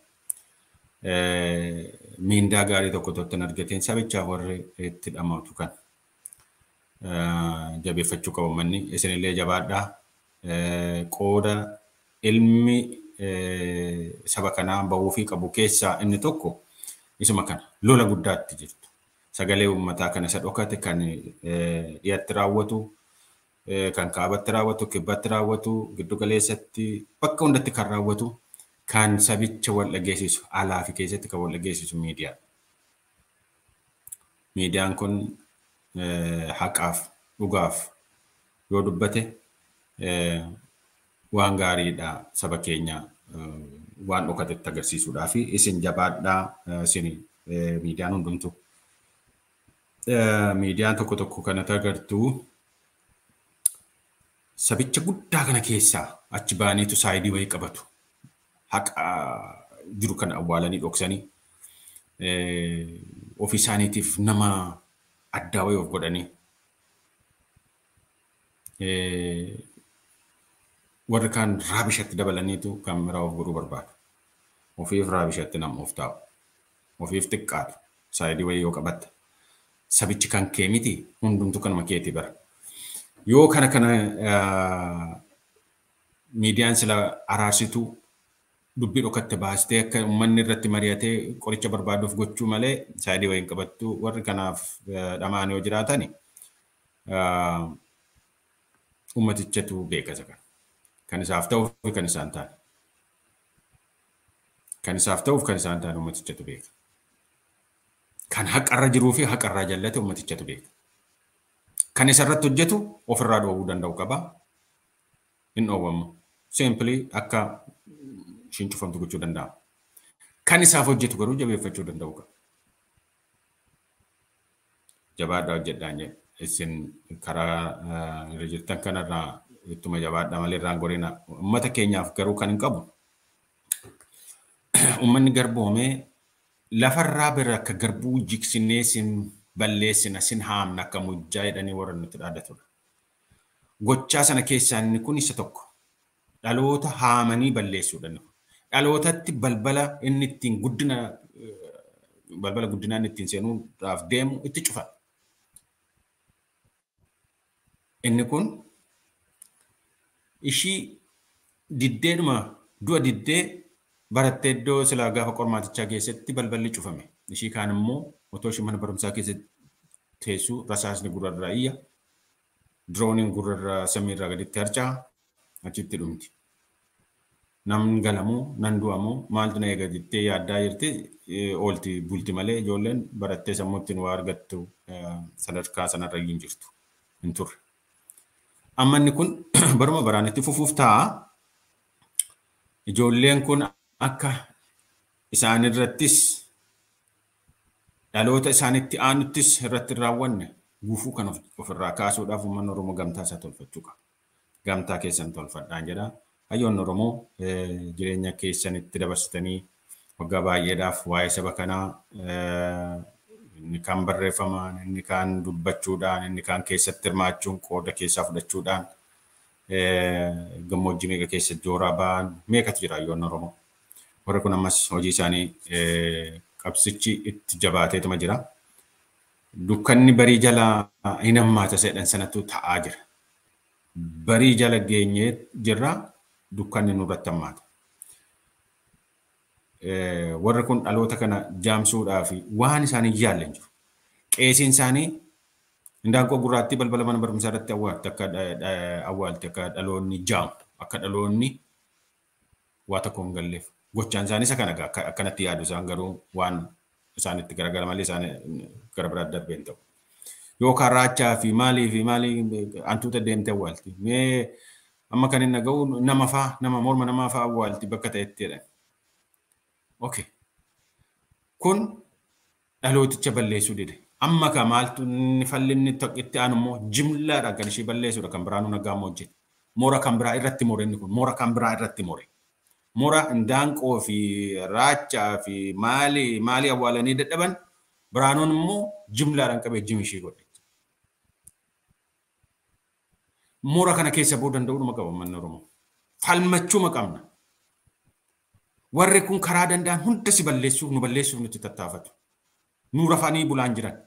Miindaa gaarii tokko tokko hin argateen sabichaaf warri itti dhama'atu kana. jabeeffachuu qabu manni isinillee jabaadhaa. Qooda ilmi saba kanaa bahuufii qabu keessaa inni tokko isuma kana lola guddaatti jirtu. Sagalee uummataa kan isa dhokate kan dhiyaatti raawwatu, kan kaabatti raawwatu, kibbatti raawwatu, giddu galeessatti bakka hundatti kan raawwatu kan sabicha wal dhageessisu alaa fi keessatti kan wal dhageessisu miidiyaa. Miidiyaan kun haqaaf dhugaaf yoo dubbate waan gaariidha saba keenya waan dhokatetti agarsiisuudhaa fi isin jabaadhaa isin miidiyaan hundumtu. Miidiyaan tokko tokko kanatti agartuu sabicha guddaa kana keessaa achi baaniitu saayidii wayii qabatu. Haqa jiru kana awwaalanii dhoksanii ofii isaaniitiif nama addaa wayii of godhanii warri kaan raabishatti dabalaniitu kan biraa of godhuu barbaadu. Ofiif raabishatti nama of taa'u. Ofiif xiqqaatu. Saayidii wayii yoo qabatte. Sabichi kan kee miti hundumtu kanuma keeti bara. Yoo kana kana miidiyaan sila araarsituu dubbii dhokatte baastee akka uummanni irratti mari'atee qoricha barbaaduuf gochuu malee saayidii wayii hin qabattu warri kanaaf dhamaan yoo jiraatani uummatichatu beeka isa kana. Kan isaaf ta'uu fi kan isaan taane. Kan isaaf ta'uuf kan isaan taane uummatichatu beeka. Kan haqarra jiruu fi haqarraa jallate uummatichatu beeka. Kan isarratti hojjetu ofirraa dhoowwuu danda'u qaba. Hin dhoowwamu. Simply akka ishiin cufamtu gochuu danda'a. Kan isaaf hojjetu garuu jabeeffachuu danda'u qaba. Jabaadhaa hojjedhaan jedhe. Isin karaa irra jirtan kanarraa ittuma jabaadhaa malee irraan gorina. Uummata keenyaaf garuu kan hin qabu. Uummanni garboomee lafarraa bira akka garbuu jigsinee sin balleessina sin haamna akka mujjaa jedhanii warra nutti dhaadatudha. Gochaa sana keessaa inni kun isa tokko. Dhaloota haamanii balleessuudha. Dhalootatti balbala inni ittiin guddina balbala guddinaa inni ittiin seenuudhaaf deemu itti cufa. Inni kun ishii diddeedhuma du'a diddee barattee iddoo silaa gaafa qormaatichaa keessatti balballi cufame. Ishii kaan immoo otoo ishii mana barumsaa keessatti teessuu rasaasni gurrarraa iyya. Dirooniin gurrarraa samiirraa gaditti harca'a achitti dhumti. Namni galamuu nan du'amuu maaltu na eega jettee yaaddaa jirti oolti bulti malee ijoolleen barattee sammuu ittiin waa argattu sadarkaa sanarra hin jirtu hin turre. Amma inni kun baruma baraan itti fufuuf ta'a. Ijoolleen kun akka isaanirrattis dhaloota isaanitti aanuttis irratti hin raawwanne gufuu kan ofirraa kaasuudhaaf uummanni Oromoo gamtaa isaa tolfachuu qaba. Gamtaa keessan tolfadhaan jedha. Hayyoonni Oromoo jireenya keessanitti dabarsitanii waggaa baay'eedhaaf waa'ee saba kanaa inni kaan barreeffamaan, inni kaan dubbachuudhaan, inni kaan keessatti hirmaachuun, qooda keessaa fudhachuudhaan gammoojjii meeqa keessa jooraa ba'an meeqatu jira hayyoonni Oromoo. Warri kun ammas hojii isaanii qabsichi itti jabaateetuma jira. Dukkanni barii jala hin hammaata jedhan sanatu ta'aa jira. Barii jala geenyee jirra dukkanni nurratti hammaata. Warri kun dhaloota kana jaamsuudhaaf waan isaanii yaalle hin jiru. Qeesiin isaanii indaanqoo gurraattii balbala mana barumsaa irratti awwaalte akka dhaloonni jaamu akka dhaloonni waa tokko hin galleef. Gochaan isaanii isa kana akkanatti yaadu isaan garuu waan isaanitti garagara malee isaan gara biraatti darbee hin ta'u. Yookaan raachaa fi maalii fi maalii hantuuta deemtee awwaalti. Mee amma kan inni dhaga'u nama faa nama morma namaa faa awwaalti bakka ta'etti jedhan. Okay. Kun dhalooticha balleessuu dide. Amma ka maaltu inni falli inni itti aanu immoo jimlaadhaan kan ishee balleessuudha kan biraanuu nagaa immoo hojjete. Moora kan biraa irratti more inni kun moora kan biraa irratti more. Moora indaanqoo fi raachaa fi maalii maalii awwaalanii dadhaban biraanuun immoo jimlaadhaan qabee jim ishee godhe. Moora kana keessa ba'uu danda'uudhuma qaba uummanni Oromoo. Falmachuuma qabna. Warri kun karaa danda'an hunda si balleessuuf nu balleessuuf nutti tattaafatu. Nu rafanii bulaan jiran.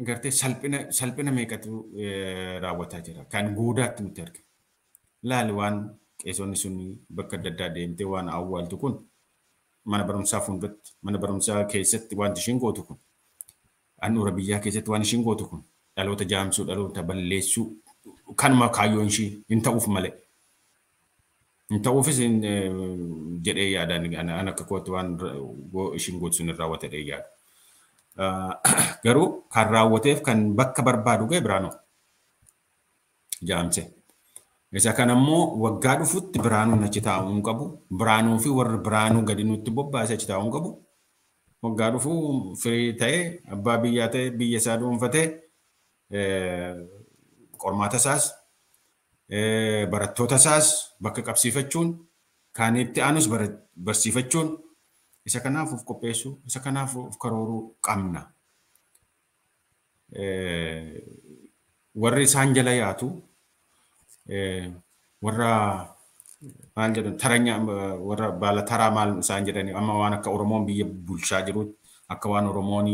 Gartee salphina meeqatu raawwataa jira. Kan guudaatti nuti argina. Laali waan qeesonni sun bakka adda addaa deemtee waan awwaaltu kun mana barumsaa fuulduratti, mana barumsaa keessatti wanti ishiin gootu kun, handhuura biyyaa keessatti waan ishiin gootu kun dhaloota jaamsuu, dhaloota balleessuu kanuma kaayyoon ishii hin ta'uuf malee. Hin ta'uufis jedhee yaadaan an akka kootti waan ishiin gootu sun hin raawwata jedhee yaadu. Garuu kan raawwateef kan bakka barbaadu ga'e Biraanuu jaamse. Isa kana immoo waggaa dhufutti Biraanuun achi taa'uu hin qabu. Biraanuu fi warri Biraanuu gadi nutti bobbaase achi taa'uu hin qabu. Waggaa dhufu firii ta'ee abbaa biyyaa ta'ee biyya isaa dhuunfatee qormaata isaas barattoota isaas bakka qabsiifachuun kan itti aanus barsiifachuun isa kanaaf of qopheessuu, isa kanaaf of karooruu qabna. Warri isaan jala yaatu warra maal jedhan taranya warra baala taraa maal isaan jedhani amma waan akka Oromoon biyya bulchaa jirutti akka waan Oromoon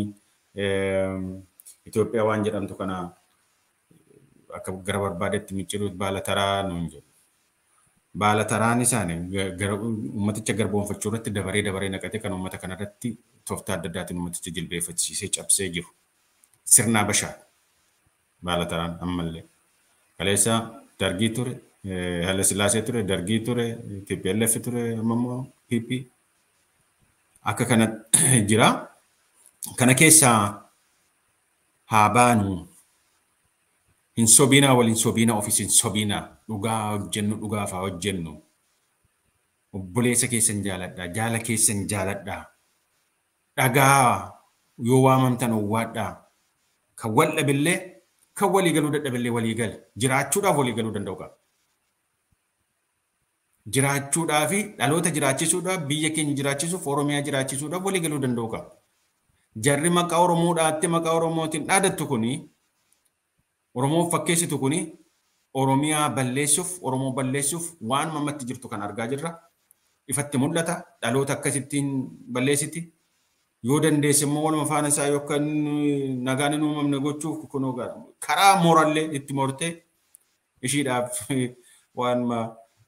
Itoophiyaa waan jedhamtu kana akka gara barbaadetti micciiruutti baala taraa nuun jedhu. Baala taraan isaanii uummaticha garboomfachuu irratti dabaree dabaree naqatee kan uummata kanarratti tooftaa adda addaatiin uummaticha jilbeeffachiisee cabsee jiru. Sirna Habashaa baala taraan ammallee. Kaleessa Dargii ture, Haile Sillaasee ture, Dargii ture, TPLF ture, amma immoo PP. Akka kana jira. Kana keessaa haa baanu. Hin sobinaa wal hin sobinaa ofis hin sobinaa. Dhugaa hojjennu dhugaaf haa hojjennu. Obboleessa keessan jaaladhaa, jaala keessan jaaladhaa. Dhagaa yoo waamamtan owwaadhaa. Kan wal dhabillee kan walii galuu dadhabillee walii gala. Jiraachuudhaaf walii galuu danda'u qaba. Jiraachuudhaa fi dhaloota jiraachisuudhaaf, biyya keenya jiraachisuuf, Oromiyaa jiraachisuudhaaf walii galuu danda'u qaba. Jarri maqaa Oromoo dhaattee maqaa Oromootiin dhaadattu kuni Oromoof fakkeessitu kuni Oromiyaa balleessuuf, Oromoo balleessuuf waan mamatti jirtu kan argaa jirra. Ifatti mul'ata. Dhaloota akkasittiin balleessiti. Yoo dandeesse immoo waluma faana isaa yookaan nagaan hin uumamne gochuuf kunoo karaa moorallee itti moortee ishiidhaaf waan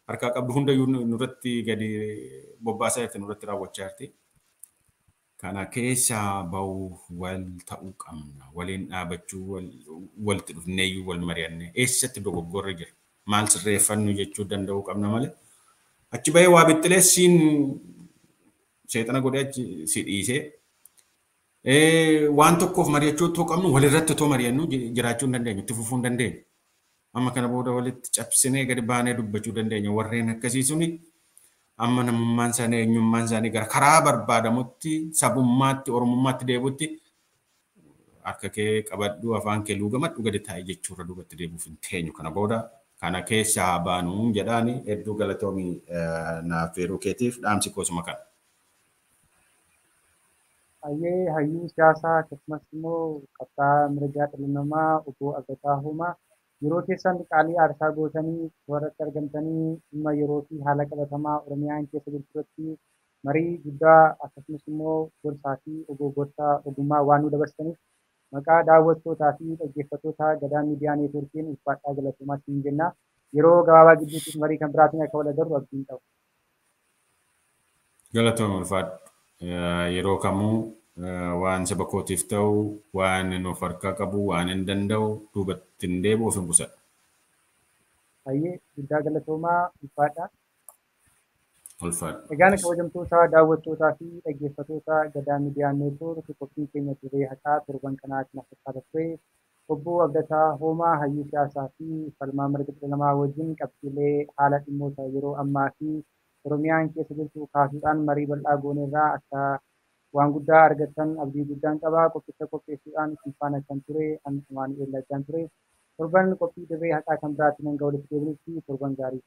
harkaa qabdu hundayyuu nurratti gadi bobbaasaa jirti, nurratti raawwachaa jirti. Kana keessaa bahuuf wal ta'uu qabna. Waliin dhaabachuu, walitti dhufneeyyuu wal mari'annee eessatti dogoggorri jira. Maal sirreeffannu jechuu danda'uu qabna malee. Achi bahee waa bixxilee siin seexana godhee achi si dhiisee waan tokkoof mari'achuu otoo qabnu walirratti otoo mari'annu jiraachuu hin dandeenyu, itti fufuu hin dandeenyu. Amma kana booda walitti cabsinee gadi baanee dubbachuu dandeenya. Warreen akkasii suni amma namummaan isaanii eenyummaan isaanii gara karaa barbaadamutti sabummaatti Oromummaatti deebi'utti harka kee qabadhu afaan kee luugamadhu gadi taa'i jechuurra duubatti deebi'uuf hin teenyu. Kana booda kana keessaa baanuu jedhaani hedduu galatoomii naaf yeroo keetiif dhaamsi koosuma kana. Hayyee hayyuu siyaasaa akkasumas immoo qabsaa'aa mirgaa dhala namaa obbo Abdataa Hoomaa yeroo keessan qaalii aarsaa gootanii warratti argamtanii dhimma yeroo fi haala qabatamaa Oromiyaan keessa jirtu irratti marii guddaa akkasumas immoo gorsaa fi gorsa ogummaa waan nu dabarsitaniif maqaa daawwattootaa fi dhaggeeffattoota Gadaa Miidiyaa Neetwoorkiin ulfaadhaa galatoomaa siin jenna. Yeroo gabaabaa gidduutti marii kan biraatiin akka wal agarru abdiin qaba. Galatooma ulfaadhu. Yeroo kamuu waan saba kootiif ta'u, waan nuuf harkaa qabu, waan hin danda'u duubatti hin deebi'u of hin qusadhu. Hayyee guddaa galatoomaa ulfaadha. Ulfaadhu. Egaan kabajamtoota daawwattootaa fi dhaggeeffattoota Gadaa Miidiyaa Neetwoork qophiin keenya dirree haqaa torban kanaa kana fakkaata ture. Obbo Abdataa Hoomaa hayyuu siyaasaa fi falmaa mirga dhala namaa wajjin qabxiilee haala dhimmoota yeroo ammaa fi Oromiyaan keessa jirtu kaasuudhaan marii bal'aa gooneerraa akka waan guddaa argattan abdii guddaan qaba. Qophicha qopheessuudhaan isin faana kan ture ani Amaanu'el Laggaan ture. Torban qophii dirree haqaa kan biraatiin hanga walitti deebinutti torban gaarii.